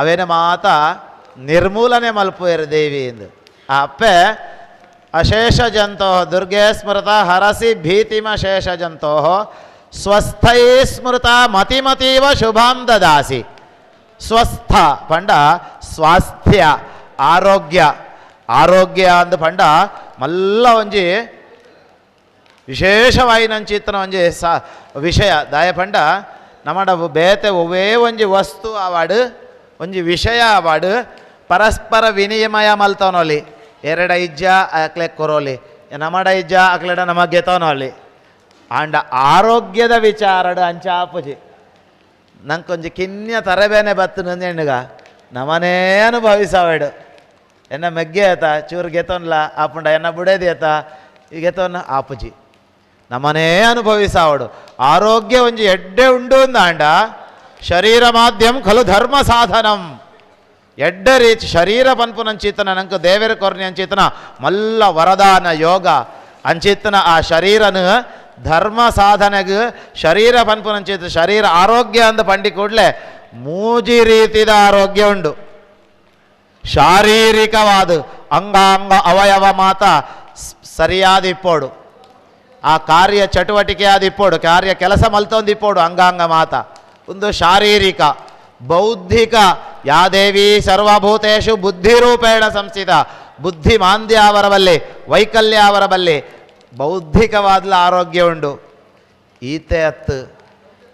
ಅವೇನ ಮಾತ ನಿರ್ಮೂಲನೆ ಮಲ್ಪುವೇರ ದೇವಿ ಎಂದು. ಆ ಅಪ್ಪೆ ಅಶೇಷ ಜಂತೋ ದುರ್ಗೆ ಸ್ಮೃತ ಹರಸಿ ಭೀತಿಮಶೇಷ ಜಂತೋ ಸ್ವಸ್ಥೈ ಸ್ಮೃತ ಮತಿಮತೀವ ಶುಭಾಂ ದದಾಸಿ. ಸ್ವಸ್ಥ ಪಂಡ ಸ್ವಾಸ್ಥ್ಯ ಆರೋಗ್ಯ. ಆರೋಗ್ಯ ಅಂದ ಪಂಡ ಮಲ್ಲ ಒಂಜಿ ವಿಶೇಷವಾಯಿನಂಚಿತ್ತನ ಒಂಜಿ ವಿಷಯ. ದಾಯ ಪಂಡ ನಮ್ಮಡ ಬೇತೆ ಒವ್ವೇ ಒಂಜಿ ವಸ್ತು ಆವಾಡು ಒಂಜಿ ವಿಷಯ ಆವಾಡು ಪರಸ್ಪರ ವಿನಿಮಯ ಮಲ್ತವನಲ್ಲಿ. ಎರಡ ಇಜ್ಜ ಅಕ್ಲೆ ಕೊರೋಲಿ, ನಮ್ಮಡ ಇಜ್ಜ ಅಕ್ಲೆಡ ನಮಗೆ ಗೆತವನಲ್ಲಿ. ಆಂಡ ಆರೋಗ್ಯದ ವಿಚಾರಡು ಅಂಚಾಪುಜಿ. ನಂಕೊಂಜಿ ಕಿನ್ಯ ತರಬೇನೆ ಬತ್ತು ನಂದೆಣ್ಣಗ ನಮನೇ ಅನುಭವಿಸಬೇಡು. ಎನ್ನ ಮೆಗ್ಗೆ ಆತ ಚೂರು ಗೆತೊನ್ಲ ಆಪುಂಡ ಎನ್ನ ಬುಡೇದಿ ಆತ ಈ ಗೆತೊನ್ನ ಆಪುಜಿ. ನಮನೇ ಅನುಭವಿಸಾವಡು. ಆರೋಗ್ಯ ಒಂಜಿ ಎಡ್ಡೆ ಉಂಡು ಅಂದಾಂಡ ಶರೀರ ಮಾಧ್ಯಮ ಖಲು ಧರ್ಮ ಸಾಧನಂ. ಎಡ್ಡೆ ರೀತಿ ಶರೀರ ಪನ್ಪುನಂಚಿತನ ನಂಗೆ ದೇವರ ಕೊರ್ನಿ ಅಂಚಿತನ ಮಲ್ಲ ವರದಾನ ಯೋಗ ಅಂಚಿತನ ಆ ಶರೀರನ ಧರ್ಮ ಸಾಧನೆಗೆ ಶರೀರ ಪನ್ಪುನಂಚಿತ ಶರೀರ ಆರೋಗ್ಯ ಅಂದ ಪಂಡಿ ಕೂಡಲೇ ಮೂಜಿ ರೀತಿದ ಆರೋಗ್ಯ ಉಂಡು. ಶಾರೀರಿಕವಾದ ಅಂಗಾಂಗ ಅವಯವ ಮಾತ ಸರಿಯಾದ ಇಪ್ಪೋಡು, ಆ ಕಾರ್ಯ ಚಟುವಟಿಕೆ ಆದ ಇಪ್ಪೋಡು, ಕಾರ್ಯ ಕೆಲಸ ಮಲ್ತೊಂದು ಇಪ್ಪೋಡು ಅಂಗಾಂಗ ಮಾತ. ಒಂದು ಶಾರೀರಿಕ. ಬೌದ್ಧಿಕ ಯಾ ದೇವಿ ಸರ್ವಭೂತೇಷು ಬುದ್ಧಿರೂಪೇಣ ಸಂಸ್ಥಿತ. ಬುದ್ಧಿ ಮಾಂದ್ಯ ಅವರ ಬಲ್ಲಿ, ವೈಕಲ್ಯ ಅವರ ಬಲ್ಲಿ ಬೌದ್ಧಿಕವಾದ್ಲ ಆರೋಗ್ಯ ಉಂಡು. ಈತೆ ಅತ್ತು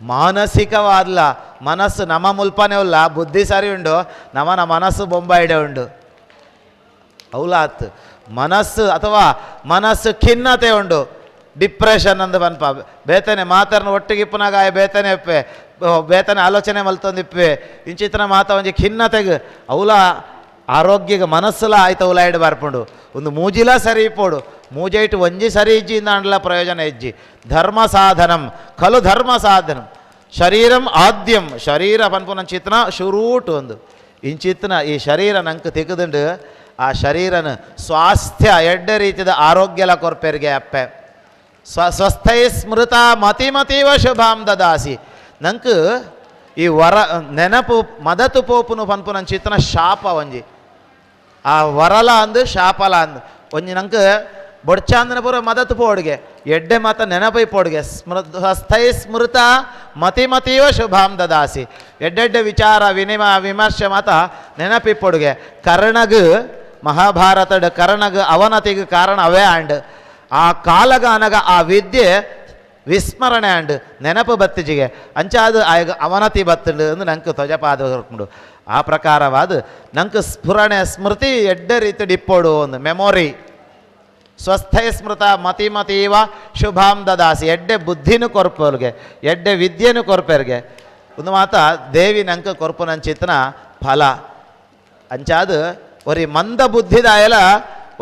ಮಾನಸಿಕವಾದ್ಲ ಮನಸ್ಸು ನಮ್ಮ ಮುಲ್ಪನೆ ಉಲ್ಲ, ಬುದ್ಧಿ ಸರಿ ಉಂಡು, ನಮನ ಮನಸ್ಸು ಬೊಂಬಾಯಿಡೆ ಉಂಡು. ಅವಲಾತ್ ಮನಸ್ಸು ಅಥವಾ ಮನಸ್ಸು ಖಿನ್ನತೆ ಉಂಡು, ಡಿಪ್ರೆಷನ್ ಅಂದು ಬನ್ಪ. ಬೇತನೆ ಮಾತರ್ನ ಒಟ್ಟಿಗಿಪ್ಪನಾಗ ಆಯ ಬೇತನೆ ಇಪ್ಪೆ ಬೇತನೆ ಆಲೋಚನೆ ಮಲ್ತೊಂದಿಪ್ಪೆ ಇಂಚಿತನ ಮಾತ ಒಂಜಿ ಖಿನ್ನತೆಗೆ ಅವಲ ಆರೋಗ್ಯಗೆ ಮನಸ್ಸುಲ ಆಯ್ತು ಅವಲ ಇಡ್ ಬರ್ಪುಂಡು. ಒಂದು ಮೂಜಿಲ ಸರಿ ಇಪ್ಪೋಡು, ಮೂಜೈಟು ಒಂಜಿ ಸರಿ ಇಜ್ಜಿ ಇಂದಾಂಡ್ಲ ಪ್ರಯೋಜನ ಇಜ್ಜಿ. ಧರ್ಮ ಸಾಧನಂ ಖಲು ಧರ್ಮ ಸಾಧನಂ. ಶರೀರಂ ಆದ್ಯಂ ಶರೀರ ಪನ್ಪುನ ಚಿತ್ನ ಶುರೂಟು ಒಂದು ಇಂಚಿತ್ನ ಈ ಶರೀರ ನಂಗೆ ತೆಗೆದುಂಡು ಆ ಶರೀರನ ಸ್ವಾಸ್ಥ್ಯ ಎಡ್ಡೆ ರೀತಿದ ಆರೋಗ್ಯಲ ಕೊರ್ಪೆರ್ಗೆ ಅಪ್ಪೆ. ಸ್ವಸ್ಥೈ ಸ್ಮೃತ ಮತಿಮತೀವ ಶುಭಾಂ ದದಾಸಿ. ನಂಗೆ ಈ ವರ ನೆನಪು ಮದತು ಪೋಪುನು ಪನ್ಪುನ ಚಿತ್ನ ಶಾಪ ಒಂಜಿ ಆ ವರಲ ಅಂದು ಶಾಪಲ ಅಂದು ಒಂಜಿ ನಂಗೆ ಬೊಡ್ಚಾಂದನ ಪೂರ ಮದತು ಪೋಡ್ಗೆ ಎಡ್ಡೆ ಮಾತ ನೆನಪೈ ಪೋಡ್ಗೆ. ಸ್ವಸ್ಥೈ ಸ್ಮೃತ ಮತಿಮತೀವ ಶುಭಾಂ ದದಾಸಿ. ಎಡ್ಡೆಡ್ಡೆ ವಿಚಾರ ವಿನಿಮ ವಿಮರ್ಶೆ ಮಾತ ನೆನಪಿ ಪೊಡುಗೆ. ಕರ್ಣಗ್ ಮಹಾಭಾರತದ ಕರ್ಣಗ್ ಅವನತಿಗೆ ಕಾರಣ ಅವೇ ಆಂಡ್ ಆ ಕಾಲಗಾನಗ ಆ ವಿದ್ಯೆ ವಿಸ್ಮರಣೆ ಆಂಡ್ ನೆನಪು ಬತ್ತಿಜಿಗೆ ಅಂಚಾದ ಆಗ ಅವನತಿ ಬತ್ತಂಡು ಅಂದು ನಂಗೆ ಧ್ವಜಪಾದ ಹೊರ್ಕೊಂಡು ಆ ಪ್ರಕಾರವಾದ ನಂಗೆ ಸ್ಫುರಣೆ ಸ್ಮೃತಿ ಎಡ್ಡೆ ರೀತಿ ಡಿಪ್ಪೋಡು ಒಂದು ಮೆಮೊರಿ. ಸ್ವಸ್ಥೈ ಸ್ಮೃತ ಮತಿಮತೀವ ಶುಭಾಂ ದದಾಸಿ. ಎಡ್ಡೆ ಬುದ್ಧಿನೂ ಕೊರ್ಪೋರ್ಗೆ ಎಡ್ಡೆ ವಿದ್ಯೆನೂ ಕೊರ್ಪೆರ್ಗೆ ಒಂದು ಮಾತ ದೇವಿ ನಂಗೆ ಕೊರ್ಪುನಂಚಿತ್ನ ಫಲ. ಅಂಚಾದ ಒರಿ ಮಂದ ಬುದ್ಧಿದಾಯಲ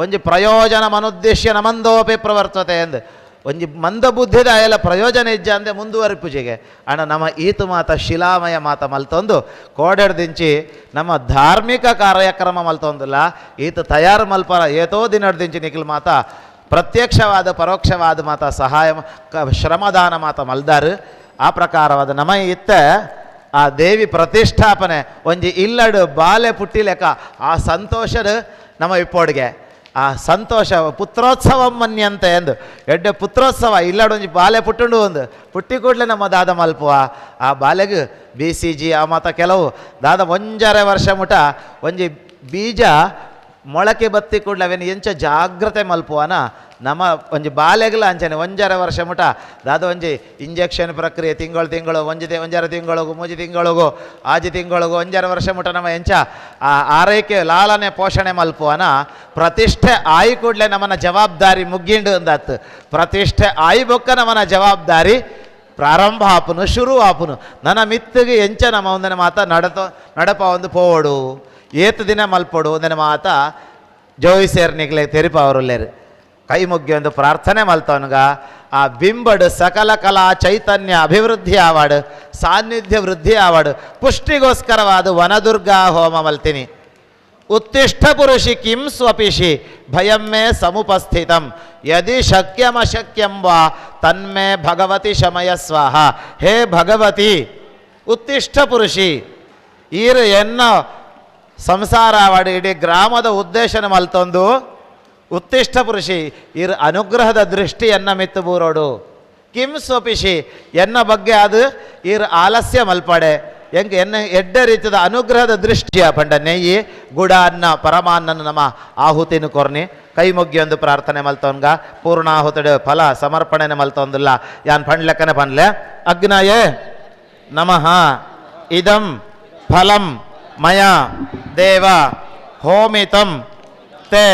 ಒಂಜಿ ಪ್ರಯೋಜನ ಮನುದ್ದೇಶ್ಯ ನಮಂದೋಪಿ ಪ್ರವರ್ತತೆ ಎಂದು ಒಂಜಿ ಮಂದ ಬುದ್ಧಿದಾಯಲ ಪ್ರಯೋಜನ ಇಜ್ಜ ಅಂದೆ ಮುಂದುವರಿಪುಜಿಗೆ. ಅಣ್ಣ ನಮ್ಮ ಈತು ಮಾತ ಶಿಲಾಮಯ ಮಾತ ಮಲ್ತೊಂದು ಕೋಡೆಡ್ದಿಂಚಿ ನಮ್ಮ ಧಾರ್ಮಿಕ ಕಾರ್ಯಕ್ರಮ ಮಲ್ತೊಂದಿಲ್ಲ ಈತ ತಯಾರು ಮಲ್ಪರ ಏತೋ ದಿನಡ್ದಿಂಚಿ ನಿಖಿಲ್ ಮಾತ ಪ್ರತ್ಯಕ್ಷವಾದ ಪರೋಕ್ಷವಾದ ಮಾತ ಸಹಾಯ ಶ್ರಮದಾನ ಮಾತ ಮಲ್ದಾರು. ಆ ಪ್ರಕಾರವಾದ ನಮ್ಮ ಇತ್ತ ಆ ದೇವಿ ಪ್ರತಿಷ್ಠಾಪನೆ ಒಂಜಿ ಇಲ್ಲಡು ಬಾಲೆ ಪುಟ್ಟಿಲೆಕ್ಕ ಆ ಸಂತೋಷದ ನಮ್ಮ ಇಪ್ಪೋಡ್ಗೆ ಆ ಸಂತೋಷ ಪುತ್ರೋತ್ಸವ ಮನ್ಯಂತೆ ಎಂದು ಎಡ್ಡೆ ಪುತ್ರೋತ್ಸವ ಇಲ್ಲಡು ಒಂಜಿ ಬಾಲೆ ಪುಟ್ಟುಂಡು ಒಂದು ಪುಟ್ಟಿ ಕೂಡಲೇ ನಮ್ಮ ದಾದ ಮಲ್ಪುವ ಆ ಬಾಲೆಗೆ B C G ಆ ಮಾತ ಕೆಲವು ದಾದ ಒಂಜರೆ ವರ್ಷ ಮುಟ ಒಂಜಿ ಬೀಜ ಮೊಳಕೆ ಬತ್ತಿ ಕೂಡಲೇ ಅವೇನು ಎಂಚ ಜಾಗ್ರತೆ ಮಲ್ಪುವನ ನಮ್ಮ ಒಂಜಿ ಬಾಲೆಗಲ ಅಂಚನೆ ಒಂಜರೆ ವರ್ಷ ಮುಟ ದಾದ ಒಂಜಿ ಇಂಜೆಕ್ಷನ್ ಪ್ರಕ್ರಿಯೆ ತಿಂಗಳು ತಿಂಗಳು ಒಂಜಿ ಒಂಜರೆ ತಿಂಗಳಿಗೂ ಮೂಜಿ ತಿಂಗಳಿಗೂ ಆಜಿ ತಿಂಗಳಿಗೂ ಒಂಜರೆ ವರ್ಷ ಮುಟ ನಮ್ಮ ಎಂಚ ಆ ಆರೈಕೆ ಲಾಲನೆ ಪೋಷಣೆ ಮಲ್ಪುವನ ಪ್ರತಿಷ್ಠೆ ಆಯಿ ಕೂಡಲೇ ನಮ್ಮನ್ನ ಜವಾಬ್ದಾರಿ ಮುಗ್ಗಿಂಡು ಅಂದಾತು. ಪ್ರತಿಷ್ಠೆ ಆಯಿ ಬೊಕ್ಕ ನಮ್ಮನ್ನ ಜವಾಬ್ದಾರಿ ಪ್ರಾರಂಭ ಆಪುನು ಶುರು ಆಪುನು. ನನ್ನ ಮಿತ್ತಿಗೆ ಎಂಚ ನಮ್ಮ ಒಂದನ ಮಾತ ನಡಪ ಒಂದು ಪೋವಡು ಏತು ದಿನ ಮಲ್ಪೊಡು ಒಂದನ ಮಾತ ಜೋಯಿಸೇರ್ನಿಗ್ಲೆ ತೆರಿಪ ಅವರುಲ್ಲೇರು ಕೈ ಮುಗ್ಗಿ ಒಂದು ಪ್ರಾರ್ಥನೆ ಮಲ್ತವನ್ಗ ಆ ಬಿಂಬಡು ಸಕಲ ಕಲಾ ಚೈತನ್ಯ ಅಭಿವೃದ್ಧಿ ಆವಾಡು ಸಾನ್ನಿಧ್ಯ ವೃದ್ಧಿ ಆವಾಡು ಪುಷ್ಟಿಗೋಸ್ಕರವಾದ ವನದುರ್ಗಾ ಹೋಮ ಮಲ್ತೀನಿ. ಉತ್ತಿಷ್ಠ ಪುರುಷಿ ಕಿಂ ಸ್ವಪಿಷಿ ಭಯಂ ಮೇ ಸಮುಪಸ್ಥಿತಂ ಯದಿ ಶಕ್ಯಮಶಕ್ಯಂ ವಾ ತನ್ಮೇ ಭಗವತಿ ಶಮಯ ಸ್ವಾಹ. ಹೇ ಭಗವತಿ ಉತ್ತಿಷ್ಠ ಪುರುಷಿ ಈರು ಎನ್ನ ಸಂಸಾರ ಆವಾಡು ಇಡೀ ಗ್ರಾಮದ ಉದ್ದೇಶನ ಮಲ್ತೊಂದು ಉತ್ತಿಷ್ಠ ಪುರುಷಿ ಇರ್ ಅನುಗ್ರಹದ ದೃಷ್ಟಿ ಎನ್ನ ಮಿತ್ತು ಬೂರೋಡು ಕಿಂ ಸ್ವಪಿಷಿ ಎನ್ನ ಬಗ್ಗೆ ಅದು ಇರ್ ಆಲಸ್ಯ ಮಲ್ಪಡೆ ಎಂಕ್ ಎನ್ನ ಎಡ್ಡೆ ರೀತಿಯ ಅನುಗ್ರಹದ ದೃಷ್ಟಿಯ ಪಂಡ ನೆಯ್ಯಿ ಗುಡ ಅನ್ನ ಪರಮಾನ್ನನ ನಮ್ಮ ಆಹುತಿನ ಕೊರ್ನಿ ಕೈ ಮುಗ್ಗಿ ಒಂದು ಪ್ರಾರ್ಥನೆ ಮಲ್ತವನ್ಗ ಪೂರ್ಣಾಹುತಡು ಫಲ ಸಮರ್ಪಣೆ ಮಲ್ತೊಂದಿಲ್ಲ ಯಾನ್ ಪಂಡ್ಲೆಕ್ಕನೆ ಪನ್ಲೆ. ಅಗ್ನಯೇ ನಮಃ ಇದಂ ಫಲಂ ಮಯ ದೇವ ಹೋಮಿತಂ ತೇ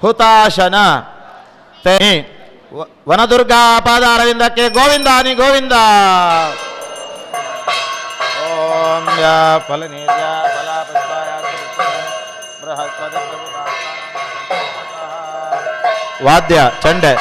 ಹುತಾಶನ ತೇ ವನದುರ್ಗಾ ಪಾದಾರವಿಂದಕ್ಕೆ ಗೋವಿಂದಾನಿ ಗೋವಿಂದ. ಓಂ ಯಾ ಫಲನೀರ್ಯ ಫಲಾಪುಷ್ಪಾಯ ಬೃಹಸ್ಪತಿ ವಾದ್ಯ ಚಂಡೆ.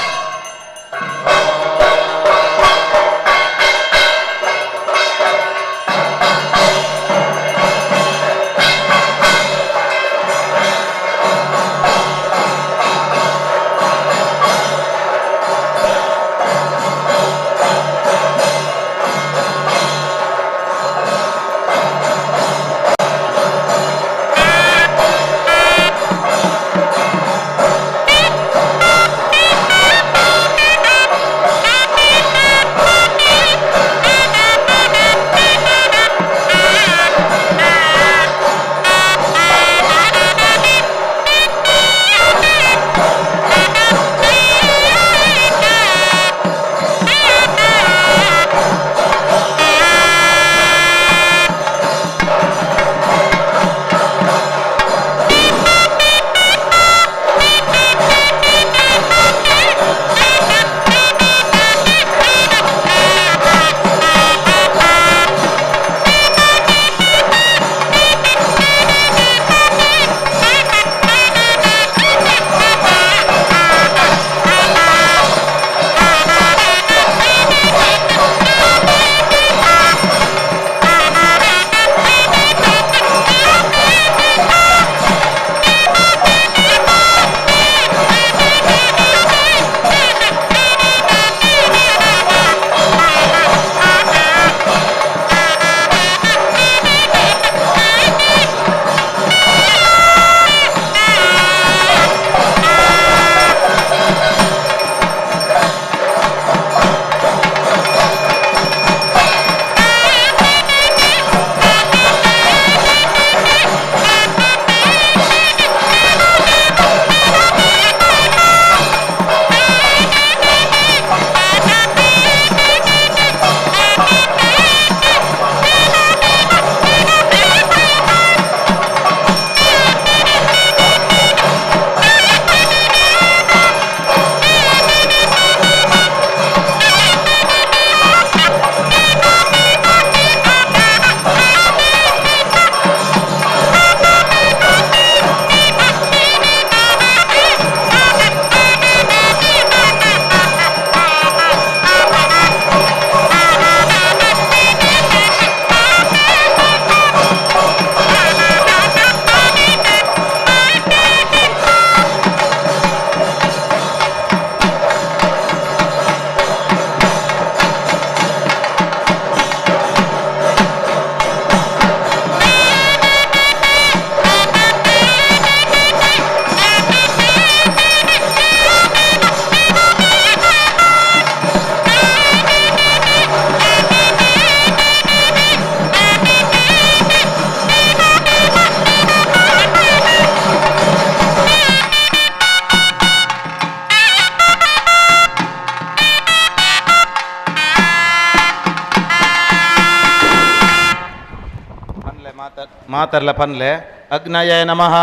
ಮಾತರ್ಲ ಪನ್ಲೆ ಅಗ್ನಯೇ ನಮಃ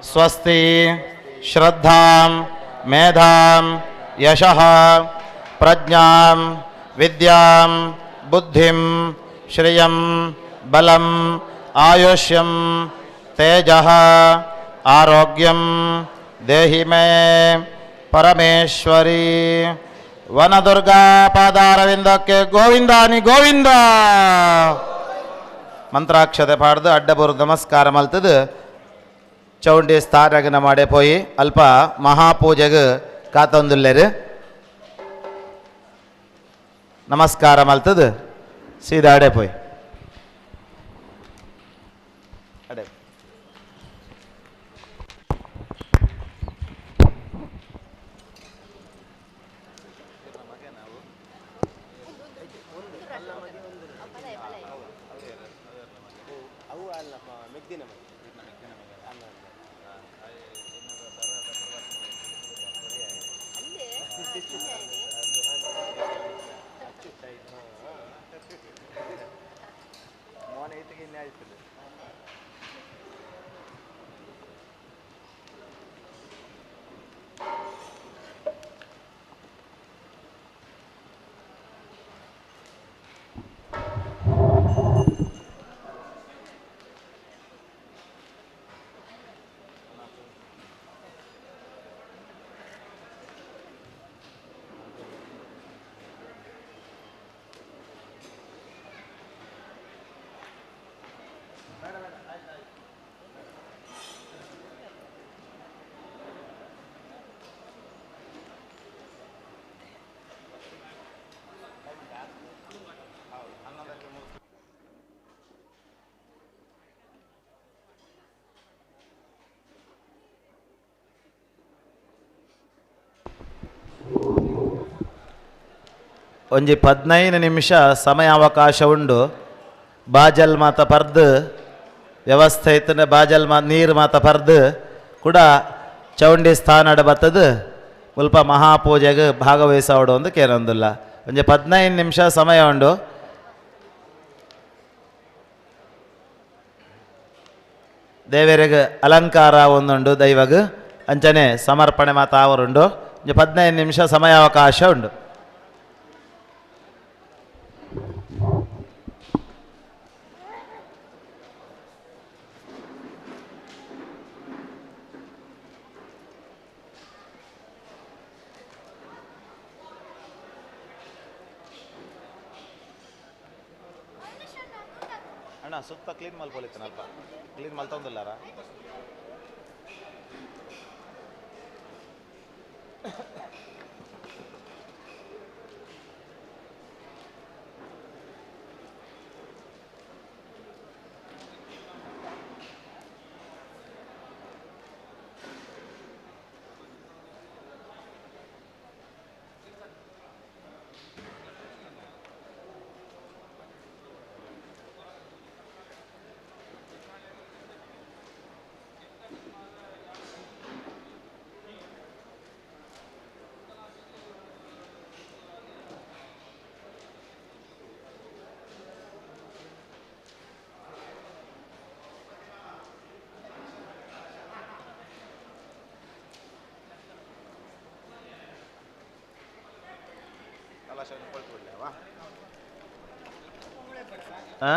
ಸ್ವಸ್ತಿ ಶ್ರದ್ಧಾಂ ಮೇಧಾಂ ಯಶಃ ಪ್ರಜ್ಞಾಂ ವಿದ್ಯಾಂ ಬುದ್ಧಿಂ ಶ್ರಿಯಂ ಬಲಂ ಆಯುಷ್ಯಂ ತೇಜಃ ಆರೋಗ್ಯಂ ದೇಹಿ ಮೇ ಪರಮೇಶ್ವರಿ. ವನದುರ್ಗಾ ಪಾದಾರವಿಂದಕ್ಕೆ ಗೋವಿಂದಾನಿ ಗೋವಿಂದ. ಮಂತ್ರಾಕ್ಷತೆ ಪಾಡ್ದು ಅಡ್ಡಬೂರು ನಮಸ್ಕಾರ ಮಲ್ತದು ಚೌಂಡಿ ಸ್ಥಾನಗನ ಮಾಡೇ ಪೋಯಿ ಅಲ್ಪ ಮಹಾಪೂಜೆಗೆ ಕಾತೊಂದುಲ್ಲೇರು. ನಮಸ್ಕಾರ ಮಲ್ತದು ಸೀದಾ ಅಡೆ ಪೋಯಿ ಅಡೆ. ಒಂಜಿ 15 ನಿಮಿಷ ಸಮಯಾವಕಾಶ ಉಂಡು. ಬಾಜಲ್ ಮಾತ ಪರ್ದು ವ್ಯವಸ್ಥೆ ಇತ್ತಂದ್ರೆ ಬಾಜಲ್ ಮಾ ನೀರು ಮಾತ ಪರ್ದು ಕೂಡ ಚೌಂಡಿ ಸ್ಥಾನಡ ಬತ್ತದು ಮುಲ್ಪ ಮಹಾಪೂಜೆಗೆ ಭಾಗವಹಿಸೋಡು ಒಂದು ಕೇರೊಂದಿಲ್ಲ. ಒಂಜಿ 15 ನಿಮಿಷ ಸಮಯ ಉಂಡು. ದೇವರಿಗೆ ಅಲಂಕಾರ ಒಂದುಂಡು ದೈವಗ್ ಅಂಚನೆ ಸಮರ್ಪಣೆ ಮಾತ ಅವರುಂಡು. ಒಂಜಿ 15 ನಿಮಿಷ ಸಮಯಾವಕಾಶ ಉಂಡು. ಅಣ್ಣ ಸುತ್ತ ಕ್ಲೀನ್ ಮಲ್ಪೊಲಿತ್ತನಲ್ಪ ಕ್ಲೀನ್ ಮಲ್ತೊಂದಿಲ್ಲಾರ? ಆ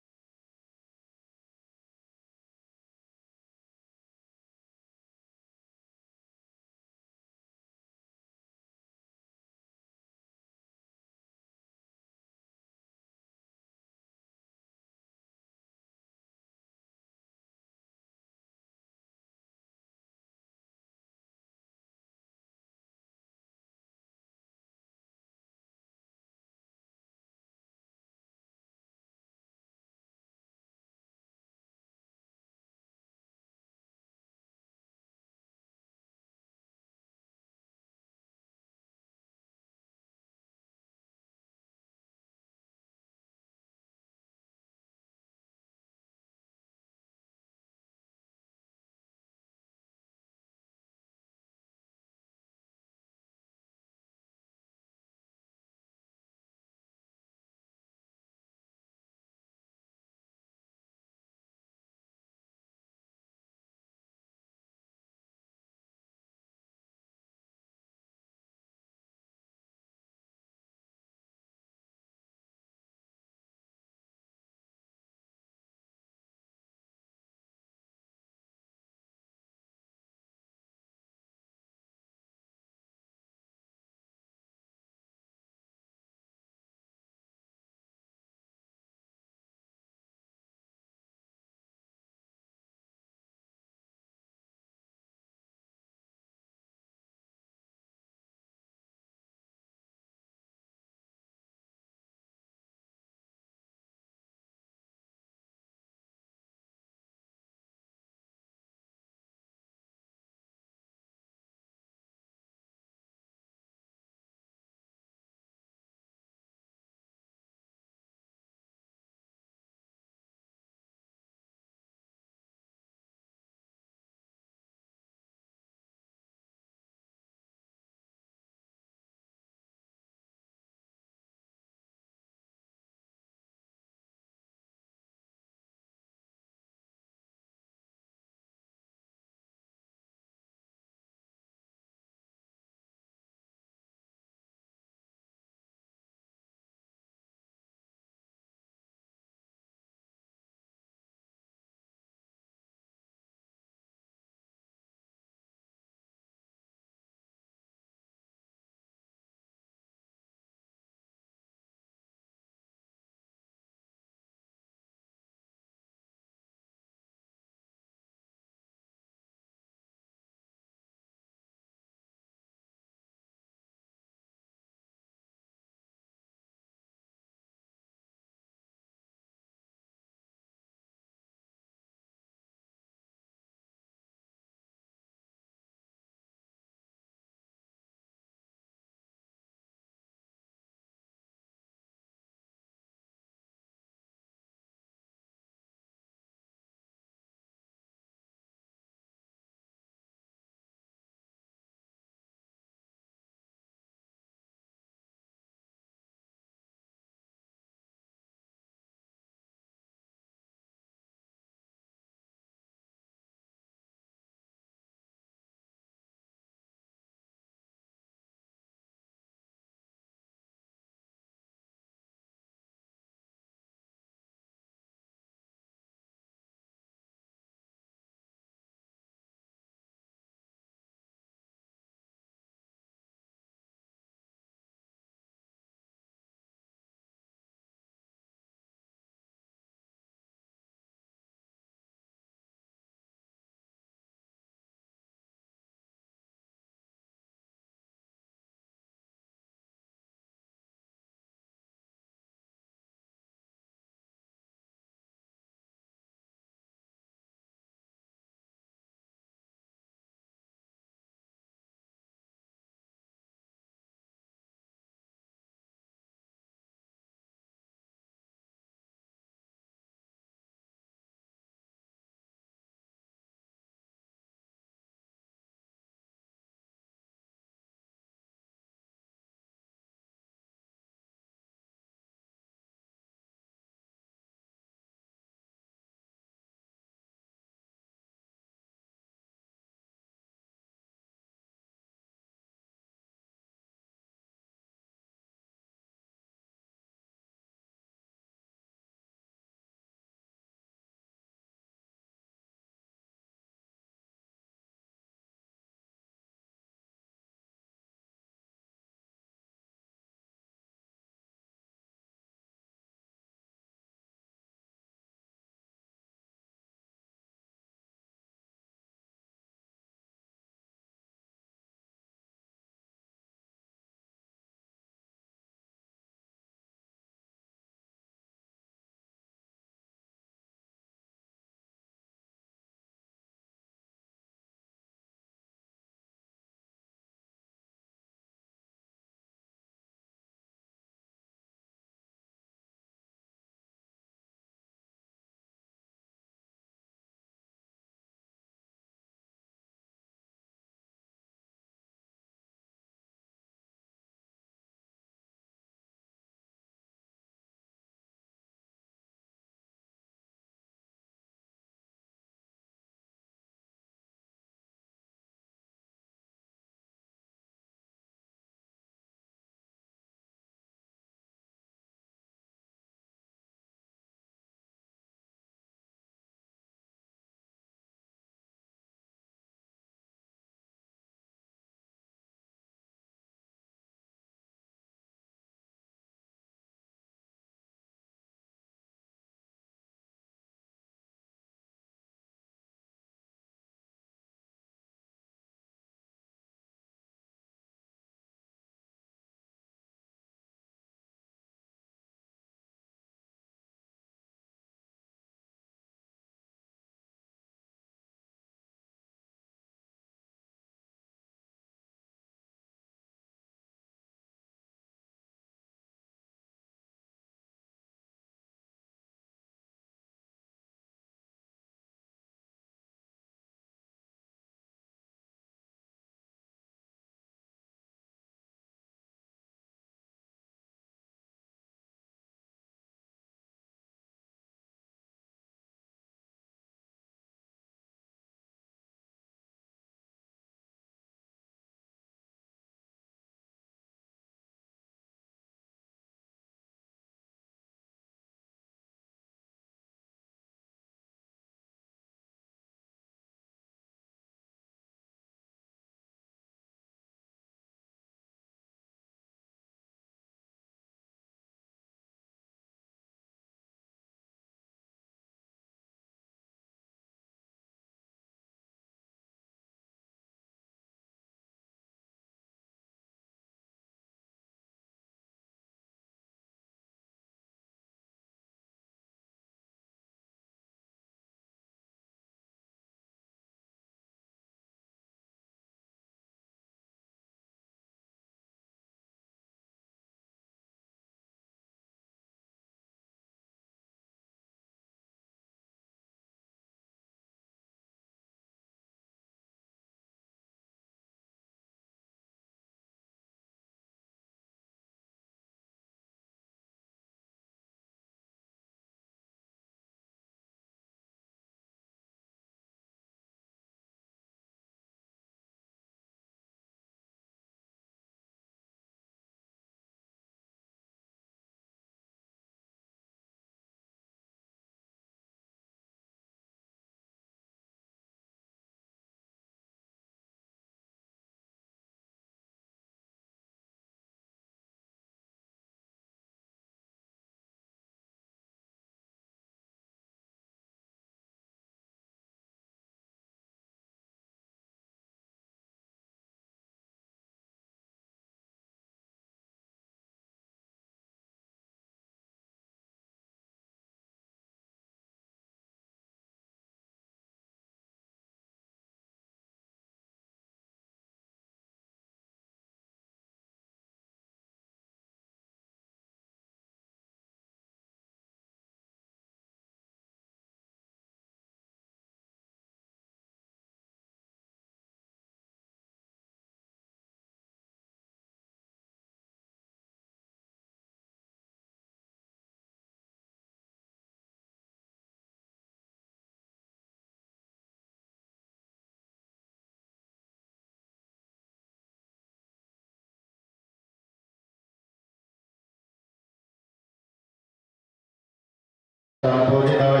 ತೋಜಿದ.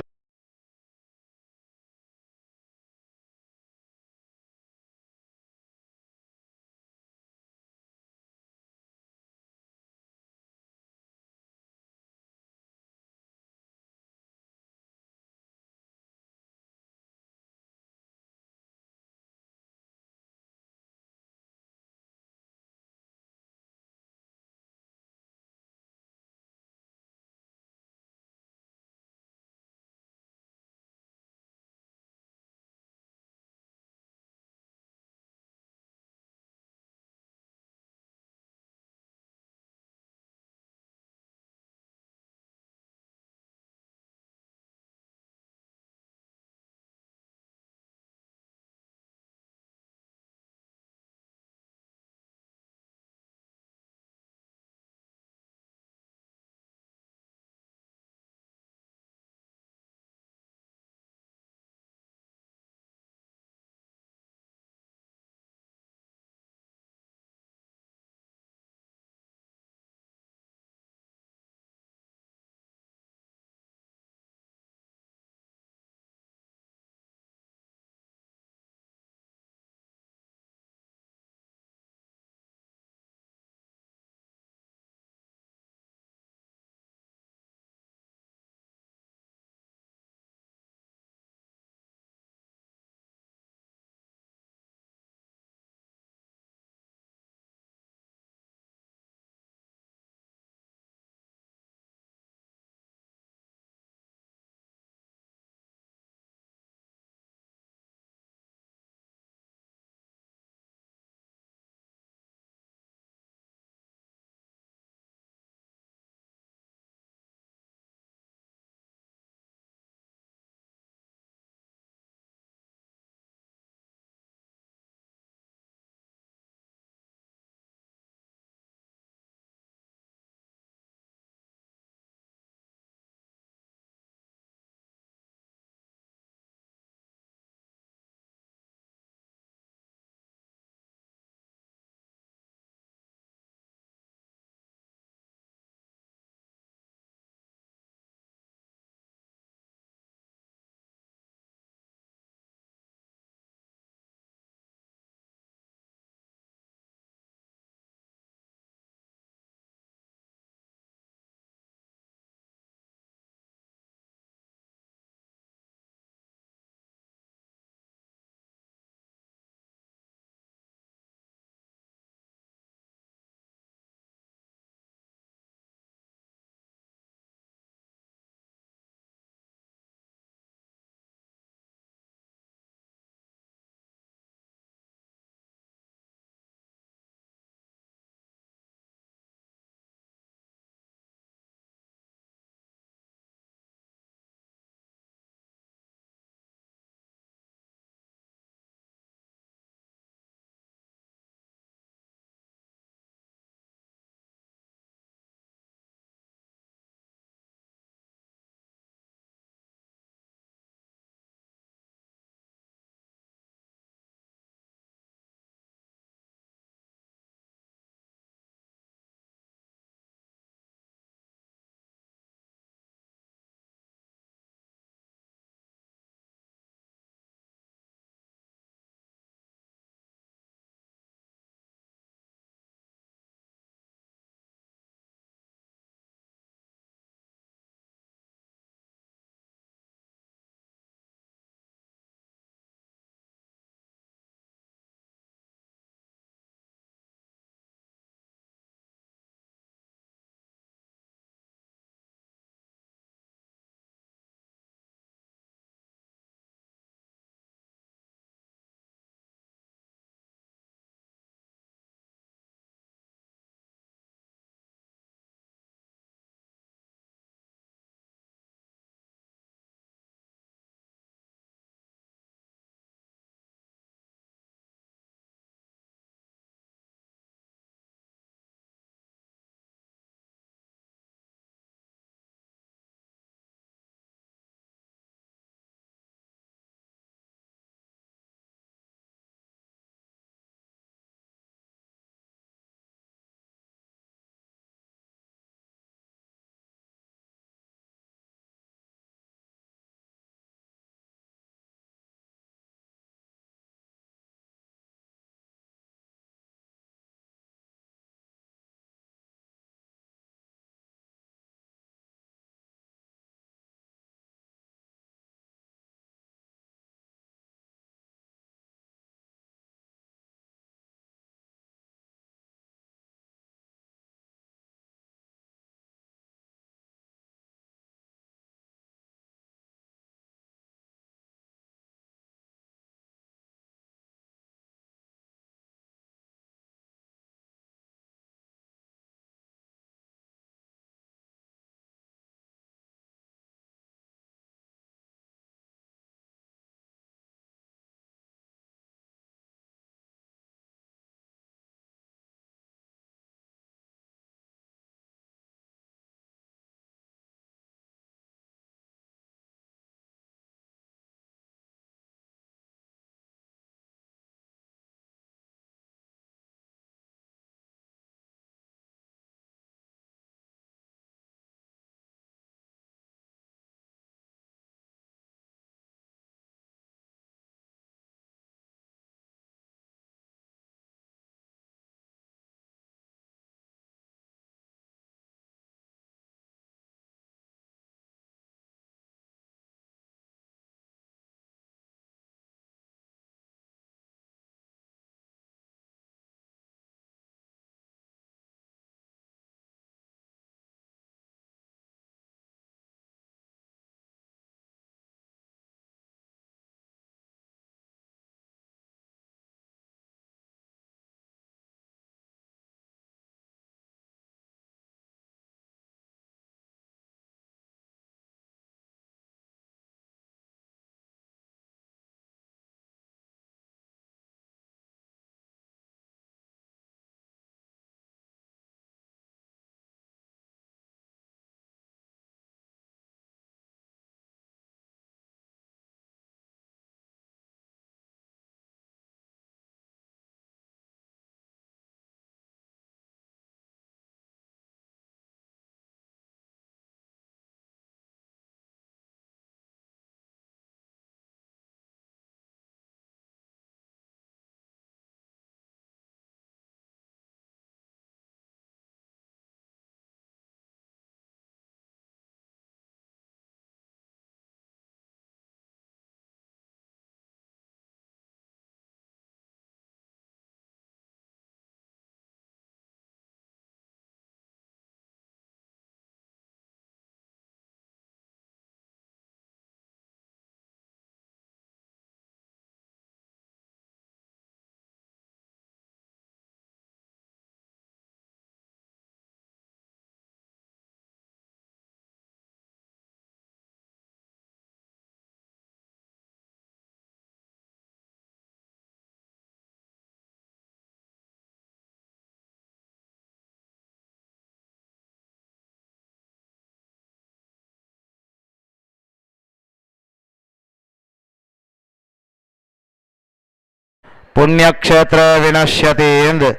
ಪುಣ್ಯಕ್ಷೇತ್ರ ವಿನಶ್ಯತಿ ಎಂದು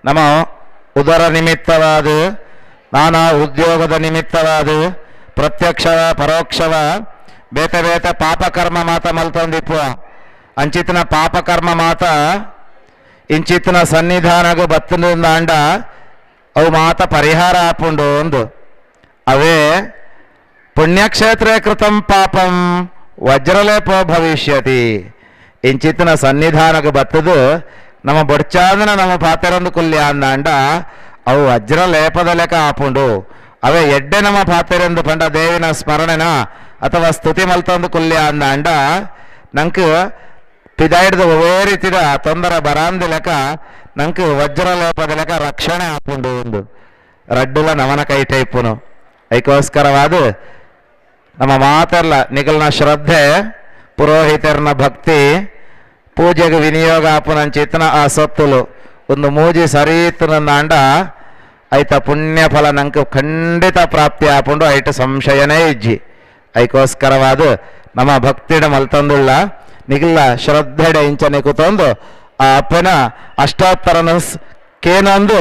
ನಮ್ಮ ಉದರ ನಿಮಿತ್ತವಾದ ನಾನಾ ಉದ್ಯೋಗದ ನಿಮಿತ್ತವಾದ ಪ್ರತ್ಯಕ್ಷವ ಪರೋಕ್ಷವ ಬೇತೆ ಬೇತೆ ಪಾಪಕರ್ಮ ಮಾತ ಮಲ್ತೊಂದಿಪ್ಪುವ ಅಂಚಿತನ ಪಾಪಕರ್ಮ ಮಾತ ಇಂಚಿತನ ಸನ್ನಿಧಾನಗ ಬತ್ತಂಡ ಅವು ಮಾತ ಪರಿಹಾರ ಆಪುಂಡು ಒಂದು ಅವೇ ಪುಣ್ಯಕ್ಷೇತ್ರೇ ಕೃತಂ ಪಾಪಂ ವಜ್ರಲೇಪೋ ಭವಿಷ್ಯತಿ ಇಂಚಿತನ ಸನ್ನಿಧಾನಗ ಬತ್ತದು ನಮ್ಮ ಬೊಡ್ಚಾದನ ನಮ್ಮ ಪಾತೆರೊಂದು ಕುಲ್ಯ ಅಂದಾಂಡ ಅವು ವಜ್ರಲೇಪದ ಲೆಕ್ಕ ಆಪುಂಡು ಅವೇ ಎಡ್ಡೆ ನಮ್ಮ ಪಾತೆರೆಂದು ಪಂಡ ದೇವಿನ ಸ್ಮರಣೆನ ಅಥವಾ ಸ್ತುತಿ ಮಲ್ತೊಂದು ಕುಲ್ಯ ಅಂದಾಂಡ ನಂಗೆ ಪಿದಾಯ್ದ ಒವೇ ರೀತಿದ ತೊಂದರೆ ಬರಾಂದಿ ಲೆಕ್ಕ ನಂಗೆ ವಜ್ರಲೇಪದ ಲೆಕ್ಕ ರಕ್ಷಣೆ ಆಪುಂಡು ಒಂದು ರಡ್ಡುಲ ನವನ ಕೈ ಟೈಪುನು ಐಕೋಸ್ಕರವಾದ ನಮ್ಮ ಮಾತೆಲ್ಲ ನಿಗಲ್ನ ಶ್ರದ್ಧೆ ಪುರೋಹಿತರನ ಭಕ್ತಿ ಪೂಜೆಗೆ ವಿನಿಯೋಗ ಆಪುನಂಚಿತನ ಆ ಸೊತ್ತುಲು ಒಂದು ಮೂಜಿ ಸರೀತನಂದಾಂಡ ಐತ ಪುಣ್ಯ ಫಲ ನಂಗೆ ಖಂಡಿತ ಪ್ರಾಪ್ತಿ ಆಪುಂಡು ಐಟ ಸಂಶಯನೇ ಇಜ್ಜಿ. ಐಕೋಸ್ಕರವಾದ ನಮ್ಮ ಭಕ್ತಿಡ ಮಲ್ತಂದುಳ್ಳ ನಿಗಲ್ಲ ಶ್ರದ್ಧೆಡೆ ಇಂಚನೆ ಕೂತೊಂದು ಆ ಅಪ್ಪನ ಅಷ್ಟೋತ್ತರನ ಕೇನೊಂದು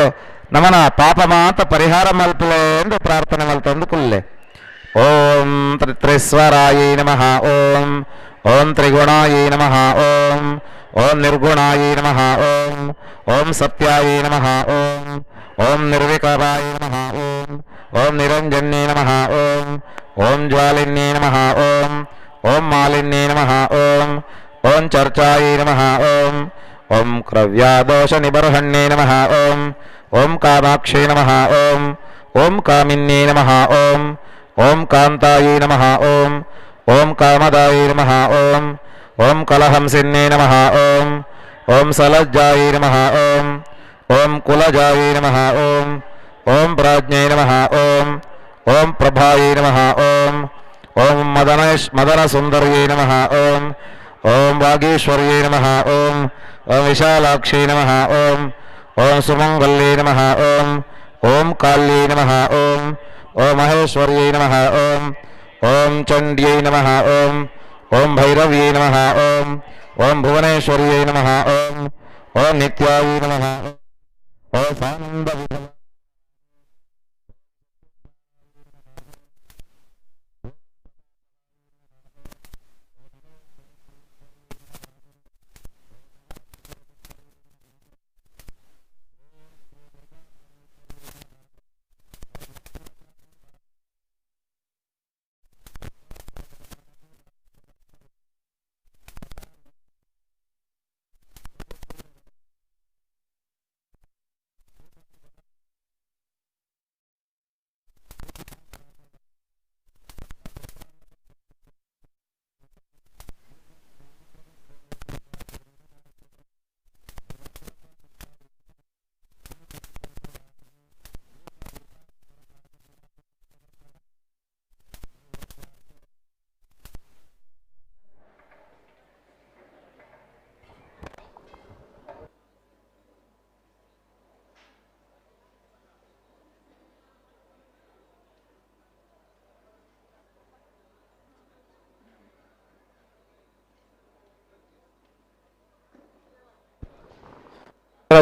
ನಮನ ಪಾಪ ಮಾತ ಪರಿಹಾರ ಮಲ್ಪಲೆ ಎಂದು ಪ್ರಾರ್ಥನೆ ಮಲ್ತಂದು ಕುಲ್ಲೆ. ಓಂ ತ್ರಿಸ್ವರಾಯೈ ನಮಃ ಓಂ ಓಂ ತ್ರಿಗುಣಾಯೈ ನಮಃ ಓಂ ಓಂ ನಿರ್ಗುಣಾಯೈ ನಮಃ ಓಂ ಓಂ ಸತ್ಯಾಯೈ ನಮಃ ಓಂ ಓಂ ನಿರ್ವಿಕಾರಾಯ ನಮಃ ಓಂ ಓಂ ನಿರಂಜನ್ಯೈ ನಮಃ ಓಂ ಓಂ ಜ್ವಾಲಿನ್ಯೈ ನಮಃ ಓಂ ಓಂ ಮಾಲಿನ್ಯೈ ನಮಃ ಓಂ ಓಂ ಚರ್ಚಾಯೈ ನಮಃ ಓಂ ಓಂ ಕ್ರವ್ಯಾದೋಷ ನಿಬರ್ಹಣ್ಯೈ ನಮಃ ಓಂ ಓಂ ಕಾಮಾಕ್ಷೈ ನಮಃ ಓಂ ಓಂ ಕಾಮಿನ್ಯೈ ನಮಃ ಓಂ ಓಂ ಕಾಂತಾಯೈ ನಮಃ ಓಂ ಓಂ ಕಾಮದಾಯೈ ನಮಃ ಓಂ ಓಂ ಕಲಹಂಸಿನ್ಯೈ ನಮಃ ಓಂ ಓಂ ಸಲಜ್ಜಾಯೈ ನಮಃ ಓಂ ಓಂ ಕುಲಜಾಯೈ ನಮಃ ಓಂ ಓಂ ಪ್ರಾಜ್ಞೈ ನಮಃ ಓಂ ಓಂ ಪ್ರಭಾಯೈ ನಮಃ ಓಂ ಓಂ ಮದನಸುಂದರ್ಯೈ ನಮಃ ಓಂ ಓಂ ವಾಗೀಶ್ವರ್ಯೈ ನಮಃ ಓಂ ಓಂ ವಿಶಾಲಾಕ್ಷೈ ನಮಃ ಓಂ ಓಂ ಸುಮಂಗಲ್ಯೈ ನಮಃ ಓಂ ಓಂ ಕಾಲ್ಯೈ ನಮಃ ಓಂ ಓಂ ಮಹೇಶ್ವರ್ಯೈ ನಮಃ ಓಂ ಓಂ ಚಂಡ್ಯೈ ನಮಃ ಓಂ ಓಂ ಭೈರವ್ಯೈ ನಮಃ ಓಂ ಓಂ ಭುವನೇಶ್ವರ್ಯೈ ನಮಃ ಓಂ ಓಂ ನಿತ್ಯಾಯೈ ನಮಃ ಓಂ ಸಾನಂದ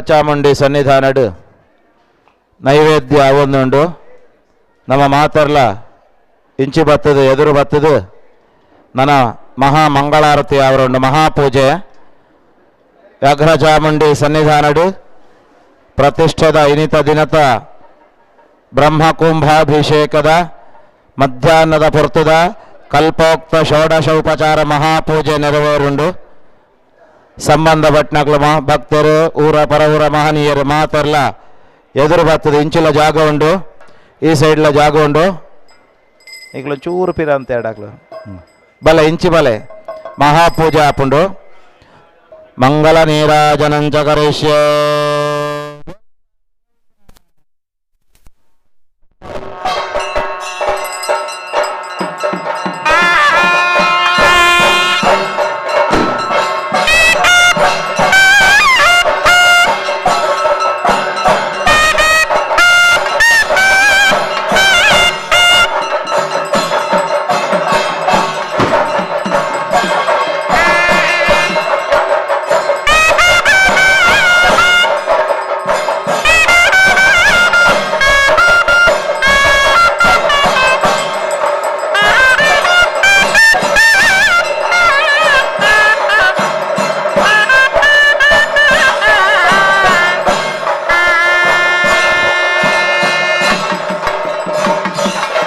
ಚಾಮುಂಡಿ ಸನ್ನಿಧಾನಡು ನೈವೇದ್ಯ ಒಂದುಂಡು ನಮ್ಮ ಮಾತರ್ಲ ಇಂಚಿ ಬತ್ತದು ಎದುರು ಬತ್ತದು ನನ್ನ ಮಹಾ ಮಂಗಳಾರತಿ ಅವರುಂಡು ಮಹಾಪೂಜೆ ವ್ಯಾಘ್ರ ಚಾಮುಂಡಿ ಸನ್ನಿಧಾನಡು ಪ್ರತಿಷ್ಠದ ಇನಿತ ದಿನತ ಬ್ರಹ್ಮಕುಂಭಾಭಿಷೇಕದ ಮಧ್ಯಾಹ್ನದ ಪೊರ್ತುದ ಕಲ್ಪೋಕ್ತ ಷೋಡಶ ಉಪಚಾರ ಮಹಾಪೂಜೆ ನೆರವೇರುಂಡು. ಸಂಬಂಧ ಭಟ್ನಕ್ಲು ಭಕ್ತರು ಊರ ಪರ ಊರ ಮಹನೀಯರು ಮಾತೆಲ್ಲ ಎದುರು ಬರ್ತದೆ ಇಂಚಿಲ ಜಾಗ ಉಂಡು ಈ ಸೈಡ್ಲ ಜಾಗ ಉಂಡು ಈಗಲೂ ಚೂರು ಪಿರ ಅಂತ ಎರಡಾಕ್ಲು ಬಲೆ ಇಂಚಿ ಬಲೆ ಮಹಾಪೂಜೆ ಆಪುಂಡು. ಮಂಗಲ ನೀರಾಜನಂಚ ಕರಿಷ್ಯೇ.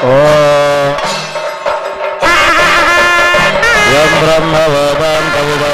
ಓಂ ಯಂ ಬ್ರಹ್ಮ ವೇದಾಂತ ವಿದೋ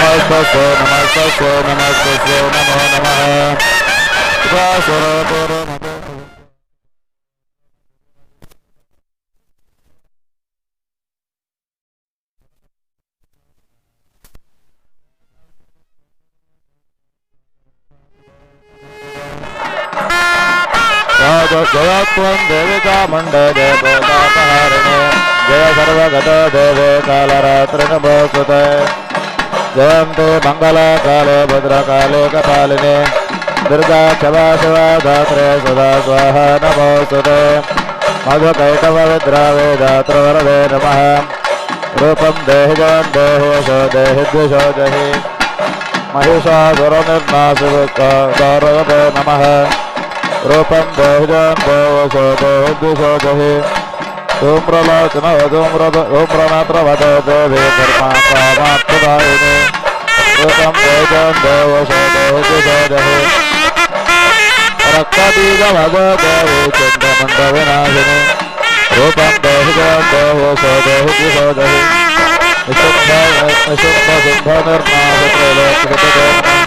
नमस्ते नमस्ते नमस्ते नमो नमः। जयत्वं देविका मंडले भूतापहारिणे जय सर्वगत देवे कालरात्रि नमोस्तुते। जयन्ते मंगलकाले भद्रकाले कपालिने दुर्गा क्षमा शिवा धात्रे सदा स्वाहा नमोस्तुते। मधुकैटव विद्रावे धातृवरदे नमः। रूपं देहि जयं देहि यशो देहि द्विषो जहि महिषासुरनिर्नाशिदारवते नमः। रूपं देहि जयं देहि यशो देहि द्विषो जहि धूम्रलोचन धूम्रनेत्रवदे देवी धर्माकामाक्षदायिनि। रूपं देहि देव देहि देहि रक्तबीजभगो देवी चन्द्रमण्डविनाशिनि। रूपं देहि देव देहि देहि निशुम्भ निशुम्भ शुम्भ निर्नाशत्रैलोक्यते नमः।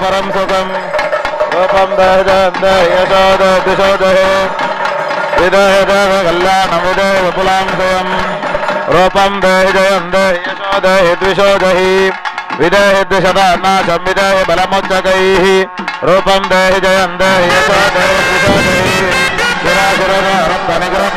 परम सुखम रूपं कल्याणं विदे विपुलां स्वयं रूपं देहि जयं देहि यशो देहि द्विषो जहि विदेहि द्विषदानाशं विदेहि बलमुच्चकैः रूपं देहि जयं देहि यशो देहि द्विषो जहि शिराशिरनिग्रह।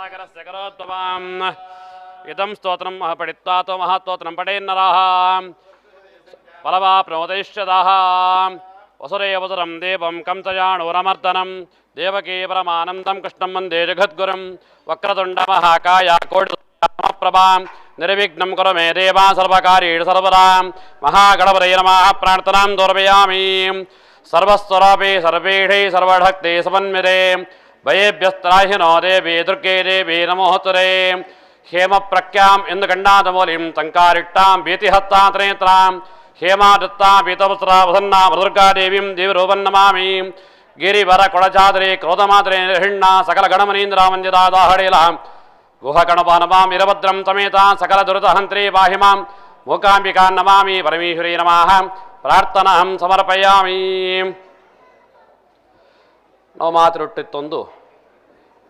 ಕ್ಷೀರಸಾಗರಸ್ಯ ಕರೋದ್ಭವಾಂ ಇದಂ ಸ್ತೋತ್ರಂ ಪಠಿತ್ವಾ ತೋ ಮಹಾಸ್ತೋತ್ರಂ ಪಠೇನ್ನರಾಃ ಫಲವಾಪ್ನೋತೈಷ್ಯದಾಃ ವಸುರೇವಸುರಂ ದೇವಂ ಕಂಸಯಾಣೂರಮರ್ದನಂ ದೇವಕೀ ಪರಮಾನಂದಂ ಕೃಷ್ಣಂ ವಂದೇ ಜಗದ್ಗುರುಂ ವಕ್ರತುಂಡ ಮಹಾಕಾಯ ಕೋಟಿಪ್ರಭಾಂ ನಿರ್ವಿಘ್ನಂ ಕುರು ಮೇ ದೇವ ಸರ್ವಕಾರ್ಯೇಷು ಸರ್ವದಾ ಮಹಾಗಣಪತಯೇ ನಮಃ ಪ್ರಾರ್ಥನಾಂ ದೋರ್ಪಯಾಮಿ ಸರ್ವಸ್ವರಾಪಿ ಸರ್ವೇಷೈ ಸರ್ವಭಕ್ತಿ ಸಮನ್ವಿತೆ ಭಯೇಭ್ಯಸ್ತ್ರಾಹಿನೋ ದೇವಿ ದುರ್ಗೆ ದೇವಿ ನಮೋಸ್ತುತೇ ಹೇಮಪ್ರಖ್ಯಾಂ ಎಂದು ಗಂಡಾದಮೌಲಿಂ ತಂಕಾರಿಟ್ಟಾಂ ಭೀತಿಹತ್ತಾತ್ರೇತ್ರಾಂ ಹೇಮಾದತ್ತಾ ಪೀತವಸ್ತ್ರ ವಸನ್ನ ದುರ್ಗಾದೇವೀಂ ದೇವಿರೂಪಂ ನಮಾಮಿ ಗಿರಿವರ ಕೊಳಚಾದ್ರಿ ಕ್ರೋಧಮಾತ್ರೆ ನಿರ್ಹಿಣ್ಣ ಸಕಲ ಗಣಮನೀಂದ್ರ ಮಂಜಿದಾದಾಹಡಿಲ ಗುಹಗಣಪ ನಮಾಂ ವೀರಭದ್ರಂ ಸಮೇತ ಸಕಲ ದುರಿತಹಂತ್ರಿ ಪಾಹಿ ಮಾಂ ಮೂಕಾಂಬಿಕಾಂ ನಮಾಮಿ ಪರಮೇಶ್ವರಿ ನಮಃ ಪ್ರಾರ್ಥನಾಂ ಸಮರ್ಪಯಾಮಿ. ನಾವು ಮಾತೃಟ್ಟಿತ್ತೊಂದು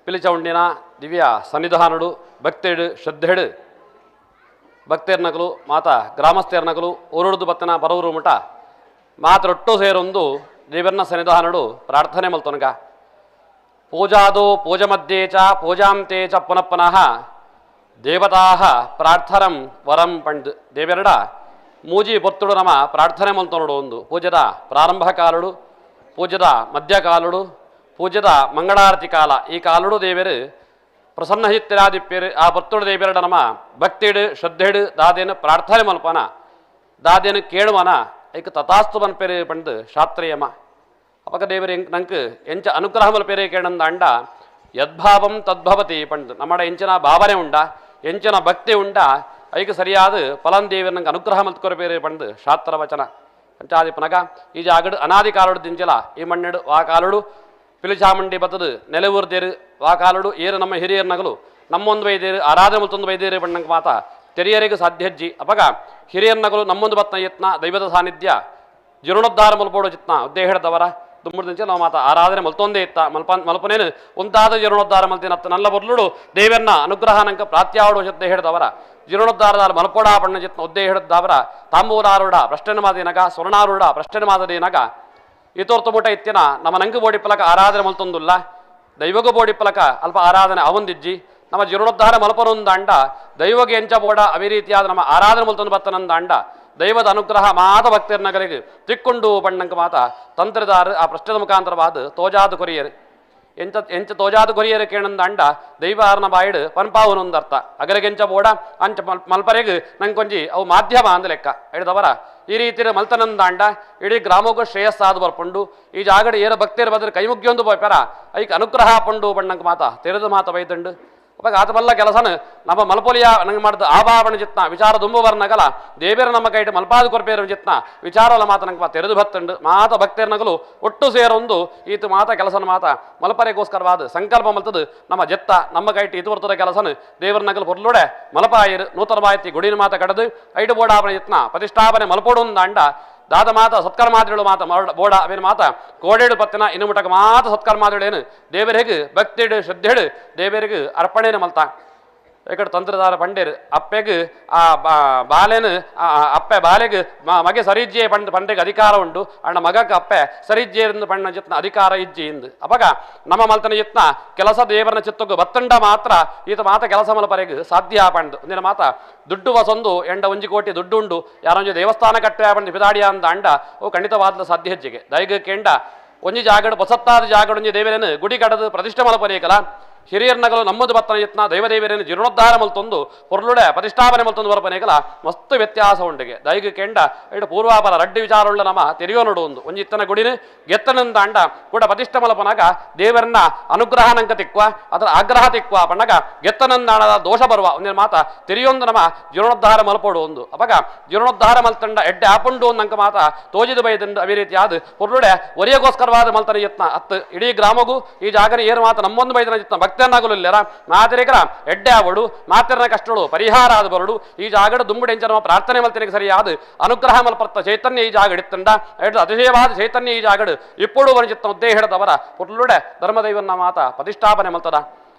ಪಿಲಿಚೌಂಡಿನ ದಿವ್ಯ ಸನ್ನಿಧಾನುಡು ಭಕ್ತೇಡು ಶ್ರದ್ಧೆಡು ಭಕ್ತೇರ್ನಗಲು ಮಾತಾ ಗ್ರಾಮಸ್ಥೇರ್ನಗಲು ಊರುಡ್ದು ಬತ್ತನ ಬರವರು ಮುಟ ಮಾತ್ರೊಟ್ಟು ಸೇರೊಂದು ದೇವರ್ನ ಸನ್ನಿಧಾನುಡು ಪ್ರಾರ್ಥನೆ ಮಲ್ತೊನಗ ಪೂಜಾದೋ ಪೂಜ ಮಧ್ಯೆ ಚ ಪೂಜಾಂತೆ ಚ ಪುನಃ ಪುನಃ ದೇವತಾಹ ಪ್ರಾರ್ಥನಂ ವರಂ ಪಂಡ್ ದೇವೆರಡ ಮೂಜಿ ಬೊತ್ತುಡು ನಮ ಪ್ರಾರ್ಥನೆ ಮಲ್ತೊನಡು ಒಂದು ಪೂಜದ ಪ್ರಾರಂಭ ಕಾಲುಡು ಪೂಜದ ಮಧ್ಯಕಾಲುಡು ಪೂಜದ ಮಂಗಳಾರತಿ ಕಾಲ ಈ ಕಾಲುಡು ದೇವರು ಪ್ರಸನ್ನ ಹಿತ್ತಿರಾದಿಪ್ಪೇರು ಆ ಬರ್ತುಡು ದೇವರಡ ನಮ ಭಕ್ತಿಡು ಶ್ರದ್ಧೆಡು ದಾದೇನು ಪ್ರಾರ್ಥನೆ ಮಲ್ಪನ ದಾದೇನು ಕೇಳುವನ ಐಕ್ ತಥಾಸ್ತು ಮನ್ಪೇರು ಪಂಡು ಶಾಸ್ತ್ರೀಯಮ ಅಪಕ ದೇವರು ನಂಗೆ ಎಂಚ ಅನುಗ್ರಹ ಮಲ್ಪೇರೆ ಕೇಳಂದ ಅಂಡ ಯದ್ಭಾವಂ ತದ್ಭವತಿ ಪಂಡು ನಮ್ಮಡ ಎಂಚಿನ ಭಾವನೆ ಉಂಡ ಎಂಚಿನ ಭಕ್ತಿ ಉಂಡ ಐಕ್ ಸರಿಯಾದ ಫಲನ್ ದೇವರು ನಂಗೆ ಅನುಗ್ರಹ ಮಲ್ತ್ಕೊರಬೇರೆ ಪಂಡು ಶಾಸ್ತ್ರ ವಚನ ಪಂಚಾದಿ ಪನಗ ಈ ಜಾಗಡು ಅನಾದಿ ಕಾಲುಡು ದಿಂಚಲ ಈ ಮಣ್ಣೆಡು ಆ ಕಾಲುಡು ಪಿಲಿಚಾಮುಂಡಿ ಬತ್ತದು ನೆಲೆವೂರು ದೇರು ಆ ಕಾಲುಡು ಏರು ನಮ್ಮ ಹಿರಿಯರ್ ನಗಲು ನಮ್ಮೊಂದು ವೈದ್ಯರು ಆರಾಧನೆ ಮತ್ತೊಂದು ವೈದ್ಯರು ಬಣ್ಣಂಗೆ ಮಾತ ತೆರಿಯರಿಗೆ ಸಾಧ್ಯಜ್ಜಿ ಅಪಗ ಹಿರಿಯರ್ ನಗಲು ನಮ್ಮೊಂದು ಬತ್ನ ಯತ್ನ ದೈವದ ಸಾನ್ನಿಧ್ಯ ಜೀರ್ಣೋದ್ಧಾರ ಮಲ್ಪೋಡು ಚಿತ್ನ ಉದ್ದೇಹದವರ ದುಮ್ಮುಡ್ದಿಂಚೆ ನಾವು ಮಾತ ಆರಾಧನೆ ಮಲ್ತೊಂದೇ ಇತ್ತ ಮಲ್ಪನೇನು ಉಂತಾದ ಜೀರ್ಣೋದ್ಧಾರ ಮಲ್ತಿನತ್ತ ನಲ್ಲ ಬದಲುಡು ದೇವರನ್ನ ಅನುಗ್ರಹ ನಂಕ ಪ್ರಾತ್ಯಾವಡು ಶಬ್ದ ಹಿಡಿದವರ ಜೀರ್ಣೋದ್ಧಾರದ ಮಲ್ಪೋಡ ಬಣ್ಣ ಚಿತ್ನ ಉದ್ದೇ ಹಿಡಿದವರ ತಾಂಬೂಲಾರೂಢ ಪ್ರಶ್ನೆ ಮಾದಿನಗ ಸ್ವರ್ಣಾರೂಢ ಪ್ರಶ್ನೆ ಮಾದರಿನಗ ಇತೋರ್ತು ಮುಟ ಇತ್ತಿನ ನಮ್ಮ ನಂಗು ಬೋಡಿ ಪಲಕ ಆರಾಧನೆ ಮಲ್ತೊಂದುಲ್ಲ ದೈವಗೂ ಬೋಡಿ ಪಲಕ ಅಲ್ಪ ಆರಾಧನೆ ಅವಂದಿಜ್ಜಿ ನಮ್ಮ ಜೀರ್ಣೋದ್ಧಾರ ಮಲ್ಪನೊಂದು ಅಂಡ ದೈವಗೆ ಎಂಚ ಬೋಡ ಅವಿರೀತಿಯಾದ ನಮ್ಮ ಆರಾಧನೆ ಮಲ್ತೊಂದು ಬತ್ತನಂದ ಅಂಡ ದೈವದ ಅನುಗ್ರಹ ಮಾತ ಭಕ್ತರ್ನಗರಿಗೆ ತಿಕ್ಕೊಂಡು ಬಣ್ಣಂಕ ಮಾತ ತಂತ್ರದಾರ ಆ ಪ್ರಶ್ನದ ಮುಖಾಂತರವಾದ ತೋಜಾದ ಕೊರಿಯರು ಎಂಚ ಎಂಚ ತೋಜಾದ ಕೊರಿಯರು ಕೇಣಂದ ಅಂಡ ದೈವ ಆರ್ನ ಬಾಯಿಡು ಪನ್ಪಾವನೊಂದರ್ಥ ಅಗರಗೆಂಚ ಬೋಡ ಅಂಚ ಮಲ್ಪರೆಗ್ ನಂಗೊಂಜಿ ಅವು ಮಾಧ್ಯಮ ಅಂದ ಲೆಕ್ಕ ಹಿಡಿದವರ ಈ ರೀತಿ ಮಲ್ತನಂದ ಅಂಡ ಇಡೀ ಗ್ರಾಮಕ್ಕೂ ಶ್ರೇಯಸ್ಸಾದ ಬರ್ಪುಂಡು ಈ ಜಾಗಡೆ ಏರ ಭಕ್ತಿಯರ ಬದ್ರ ಕೈಮುಗ್ಗಿಯೊಂದು ಪೋಯ್ಪೆರ ಐಕ್ ಅನುಗ್ರಹ ಪಂಡು ಬಣ್ಣಂಕ ಮಾತ ತೆರೆದು ಮಾತ ಬೈದಂಡು ಅವಾಗ ಆತ ಬಲ್ಲ ಕೆಲಸನ ನಮ್ಮ ಮಲ್ಪೊಲಿಯ ನಂಗೆ ಮಾಡಿದ ಆಭಾವಣ ಚಿತ್ನ ವಿಚಾರ ದುಂಬುವರ್ನಗಲ ದೇವಿಯರ ನಮ್ಮ ಕೈಟ ಮಲ್ಪಾದ ಕೊರ್ಪೇರ ಚಿತ್ನ ವಿಚಾರಲ ಮಾತ ನಂಗೆ ತೆರೆದು ಭತ್ತಂಡು ಮಾತ ಭಕ್ತಿಯರ್ನಗಲು ಒಟ್ಟು ಸೇರೊಂದು ಈತ ಮಾತ ಕೆಲಸನ ಮಾತ ಮಲ್ಪರೆಗೋಸ್ಕರವಾದ ಸಂಕಲ್ಪ ಮಲ್ತದು ನಮ್ಮ ಜೆತ್ತ ನಮ್ಮ ಕೈಟ ಇದು ಬರ್ತದ ಕೆಲಸನ ದೇವರ ನಗಲು ಪೊರ್ಲುಡೆ ಮಲಪಾಯಿರು ನೂತನ ಮಾಹಿತಿ ಗುಡಿನ ಮಾತ ಕಡದು ಐಟು ಬೋಡಾಪನ ಯತ್ನ ಪ್ರತಿಷ್ಠಾಪನೆ ಮಲ್ಪೋಡೊಂದು ಅಂಡ ದಾದ ಮಾತ ಸತ್ಕರ್ಮಾದಿಗಳು ಮಾತ ಬೋಡ ಅವೇನು ಮಾತ ಕೋಡೇಡು ಪತ್ತಿನ ಇನ್ನು ಮುಟಕ ಮಾತ ಸತ್ಕರ್ಮಾದಿಗಳೇನು ದೇವರಿಗೆ ಭಕ್ತಿಡು ಶ್ರದ್ಧೆಡು ದೇವರಿಗೆ ಅರ್ಪಣೆನ ಮಲ್ತ ఇక్కడ ತಂತ್ರದಾರ ಪಂಡೇರು ಅಪ್ಪೆಗ್ ಆ ಬಾಲೆನು ಅಪ್ಪೆ ಬಾಲೆಗ್ ಮಗೆ ಸರಿಜ್ಜೆ ಪಂಡ ಪಂಡೆಗೆ ಅಧಿಕಾರ ಉಂಡು ಅಣ್ಣ ಮಗಕ್ಕೆ ಅಪ್ಪೆ ಸರಿಜ್ಜೆ ಎಂದು ಪಣ್ಣ ಚಿತ್ನ ಅಧಿಕಾರ ಇಜ್ಜಿ ಎಂದು ಅಪಗ ನಮ್ಮ ಮಲ್ತನ ಚಿತ್ನ ಕೆಲಸ ದೇವರನ ಚಿತ್ತಕ್ಕೂ ಬತ್ತಂಡ ಮಾತ್ರ ಈತ ಮಾತ ಕೆಲಸ ಮಲಪರೆಗ್ ಸಾಧ್ಯ ಪಂಡು ಒಂದಿನ ಮಾತ ದುಡ್ಡು ವಸೊಂದು ಎಂಡ ಒಂಜಿ ಕೋಟಿ ದುಡ್ಡು ಉಂಡು ಯಾರೊಂಜಿ ದೇವಸ್ಥಾನ ಕಟ್ಟೆ ಪಂಡು ಬಿದಾಡಿಯ ಅಂದ ಅಂಡ ಅವು ಖಂಡಿತವಾದ ಸಾಧ್ಯ ಹೆಚ್ಚಿಗೆ ದೈಗ ಕೆಂಡ ಒಂಜಿ ಜಾಗಡು ಹೊಸತ್ತಾದ ಜಾಗಡೊಂಜಿ ದೇವರೇನು ಗುಡಿ ಕಡದು ಪ್ರತಿಷ್ಠೆ ಮಲಪರೇಕಲ ಹಿರಿಯರ್ ನಗಲು ನಮ್ಮದು ಬತ್ತನ ಯತ್ನ ದೈವದೇವರೇನು ಜೀರ್ಣೋದ್ಧಾರ ಮಲ್ತೊಂದು ಪೊರ್ಲುಡೆ ಪ್ರತಿಷ್ಠಾಪನೆ ಮಲ್ತೊಂದು ಬರಪನೇಕಲ ಮಸ್ತು ವ್ಯತ್ಯಾಸ ಉಂಡಿಗೆ ದೈಗ ಕೆಂಡ ಇಡು ಪೂರ್ವಾಪರ ರಡ್ಡಿ ವಿಚಾರವುಳ್ಳ ನಮ್ಮ ತೆರೆಯೋ ನೋಡು ಒಂದು ಒಂಜಿ ಇತ್ತನ ಗುಡಿನ ಗೆತ್ತನಂದ ಅಂಡ ಕೂಡ ಪ್ರತಿಷ್ಠೆ ಮಲಪನಾಗ ದೇವರನ್ನ ಅನುಗ್ರಹ ನಂಕ ತಿಕ್ವ ಅದರ ಆಗ್ರಹ ತಿಕ್ವ ಪಣ್ಣಗ ಗೆತ್ತನಂದಾಣದ ದೋಷ ಬರುವ ಒಂದಿನ ಮಾತ ತೆರೆಯೊಂದು ನಮ್ಮ ಜೀರ್ಣೋದ್ಧಾರ ಮಲ್ಪೋಡು ಒಂದು ಅಪಗ ಜೀರ್ಣೋದ್ಧಾರ ಮಲ್ತಂಡ ಎಡ್ಡೆ ಆಪುಂಡು ನಂಕ ಮಾತ ತೋಜಿದ ಬೈದಂಡು ಅವಿರೀತಿಯಾದ ಪೊರ್ಲುಡೆ ಒರಿಯಗೋಸ್ಕರವಾದ ಮಲ್ತನ ಯತ್ನ ಅತ್ತು ಇಡೀ ಗ್ರಾಮಗೂ ಈ ಜಾಗನ ಏರು ಮಾತ ನಮ್ಮೊಂದು ಬೈದನ ಯತ್ನ ಭಕ್ತನಾಗಲಿಲ್ಲರ ಮಾತೆರಿಗರ ಎಡ್ಡೆ ಅವಳು ಮಾತೆರನ ಕಷ್ಟಳು ಪರಿಹಾರ ಆದ ಬರಡು ಈ ಜಾಗಡ ದುಂಬುಡೆಂಚ ನಮ್ಮ ಪ್ರಾರ್ಥನೆ ಮಲ್ತನಿಗೆ ಸರಿಯಾದ ಅನುಗ್ರಹ ಮಲ್ಪರ್ತ ಚೈತನ್ಯ ಈ ಜಾಗಡ ಇತ್ತಂಡ ಅತಿಶಯವಾದ ಚೈತನ್ಯ ಈ ಜಾಗಡು ಇಪ್ಪಡು ವನಚಿತ್ತ ಉದ್ದೇಹ ಹಿಡದವರ ಪುರ್ಲುಡೆ ಧರ್ಮದೈವನ್ನ ಮಾತ ಪ್ರತಿಷ್ಠಾಪನೆ ಮಲ್ತದ.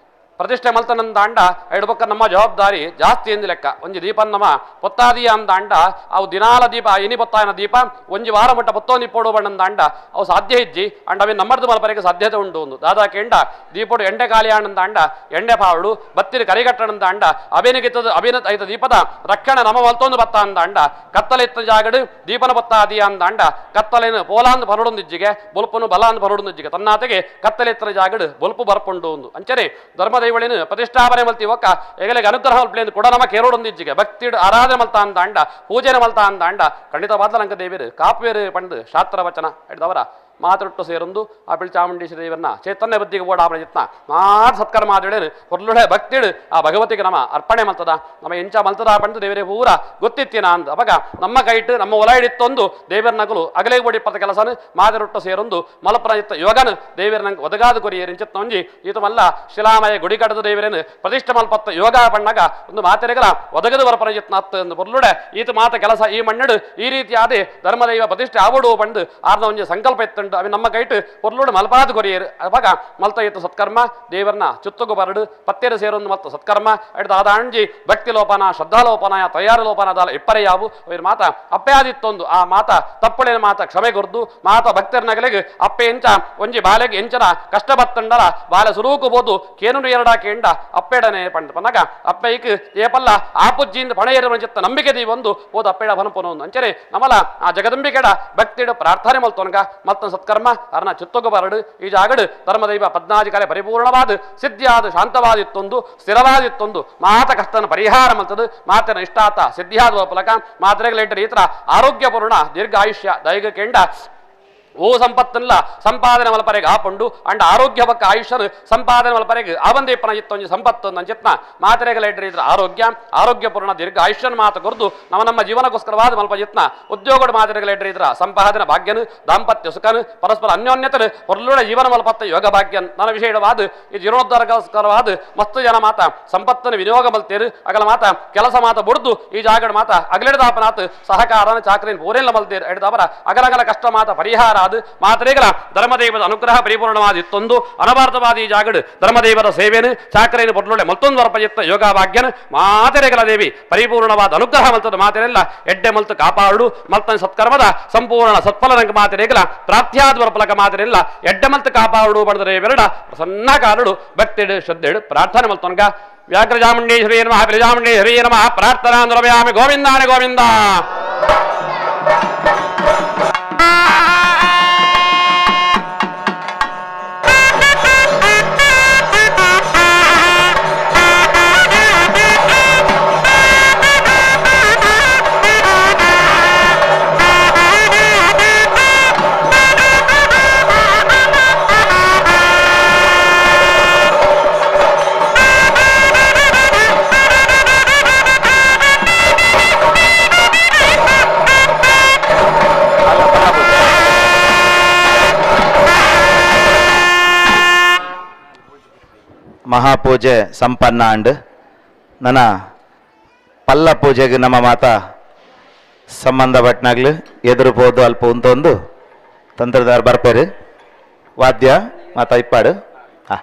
ಪ್ರತಿಷ್ಠೆ ಮಲ್ತನಂದಾಂಡ ಎಡ್ಬೊಕ್ಕ ನಮ್ಮ ಜವಾಬ್ದಾರಿ ಜಾಸ್ತಿ ಎಂದು ಲೆಕ್ಕ. ಒಂಜಿ ದೀಪ ನಮ್ಮ ಪೊತ್ತಾದಿಯ ಅಂದಾಂಡ ಅವು ದಿನಾಲ ದೀಪ ಇನಿ ಪೊತ್ತಾಯನ ದೀಪ ಒಂಜಿ ವಾರ ಮಟ್ಟ ಪೊತ್ತೋನಿ ಪೋಡು ಬಣ್ಣಂದಾಂಡ ಅವು ಸಾಧ್ಯ ಇಜ್ಜಿ ಅಂಡ ಅವೆ ನಮ್ಮರ್ದು ಮಲ್ಪರೆಗೆ ಸಾಧ್ಯತೆ ಉಂಟು. ಒಂದು ದಾದಾ ಕೇಂಡ ದೀಪೋಡು ಎಂಡೆ ಖಾಲಿ ಆನಂದಾಂಡ ಎಂಡೆ ಪಾವಡು ಬತ್ತಿರಿ ಕರಿಗಟ್ಟಣಂದಾಂಡ ಅಭಿನಗಿತ್ತದ ಅಭಿನ ಐತ ದೀಪದ ರಕ್ಷಣೆ ನಮ್ಮ ಮಲ್ತೊಂದು ಬತ್ತ ಅಂದಾಂಡ ಕತ್ತಲೆತ್ತ ಜಾಗಡು ದೀಪನ ಬತ್ತಾದಿಯ ಅಂದಾಂಡ ಕತ್ತಲೇನು ಪೋಲಾಂದು ಪರಡೊಂದಿಜ್ಜಿಗೆ ಬೊಲ್ಪನು ಬಲಾಂದು ಪರಡೊಂದಿಜ್ಜಿಗೆ ತನ್ನಾತೆಗೆ ಕತ್ತಲೆತ್ತರ ಜಾಗಡು ಬೊಲ್ಪು ಬರ್ಪುಂಡು ಒಂದು. ಅಂಚನೆ ಧರ್ಮದೈವಳಿನ ಪ್ರತಿಷ್ಠಾಪನೆ ಮಲ್ತಿ ಒಕ್ಕ ಎಗಲೆಗೆ ಅನುಗ್ರಹ ಮಲ್ಪಲೇನು ಕೂಡ ನಮ್ಮ ಕೇರೋಡೊಂದಿಜ್ಜಿಗೆ ಭಕ್ತಿಡು ಆರಾಧನೆ ಮಲ್ತ ಅಂದಾಂಡ ಪೂಜೆನ ಮಲ್ತ ಅಂದಾಂಡ ಖಂಡಿತವಾದ ಲಂಕ ದೇವಿರು ಕಾಪುವೇರು ಪಂಡು ಶಾಸ್ತ್ರ ವಚನ ಹಿಡಿದವರ ಮಾತೃಟ್ಟು ಸೇರೊಂದು ಆ ಪಿಳಿ ಚಾಮುಂಡೇಶ್ವರಿ ದೇವರನ್ನ ಚೈತನ್ಯ ಬುದ್ಧಿಗೆ ಓಡಾಪಣ ಚಿತ್ನ ಮಾತು ಸತ್ಕರ್ಮ ಆದೇಳು ಹೊರ್ಲುಡೆ ಭಕ್ತಿಡು ಆ ಭಗವತಿಗೆ ನಮ್ಮ ಅರ್ಪಣೆ ಮಲ್ತದ ನಮ್ಮ ಎಂಚ ಮಲ್ತದ ಪಂಡು ದೇವರೇ ಪೂರ ಗೊತ್ತಿತ್ತಿನ ಅಂದ ಅವಾಗ ನಮ್ಮ ಕೈಟು ನಮ್ಮ ಒಲ ಹಿಡಿತ್ತೊಂದು ದೇವರ ನಗಲು ಅಗಲೆ ಬೋಡಿ ಪದ ಕೆಲಸನು ಮಾದರೊಟ್ಟು ಸೇರೊಂದು ಮಲಪುರ ಇತ್ತ ಯೋಗನು ದೇವರ ನಂಗೆ ಒದಗಾದ ಕೊರಿಯರು ಇಂಚಿತ್ತ ಒಂಜಿ ಈತಮಲ್ಲ ಶಿಲಾಮಯ ಗುಡಿ ಕಡದ ದೇವರೇನು ಪ್ರತಿಷ್ಠೆ ಮಲ್ಪತ್ತ ಯೋಗ ಬಣ್ಣಗ ಒಂದು ಮಾತೆರೆಗಲ ಒದಗದು ಬರಪರ ಯತ್ನ ಅತ್ತ ಎಂದು ಬೊರ್ಲುಡೆ ಈತ ಮಾತ ಕೆಲಸ ಈ ಮಣ್ಣಡು ಈ ರೀತಿಯಾದ ಧರ್ಮದೈವ ಪ್ರತಿಷ್ಠೆ ಆವಡು ಬಂದು ಆರ್ನ ಒಂಜಿ ಸಂಕಲ್ಪ ಎತ್ತುಂಡು ಅವಿ ನಮ್ಮ ಕೈಟು ಹೊರ್ಲುಡು ಮಲ್ಪಾದ ಕೊರಿಯರು ಅವಾಗ ಮಲ್ತ ಇತ್ತು ಸತ್ಕರ್ಮ ದೇವರನ್ನ ಚುತ್ತುಗು ಬರಡು ಪತ್ತೆರು ಸೇರೊಂದು ಮಲ್ತ ಸತ್ಕರ್ಮ ಎಡ್ದು ಆದಾಂಜಿ ಭಕ್ತಿ ಲೋಪನ ಶ್ರದ್ಧಾ ಲೋಪನ ತಯಾರು ಲೋಪನ ದಾಲ ಇಪ್ಪರೆ ಯಾವು ಅವ್ರ ಮಾತ ಅಪ್ಪೆ ಆದಿತ್ತೊಂದು ಆ ಮಾತ ತಪ್ಪುಳಿನ ಮಾತ ಕ್ಷಮೆ ಕೊರ್ದು ಮಾತ ಭಕ್ತರ ನಗಲಿಗೆ ಅಪ್ಪೆ ಎಂಚ ಒಂಜಿ ಬಾಲೆಗೆ ಎಂಚನ ಕಷ್ಟ ಬತ್ತಂಡಲ ಬಾಲೆ ಸುರೂಕು ಬೋದು ಕೇನುನು ಎರಡ ಕೇಂಡ ಅಪ್ಪೆಡನೆ ಪಂಡ ಪನ್ನಗ ಅಪ್ಪೈಕ್ ಏಪಲ್ಲ ಆಪುಜ್ಜಿಯಿಂದ ಪಣೆ ಏರುವ ಚಿತ್ತ ನಂಬಿಕೆ ದೀವೊಂದು ಹೋದ ಅಪ್ಪೆಡ ಬನಪುನೊಂದು ಅಂಚನೆ ನಮಲ ಆ ಜಗದಂಬಿಕೆಡ ಭಕ್ತಿಡು ಪ್ರಾರ್ಥನೆ ಮಲ್ತೊನಗ ಮಲ್ತನ ಸತ್ಕರ್ಮ ಅರ್ನ ಚಿತ್ತೊಗು ಬರಡು ಈ ಜಾಗಡು ಧರ್ಮದೈವ ಪದ್ನಾಜಿ ಕಲೆ ಪರಿಪೂರ್ಣವಾದ ಸಿದ್ಧಿಯಾದ ಶಾಂತವಾದಿತ್ತೊಂದು ಸ್ಥಿರವಾದಿತ್ತೊಂದು ಮಾತ ಕಷ್ಟನ ಪರಿಹಾರ ಮಲ್ತದು ಮಾತಿನ ಇಷ್ಟಾತ ಸಿದ್ಧಿಯಾದ ಫಲಕ ಮಾತ್ರೆಗಳೇಟರ್ ಈ ತರ ಆರೋಗ್ಯಪೂರ್ಣ ದೀರ್ಘಾಯುಷ್ಯ ದೈಗ ಕೆಂಡ ಓ ಸಂಪತ್ತನ್ಲ ಸಂಪಾದನೆ ಮಲ್ಪರೆಗೆ ಆಪುಂಡು ಅಂಡ ಆರೋಗ್ಯ ಬಕ್ಕ ಆಯುಷ್ಯನು ಸಂಪಾದನೆ ಮಲ್ಪರೆಗೆ ಆವಂದೇಪನ ಇತ್ತೊಂಜಿ ಸಂಪತ್ತು ನಂಚಿತ್ನ ಮಾತ್ರೆಗಳ ಇದ್ರ ಆರೋಗ್ಯ ಆರೋಗ್ಯಪೂರ್ಣ ದೀರ್ಘ ಆಯುಷ್ಯನ ಮಾತು ಕೊರ್ದು ನಮ್ಮ ನಮ್ಮ ಜೀವನಕ್ಕೋಸ್ಕರವಾದ ಮಲ್ಪ ಯತ್ನ ಉದ್ಯೋಗದ ಮಾತ್ರೆಗಳ ಇದ್ರ ಸಂಪಾದನೆ ಭಾಗ್ಯನು ದಾಂಪತ್ಯ ಸುಖನು ಪರಸ್ಪರ ಅನ್ಯೋನ್ಯತನು ಹೊರಲುಡ ಜೀವನ ಮಲ್ಪತ್ತ ಯೋಗ ಭಾಗ್ಯನ್ ನನ್ನ ವಿಷಯವಾದ ಈ ಜೀರ್ಣೋದ್ಧಾರಕ್ಕೋಸ್ಕರವಾದ ಮಸ್ತು ಜನ ಮಾತ ಸಂಪತ್ತನ್ನು ವಿನಿಯೋಗ ಮಲ್ತೇರು ಅಗಲ ಮಾತ ಕೆಲಸ ಮಾತ ಬುಡ್ದು ಈ ಜಾಗಡ ಮಾತ ಅಗಲಿಡದಾಪನಾತ್ ಸಹಕಾರನ ಚಾಕ್ರಿನ ಪೂರೆಲ್ಲ ಮಲ್ತೇರು ಹಿಡಿದವರ ಅಗಲಗಲ ಕಷ್ಟ ಮಾತ ಪರಿಹಾರ ಅದು ಮಾತ್ರೆಗಳ ಧರ್ಮದೇವದ ಅನುಗ್ರಹ ಪರಿಪೂರ್ಣವಾದ ಇತ್ತೊಂದು ಅನಭಾರತವಾದ ಈ ಜಾಗಡು ಧರ್ಮದೇವರ ಸೇವೆನು ಚಾಕ್ರೇನು ಪೊಟ್ಲೊಳೆ ಮತ್ತೊಂದು ವರ್ಪಯುಕ್ತ ಯೋಗ ಭಾಗ್ಯನು ಮಾತೆರೆಗಳ ದೇವಿ ಪರಿಪೂರ್ಣವಾದ ಅನುಗ್ರಹ ಮಲ್ತದ ಮಾತೆರೆಲ್ಲ ಎಡ್ಡೆ ಮಲ್ತು ಕಾಪಾಡು ಮಲ್ತನ ಸತ್ಕರ್ಮದ ಸಂಪೂರ್ಣ ಸತ್ಫಲ ರಂಗ ಮಾತೆರೆಗಳ ಪ್ರಾಪ್ತಿಯಾದ ವರ್ಪಲಕ ಮಾತೆರೆಲ್ಲ ಎಡ್ಡೆ ಮಲ್ತು ಕಾಪಾಡು ಬಡದರೆ ಬೆರಡ ಪ್ರಸನ್ನ ಕಾಲಡು ಭಕ್ತಿಡು ಶ್ರದ್ಧೆಡು ಪ್ರಾರ್ಥನೆ ಮಲ್ತೊನ್ಗ ವ್ಯಾಘ್ರಜಾಮುಂಡೇಶ್ವರಿ ನಮಃ ಬಿರಜಾಮುಂಡೇಶ್ವರಿ ನಮಃ ಪ್ರಾರ್ಥನಾ ದ್ರವ್ಯಾಮಿ ಗೋವಿಂದಾನೆ ಗೋವಿಂದ. ಮಹಾಪೂಜೆ ಸಂಪನ್ನ ಅಂಡ್ ನನ್ನ ಪಲ್ಲ ಪೂಜೆಗೆ ನಮ್ಮ ಮಾತಾ ಸಂಬಂಧ ಭಟ್ನಾಗ್ಲು ಎದುರು ಪೋದು ಅಲ್ಪ ಉಂತೊಂದು ತಂತ್ರದಾರ ಬರ್ಪೇರು ವಾದ್ಯ ಮಾತಾ ಇಪ್ಪಾಡು ಹಾ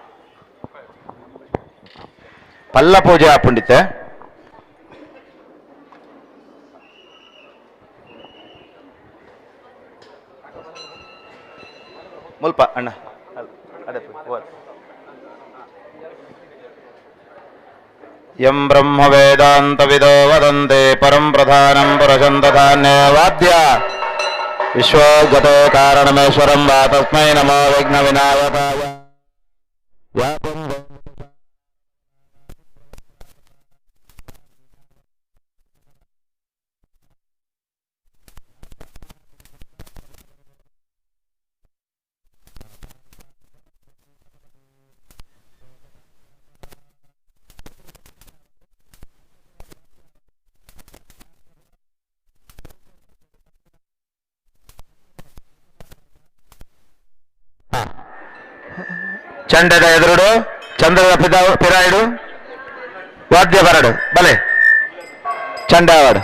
ಪಲ್ಲ ಪೂಜೆ ಆಪುಂಡಿತ್ತೆ. ಮುಲ್ಪ ಅಣ್ಣ ಅದೇ ಯಂ ಬ್ರಹ್ಮ ವೇದಾಂತ ವಿದೋ ವದಂತೆ ಪರಂ ಪ್ರಧಾನಂ ಪುರುಷಂ ತಥಾನ್ಯವಾದ್ಯ ವಿಶ್ವಗತೋ ಕಾರಣಮೇಶ್ವರಂ ವಾ ತಸ್ಮೈ ನಮೋ ವಿಘ್ನ ವಿನಾಯಕಾಯ. ಚಂಡದ ಎದುರುಡು ಚಂದ್ರದ ಪಿರಾಯಿಡು ವಾದ್ಯ ಬರಡು ಬಲೆ ಚಂಡಾವಾಡು.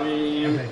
ಸಮರ್ಪಯಾಮಿ.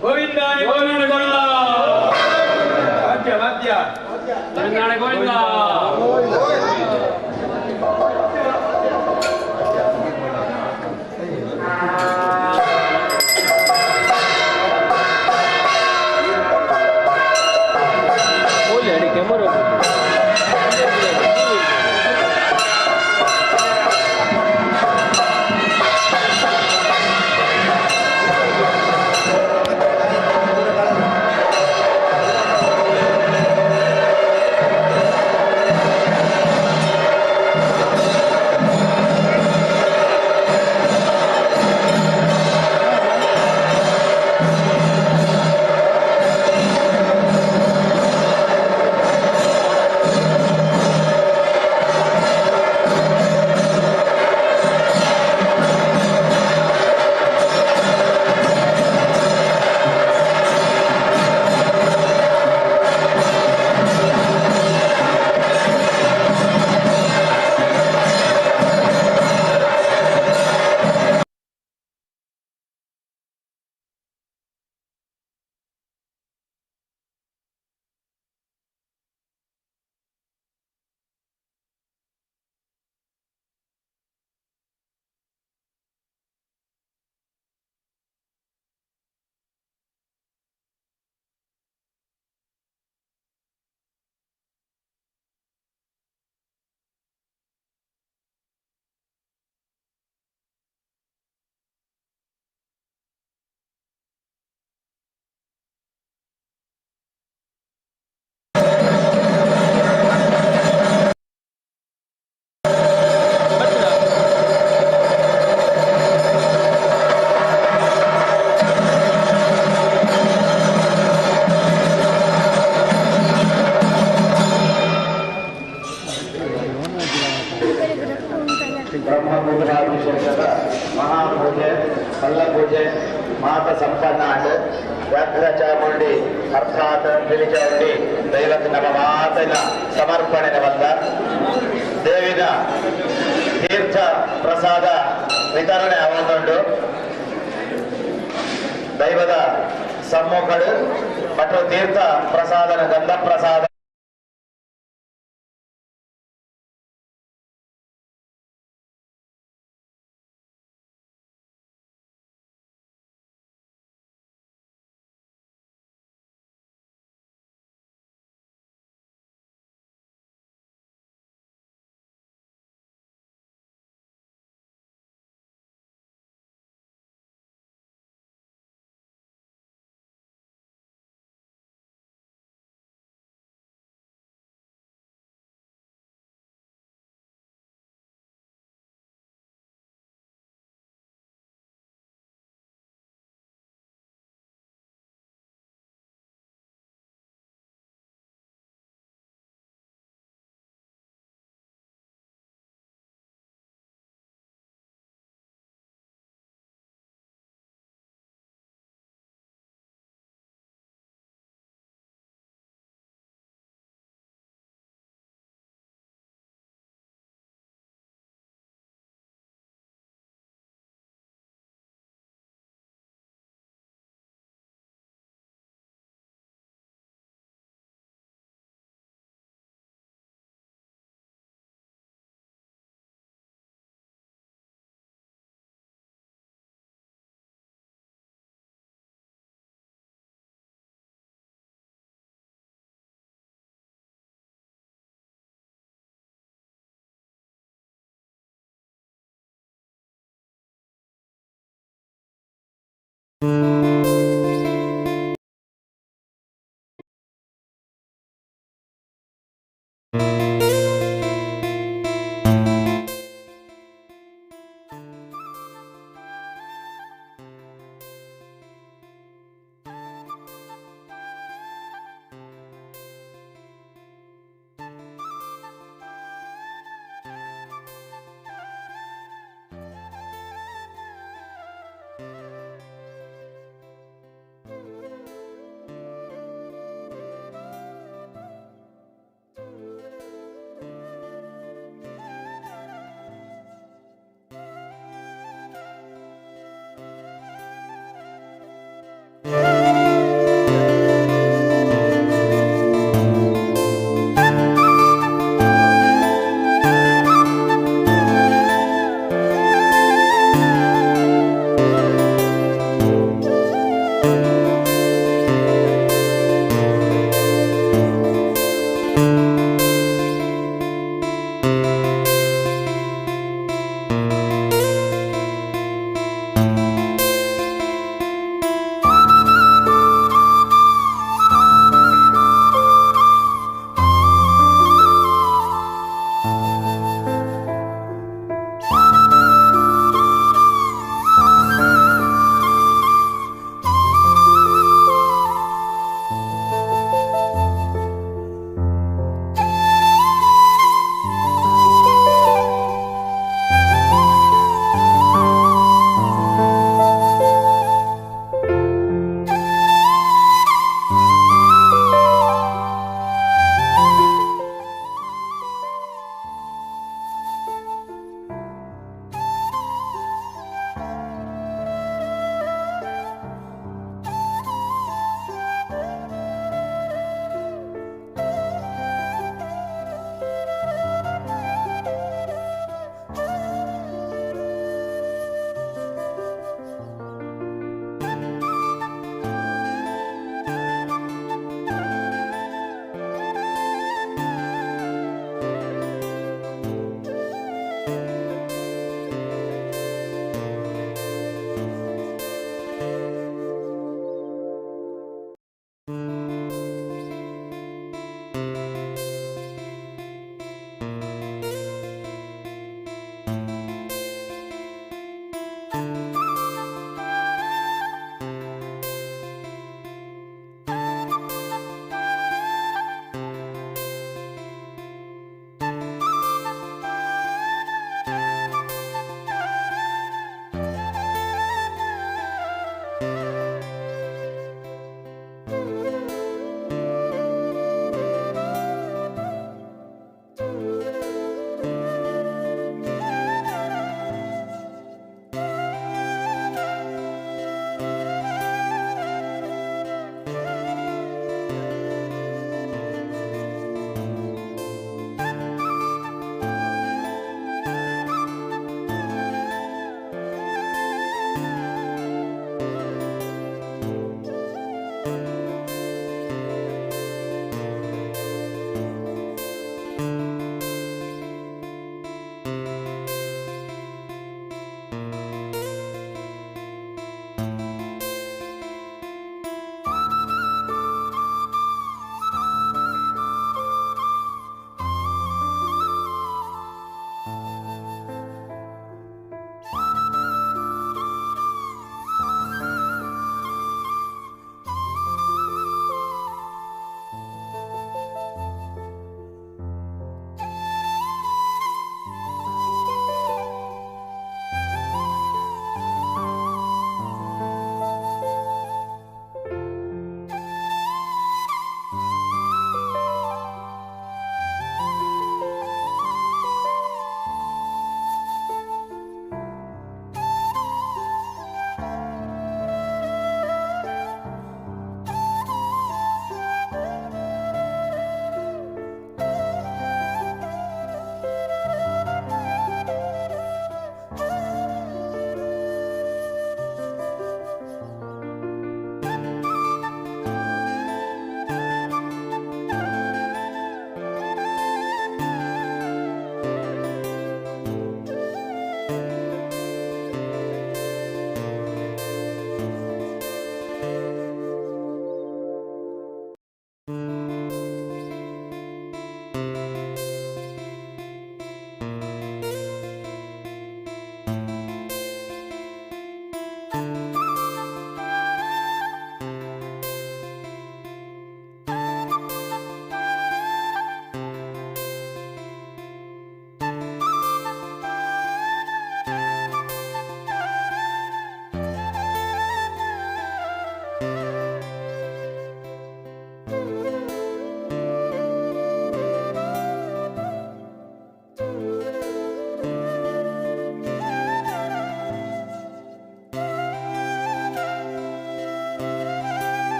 ಗೋವಿಂದ ಗೋವಿಂದ ವಾದ್ಯ ವಾದ್ಯ ಗೋವಿಂದ. ಬ್ರಹ್ಮಪೂಜಾಭಿಷೇಕದ ಮಹಾಪೂಜೆ ಪಲ್ಲಪೂಜೆ ಮಾತ ಸಂಪನ್ನ ಆಟ ವ್ಯಾಘ್ರ ಚಾಮುಂಡಿ ಅರ್ಥಾತ್ ಪಿಲಿಚಾಮುಂಡಿ ದೈವಕ್ಕೆ ನಮ್ಮ ಮಾತಿನ ಸಮರ್ಪಣೆ ಬಂದ ದೇವಿನ ತೀರ್ಥ ಪ್ರಸಾದ ವಿತರಣೆ ಆವೊಂದುಂಡು. ದೈವದ ಸಮ್ಮುಖಡು ಮತ್ತು ತೀರ್ಥ ಪ್ರಸಾದನ ಗಂಧ ಪ್ರಸಾದ.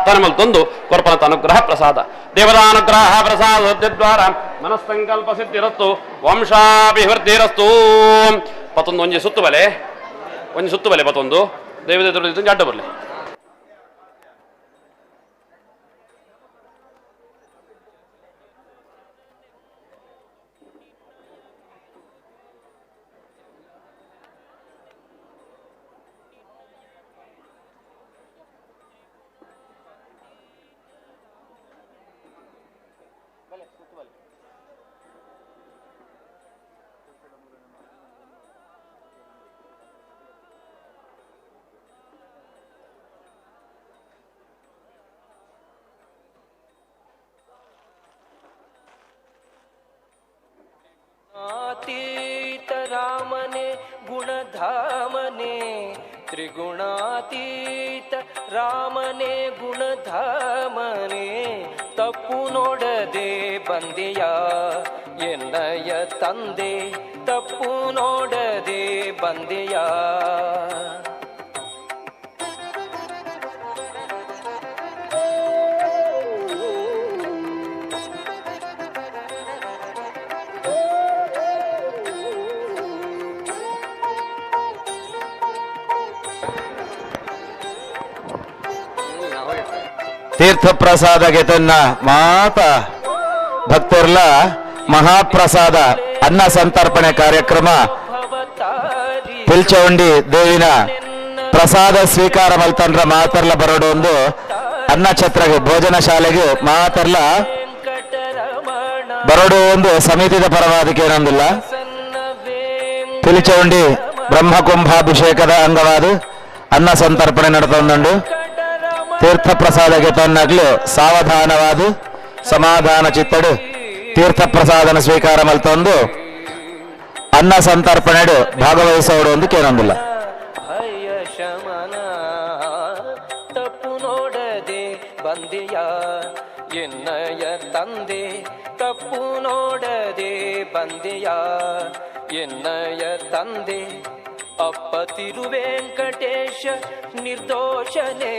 ಪ್ರಾರ್ಥನೆ ಮಲ್ತೊಂದು ಕೊರ್ಪನತ ಅನುಗ್ರಹ ಪ್ರಸಾದ ದೇವತಾನುಗ್ರಹ ಪ್ರಸಾದ ದ್ವಾರ ಮನಸ್ಸಂಕಲ್ಪ ಸಿದ್ಧಿರಸ್ತು ವಂಶಾಭಿವೃದ್ಧಿರಸ್ತು. ಪತ್ತೊಂದು ಒಂಜಿ ಸುತ್ತು ಬಲೆ, ಒಂಜಿ ಸುತ್ತು ಬಲೆ ಪತ್ತೊಂದು ದೇವತೆ ಅಡ್ಡ ಬರಲಿ. ತೀತ ರಾಮನೆ ಗುಣಧಾಮನೆ ತ್ರಿಗುಣಾತೀತ ರಾಮನೆ ಗುಣಧಾಮನೆ ತಪ್ಪು ನೋಡದೆ ಬಂದೆಯ ಎನ್ನಯ ತಂದೆ ತಪ್ಪು ನೋಡದೆ ಬಂದೆಯ. ತೀರ್ಥಪ್ರಸಾದಗೆ ತನ್ನ ಮಾತ ಭಕ್ತರ್ಲ ಮಹಾಪ್ರಸಾದ ಅನ್ನ ಸಂತರ್ಪಣೆ ಕಾರ್ಯಕ್ರಮ ಪಿಲ್ಚೌಂಡಿ ದೇವಿನ ಪ್ರಸಾದ ಸ್ವೀಕಾರ ಮಲ್ತಂದ್ರ ಮಾತರ್ಲ ಬರೋಡು ಒಂದು ಅನ್ನ ಛತ್ರಗೆ ಭೋಜನ ಶಾಲೆಗೆ ಮಾತರ್ಲ ಬರೋಡು ಒಂದು ಸಮಿತಿದ ಪರವಾದಕ್ಕೆ ಏನೊಂದಿಲ್ಲ. ಪಿಲ್ಚೌಂಡಿ ಬ್ರಹ್ಮಕುಂಭಾಭಿಷೇಕದ ಅಂಗವಾದ ಅನ್ನ ಸಂತರ್ಪಣೆ ನಡೆತೊಂದುಂಡು. ತೀರ್ಥ ಪ್ರಸಾದಕ್ಕೆ ತನ್ನಗ್ಲು ಸಾವಧಾನವಾದ ಸಮಾಧಾನ ಚಿತ್ತಡು ತೀರ್ಥ ಪ್ರಸಾದನ ಸ್ವೀಕಾರ ಮಲ್ತೊಂದು ಅನ್ನ ಸಂತರ್ಪಣೆಡು ಭಾಗವಹಿಸೋಡು ಒಂದು ಕೇನೊಂದಿಲ್ಲ. ಭಯ ಶಮನ ತಪ್ಪು ನೋಡದೆ ಬಂದೆಯ ಎನ್ನಯ ತಂದೆ ತಪ್ಪು ನೋಡದೆ ಬಂದೆಯ ಎನ್ನಯ ತಂದೆ. ಅಪ್ಪ ತಿರುವೆಂಕಟೇಶ ನಿರ್ದೋಷನೇ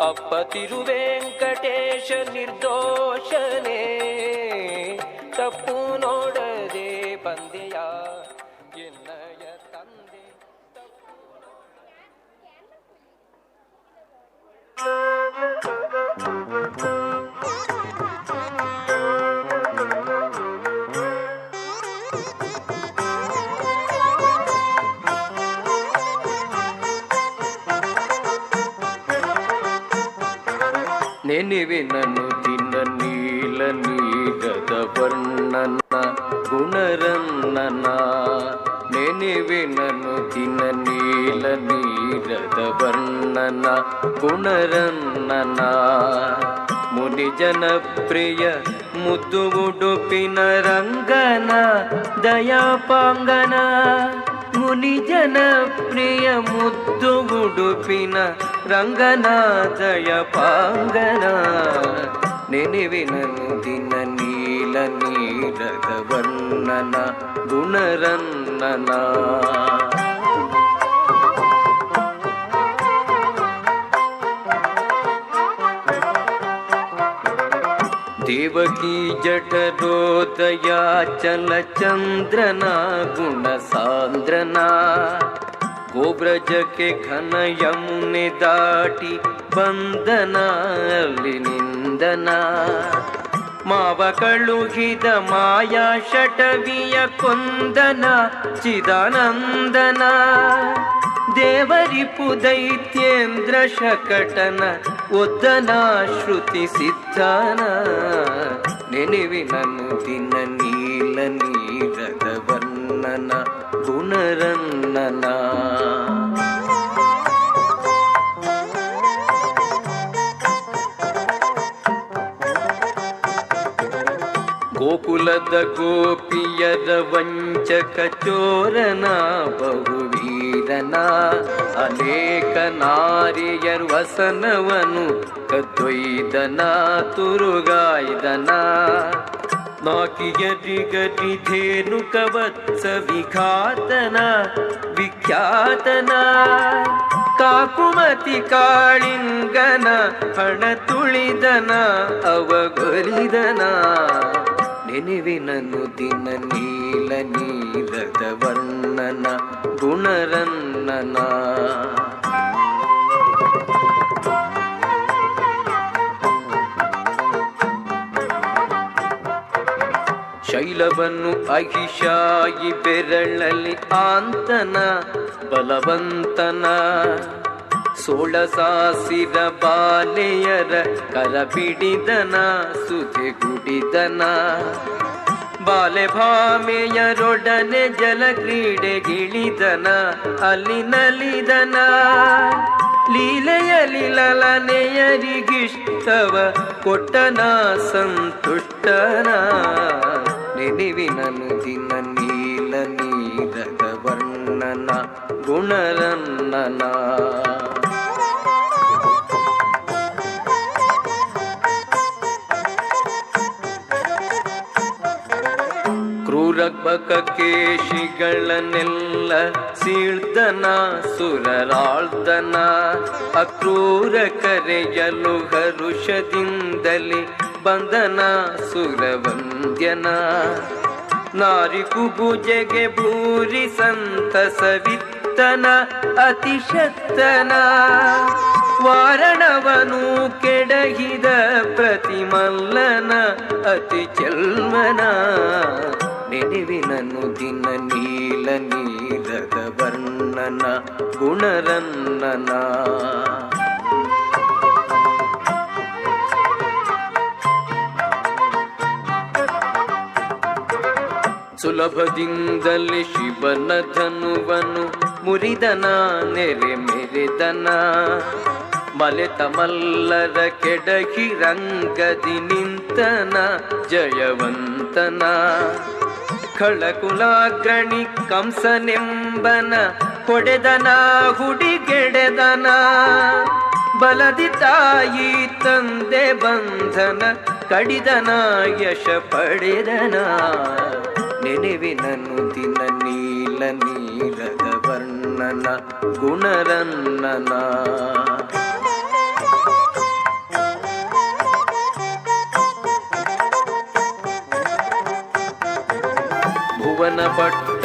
ಅಪ್ಪ ತಿರುವೆಂಕಟೇಶ ನಿರ್ದೋಷನೇ ತಪ್ಪು ನೋಡದೆ ಬಂದೆಯ ಎನ್ನಯ ತಂದೆ. ನೆನೆವೆನನು ದಿನ ನೀಲ ನೀರದ ವರ್ಣನ ಗುಣರನ್ನನ ನೆನೆವೆನನು ದಿನ ನೀಲ ನೀರದ ವರ್ಣನ ಗುಣರನ್ನನ ಮುನಿಜನ ಪ್ರಿಯ ಮುದ್ದು ಉಡುಪಿನ ರಂಗನ ದಯಾಪಾಂಗನ ಮುನಿಜನ ಪ್ರಿಯ ಮುದ್ದು ಉಡುಪಿನ ರಂಗನ ದಯಪಾಂಗನ ನೆನೆವಿನನು ದಿನ ನೀಲ ನೀರದ ವರ್ಣನ ಗುಣರನ್ನನ. ದೇವಕಿ ಜಠರೋದಯ ಚಲಚಂದ್ರನ ಗುಣ ಸಾಂದ್ರನ ಗೋಬ್ರಜಕ್ಕೆ ಘನ ಯಮುನೆ ದಾಟಿ ಬಂದನ ಅಲ್ಲಿ ನಿಂದನ ಮಾವ ಕಳುಹಿದ ಮಾಯಾ ಶಟವಿಯ ಕೊಂದನ ಚಿದಾನಂದನ ದೇವರಿಪು ದೈತ್ಯೇಂದ್ರ ಶಕಟನ ಒದ್ದನ ಶ್ರುತಿ ಸಿದ್ಧನ ನೆನೆವಿನನು ದಿನ ನೀಲ ನೀರದ ವರ್ಣನ ಗುಣರನ್ನನ. ಗೋಕುಲದ ಗೋಪಿಯರ ವಂಚಕ ಚೋರನ ಬಹುವೀರನ ಅನೇಕ ನಾರಿಯರ್ ವಸನವನು ಕದ್ದೊಯ್ದನ ತುರುಗಾಯ್ದನ ನಾಕಿಯರಿಗರಿಧೇನುಕವತ್ಸ ವಿಘಾತನ ವಿಖ್ಯಾತನ ಕಾಕುಮತಿ ಕಾಳಿಂಗನ ಹಣ ತುಳಿದನ ಅವಗೊಲಿದನ ನೆನೆವಿನನು ದಿನ ನೀಲ ನೀರದ ವರ್ಣನ ಗುಣರನ್ನನ. ಶೈಲವನ್ನು ಅಹಿಶಾಯಿ ಬೆರಳಲ್ಲಿ ಆಂತನ ಬಲವಂತನ ಸೋಳಸಾಸಿರ ಬಾಲೆಯರ ಕರಬಿಡಿದನ ಸುಧೆಗುಡಿದನ ಬಾಲೆ ಭಾಮೆಯರೊಡನೆ ಜಲಕ್ರೀಡೆಗಿಳಿದನ ಅಲ್ಲಿ ನಲಿದನ ಲೀಲೆಯಲಿ ಲಲನೆಯರಿಗಿಷ್ಟವ ಕೊಟ್ಟನ ಸಂತುಷ್ಟನ ನೆನೆವಿನನು ದಿನ ನೀಲ ನೀರದ ವರ್ಣನ ಗುಣರನ್ನನ. ಕ್ರೂರಬಕ ಕೇಶಿಗಳನ್ನೆಲ್ಲ ಸೀಳ್ದನ ಸುರರಾಳ್ದನ ಅಕ್ರೂರ ಕರೆಯಲು ಹರುಷದಿಂದಲೇ ಬಂದನ ಸುರವಂದ್ಯನ ನಾರಿ ಕುಬುಜೆಗೆ ಭೂರಿ ಸಂತಸವಿತ್ತನ ಅತಿಶಕ್ತನ ವಾರಣವನು ಕೆಡಹಿದ ಪ್ರತಿಮಲ್ಲನ ಅತಿ ಚೆಲ್ಮನ ನೆನೆವಿನನು ದಿನ ನೀಲ ನೀರದ ವರ್ಣನ ಗುಣರನ್ನನ. ಸುಲಭದಿಂದಲೇ ಶಿವನ ಧನುವನು ಮುರಿದನ ನೆರೆ ಮೆರೆದನ ಮಲೆತ ಮಲ್ಲರ ಕೆಡಹಿ ರಂಗದಿ ನಿಂತನ ಜಯವಂತನ ಖಳಕುಲಾಗ್ರಣಿ ಕಂಸನೆಂಬನ ಹೊಡೆದನ ಹುಡಿಗೆಡೆದನ ಬಲದಿ ತಾಯಿ ತಂದೆ ಬಂಧನ ಕಡಿದನ ಯಶ ಪಡೆದನ ನೆನೆವಿನನು ದಿನ ನೀಲ ನೀರದ ವರ್ಣನ ಗುಣರನ್ನನ. ಭುವನ ಪಟ್ಟ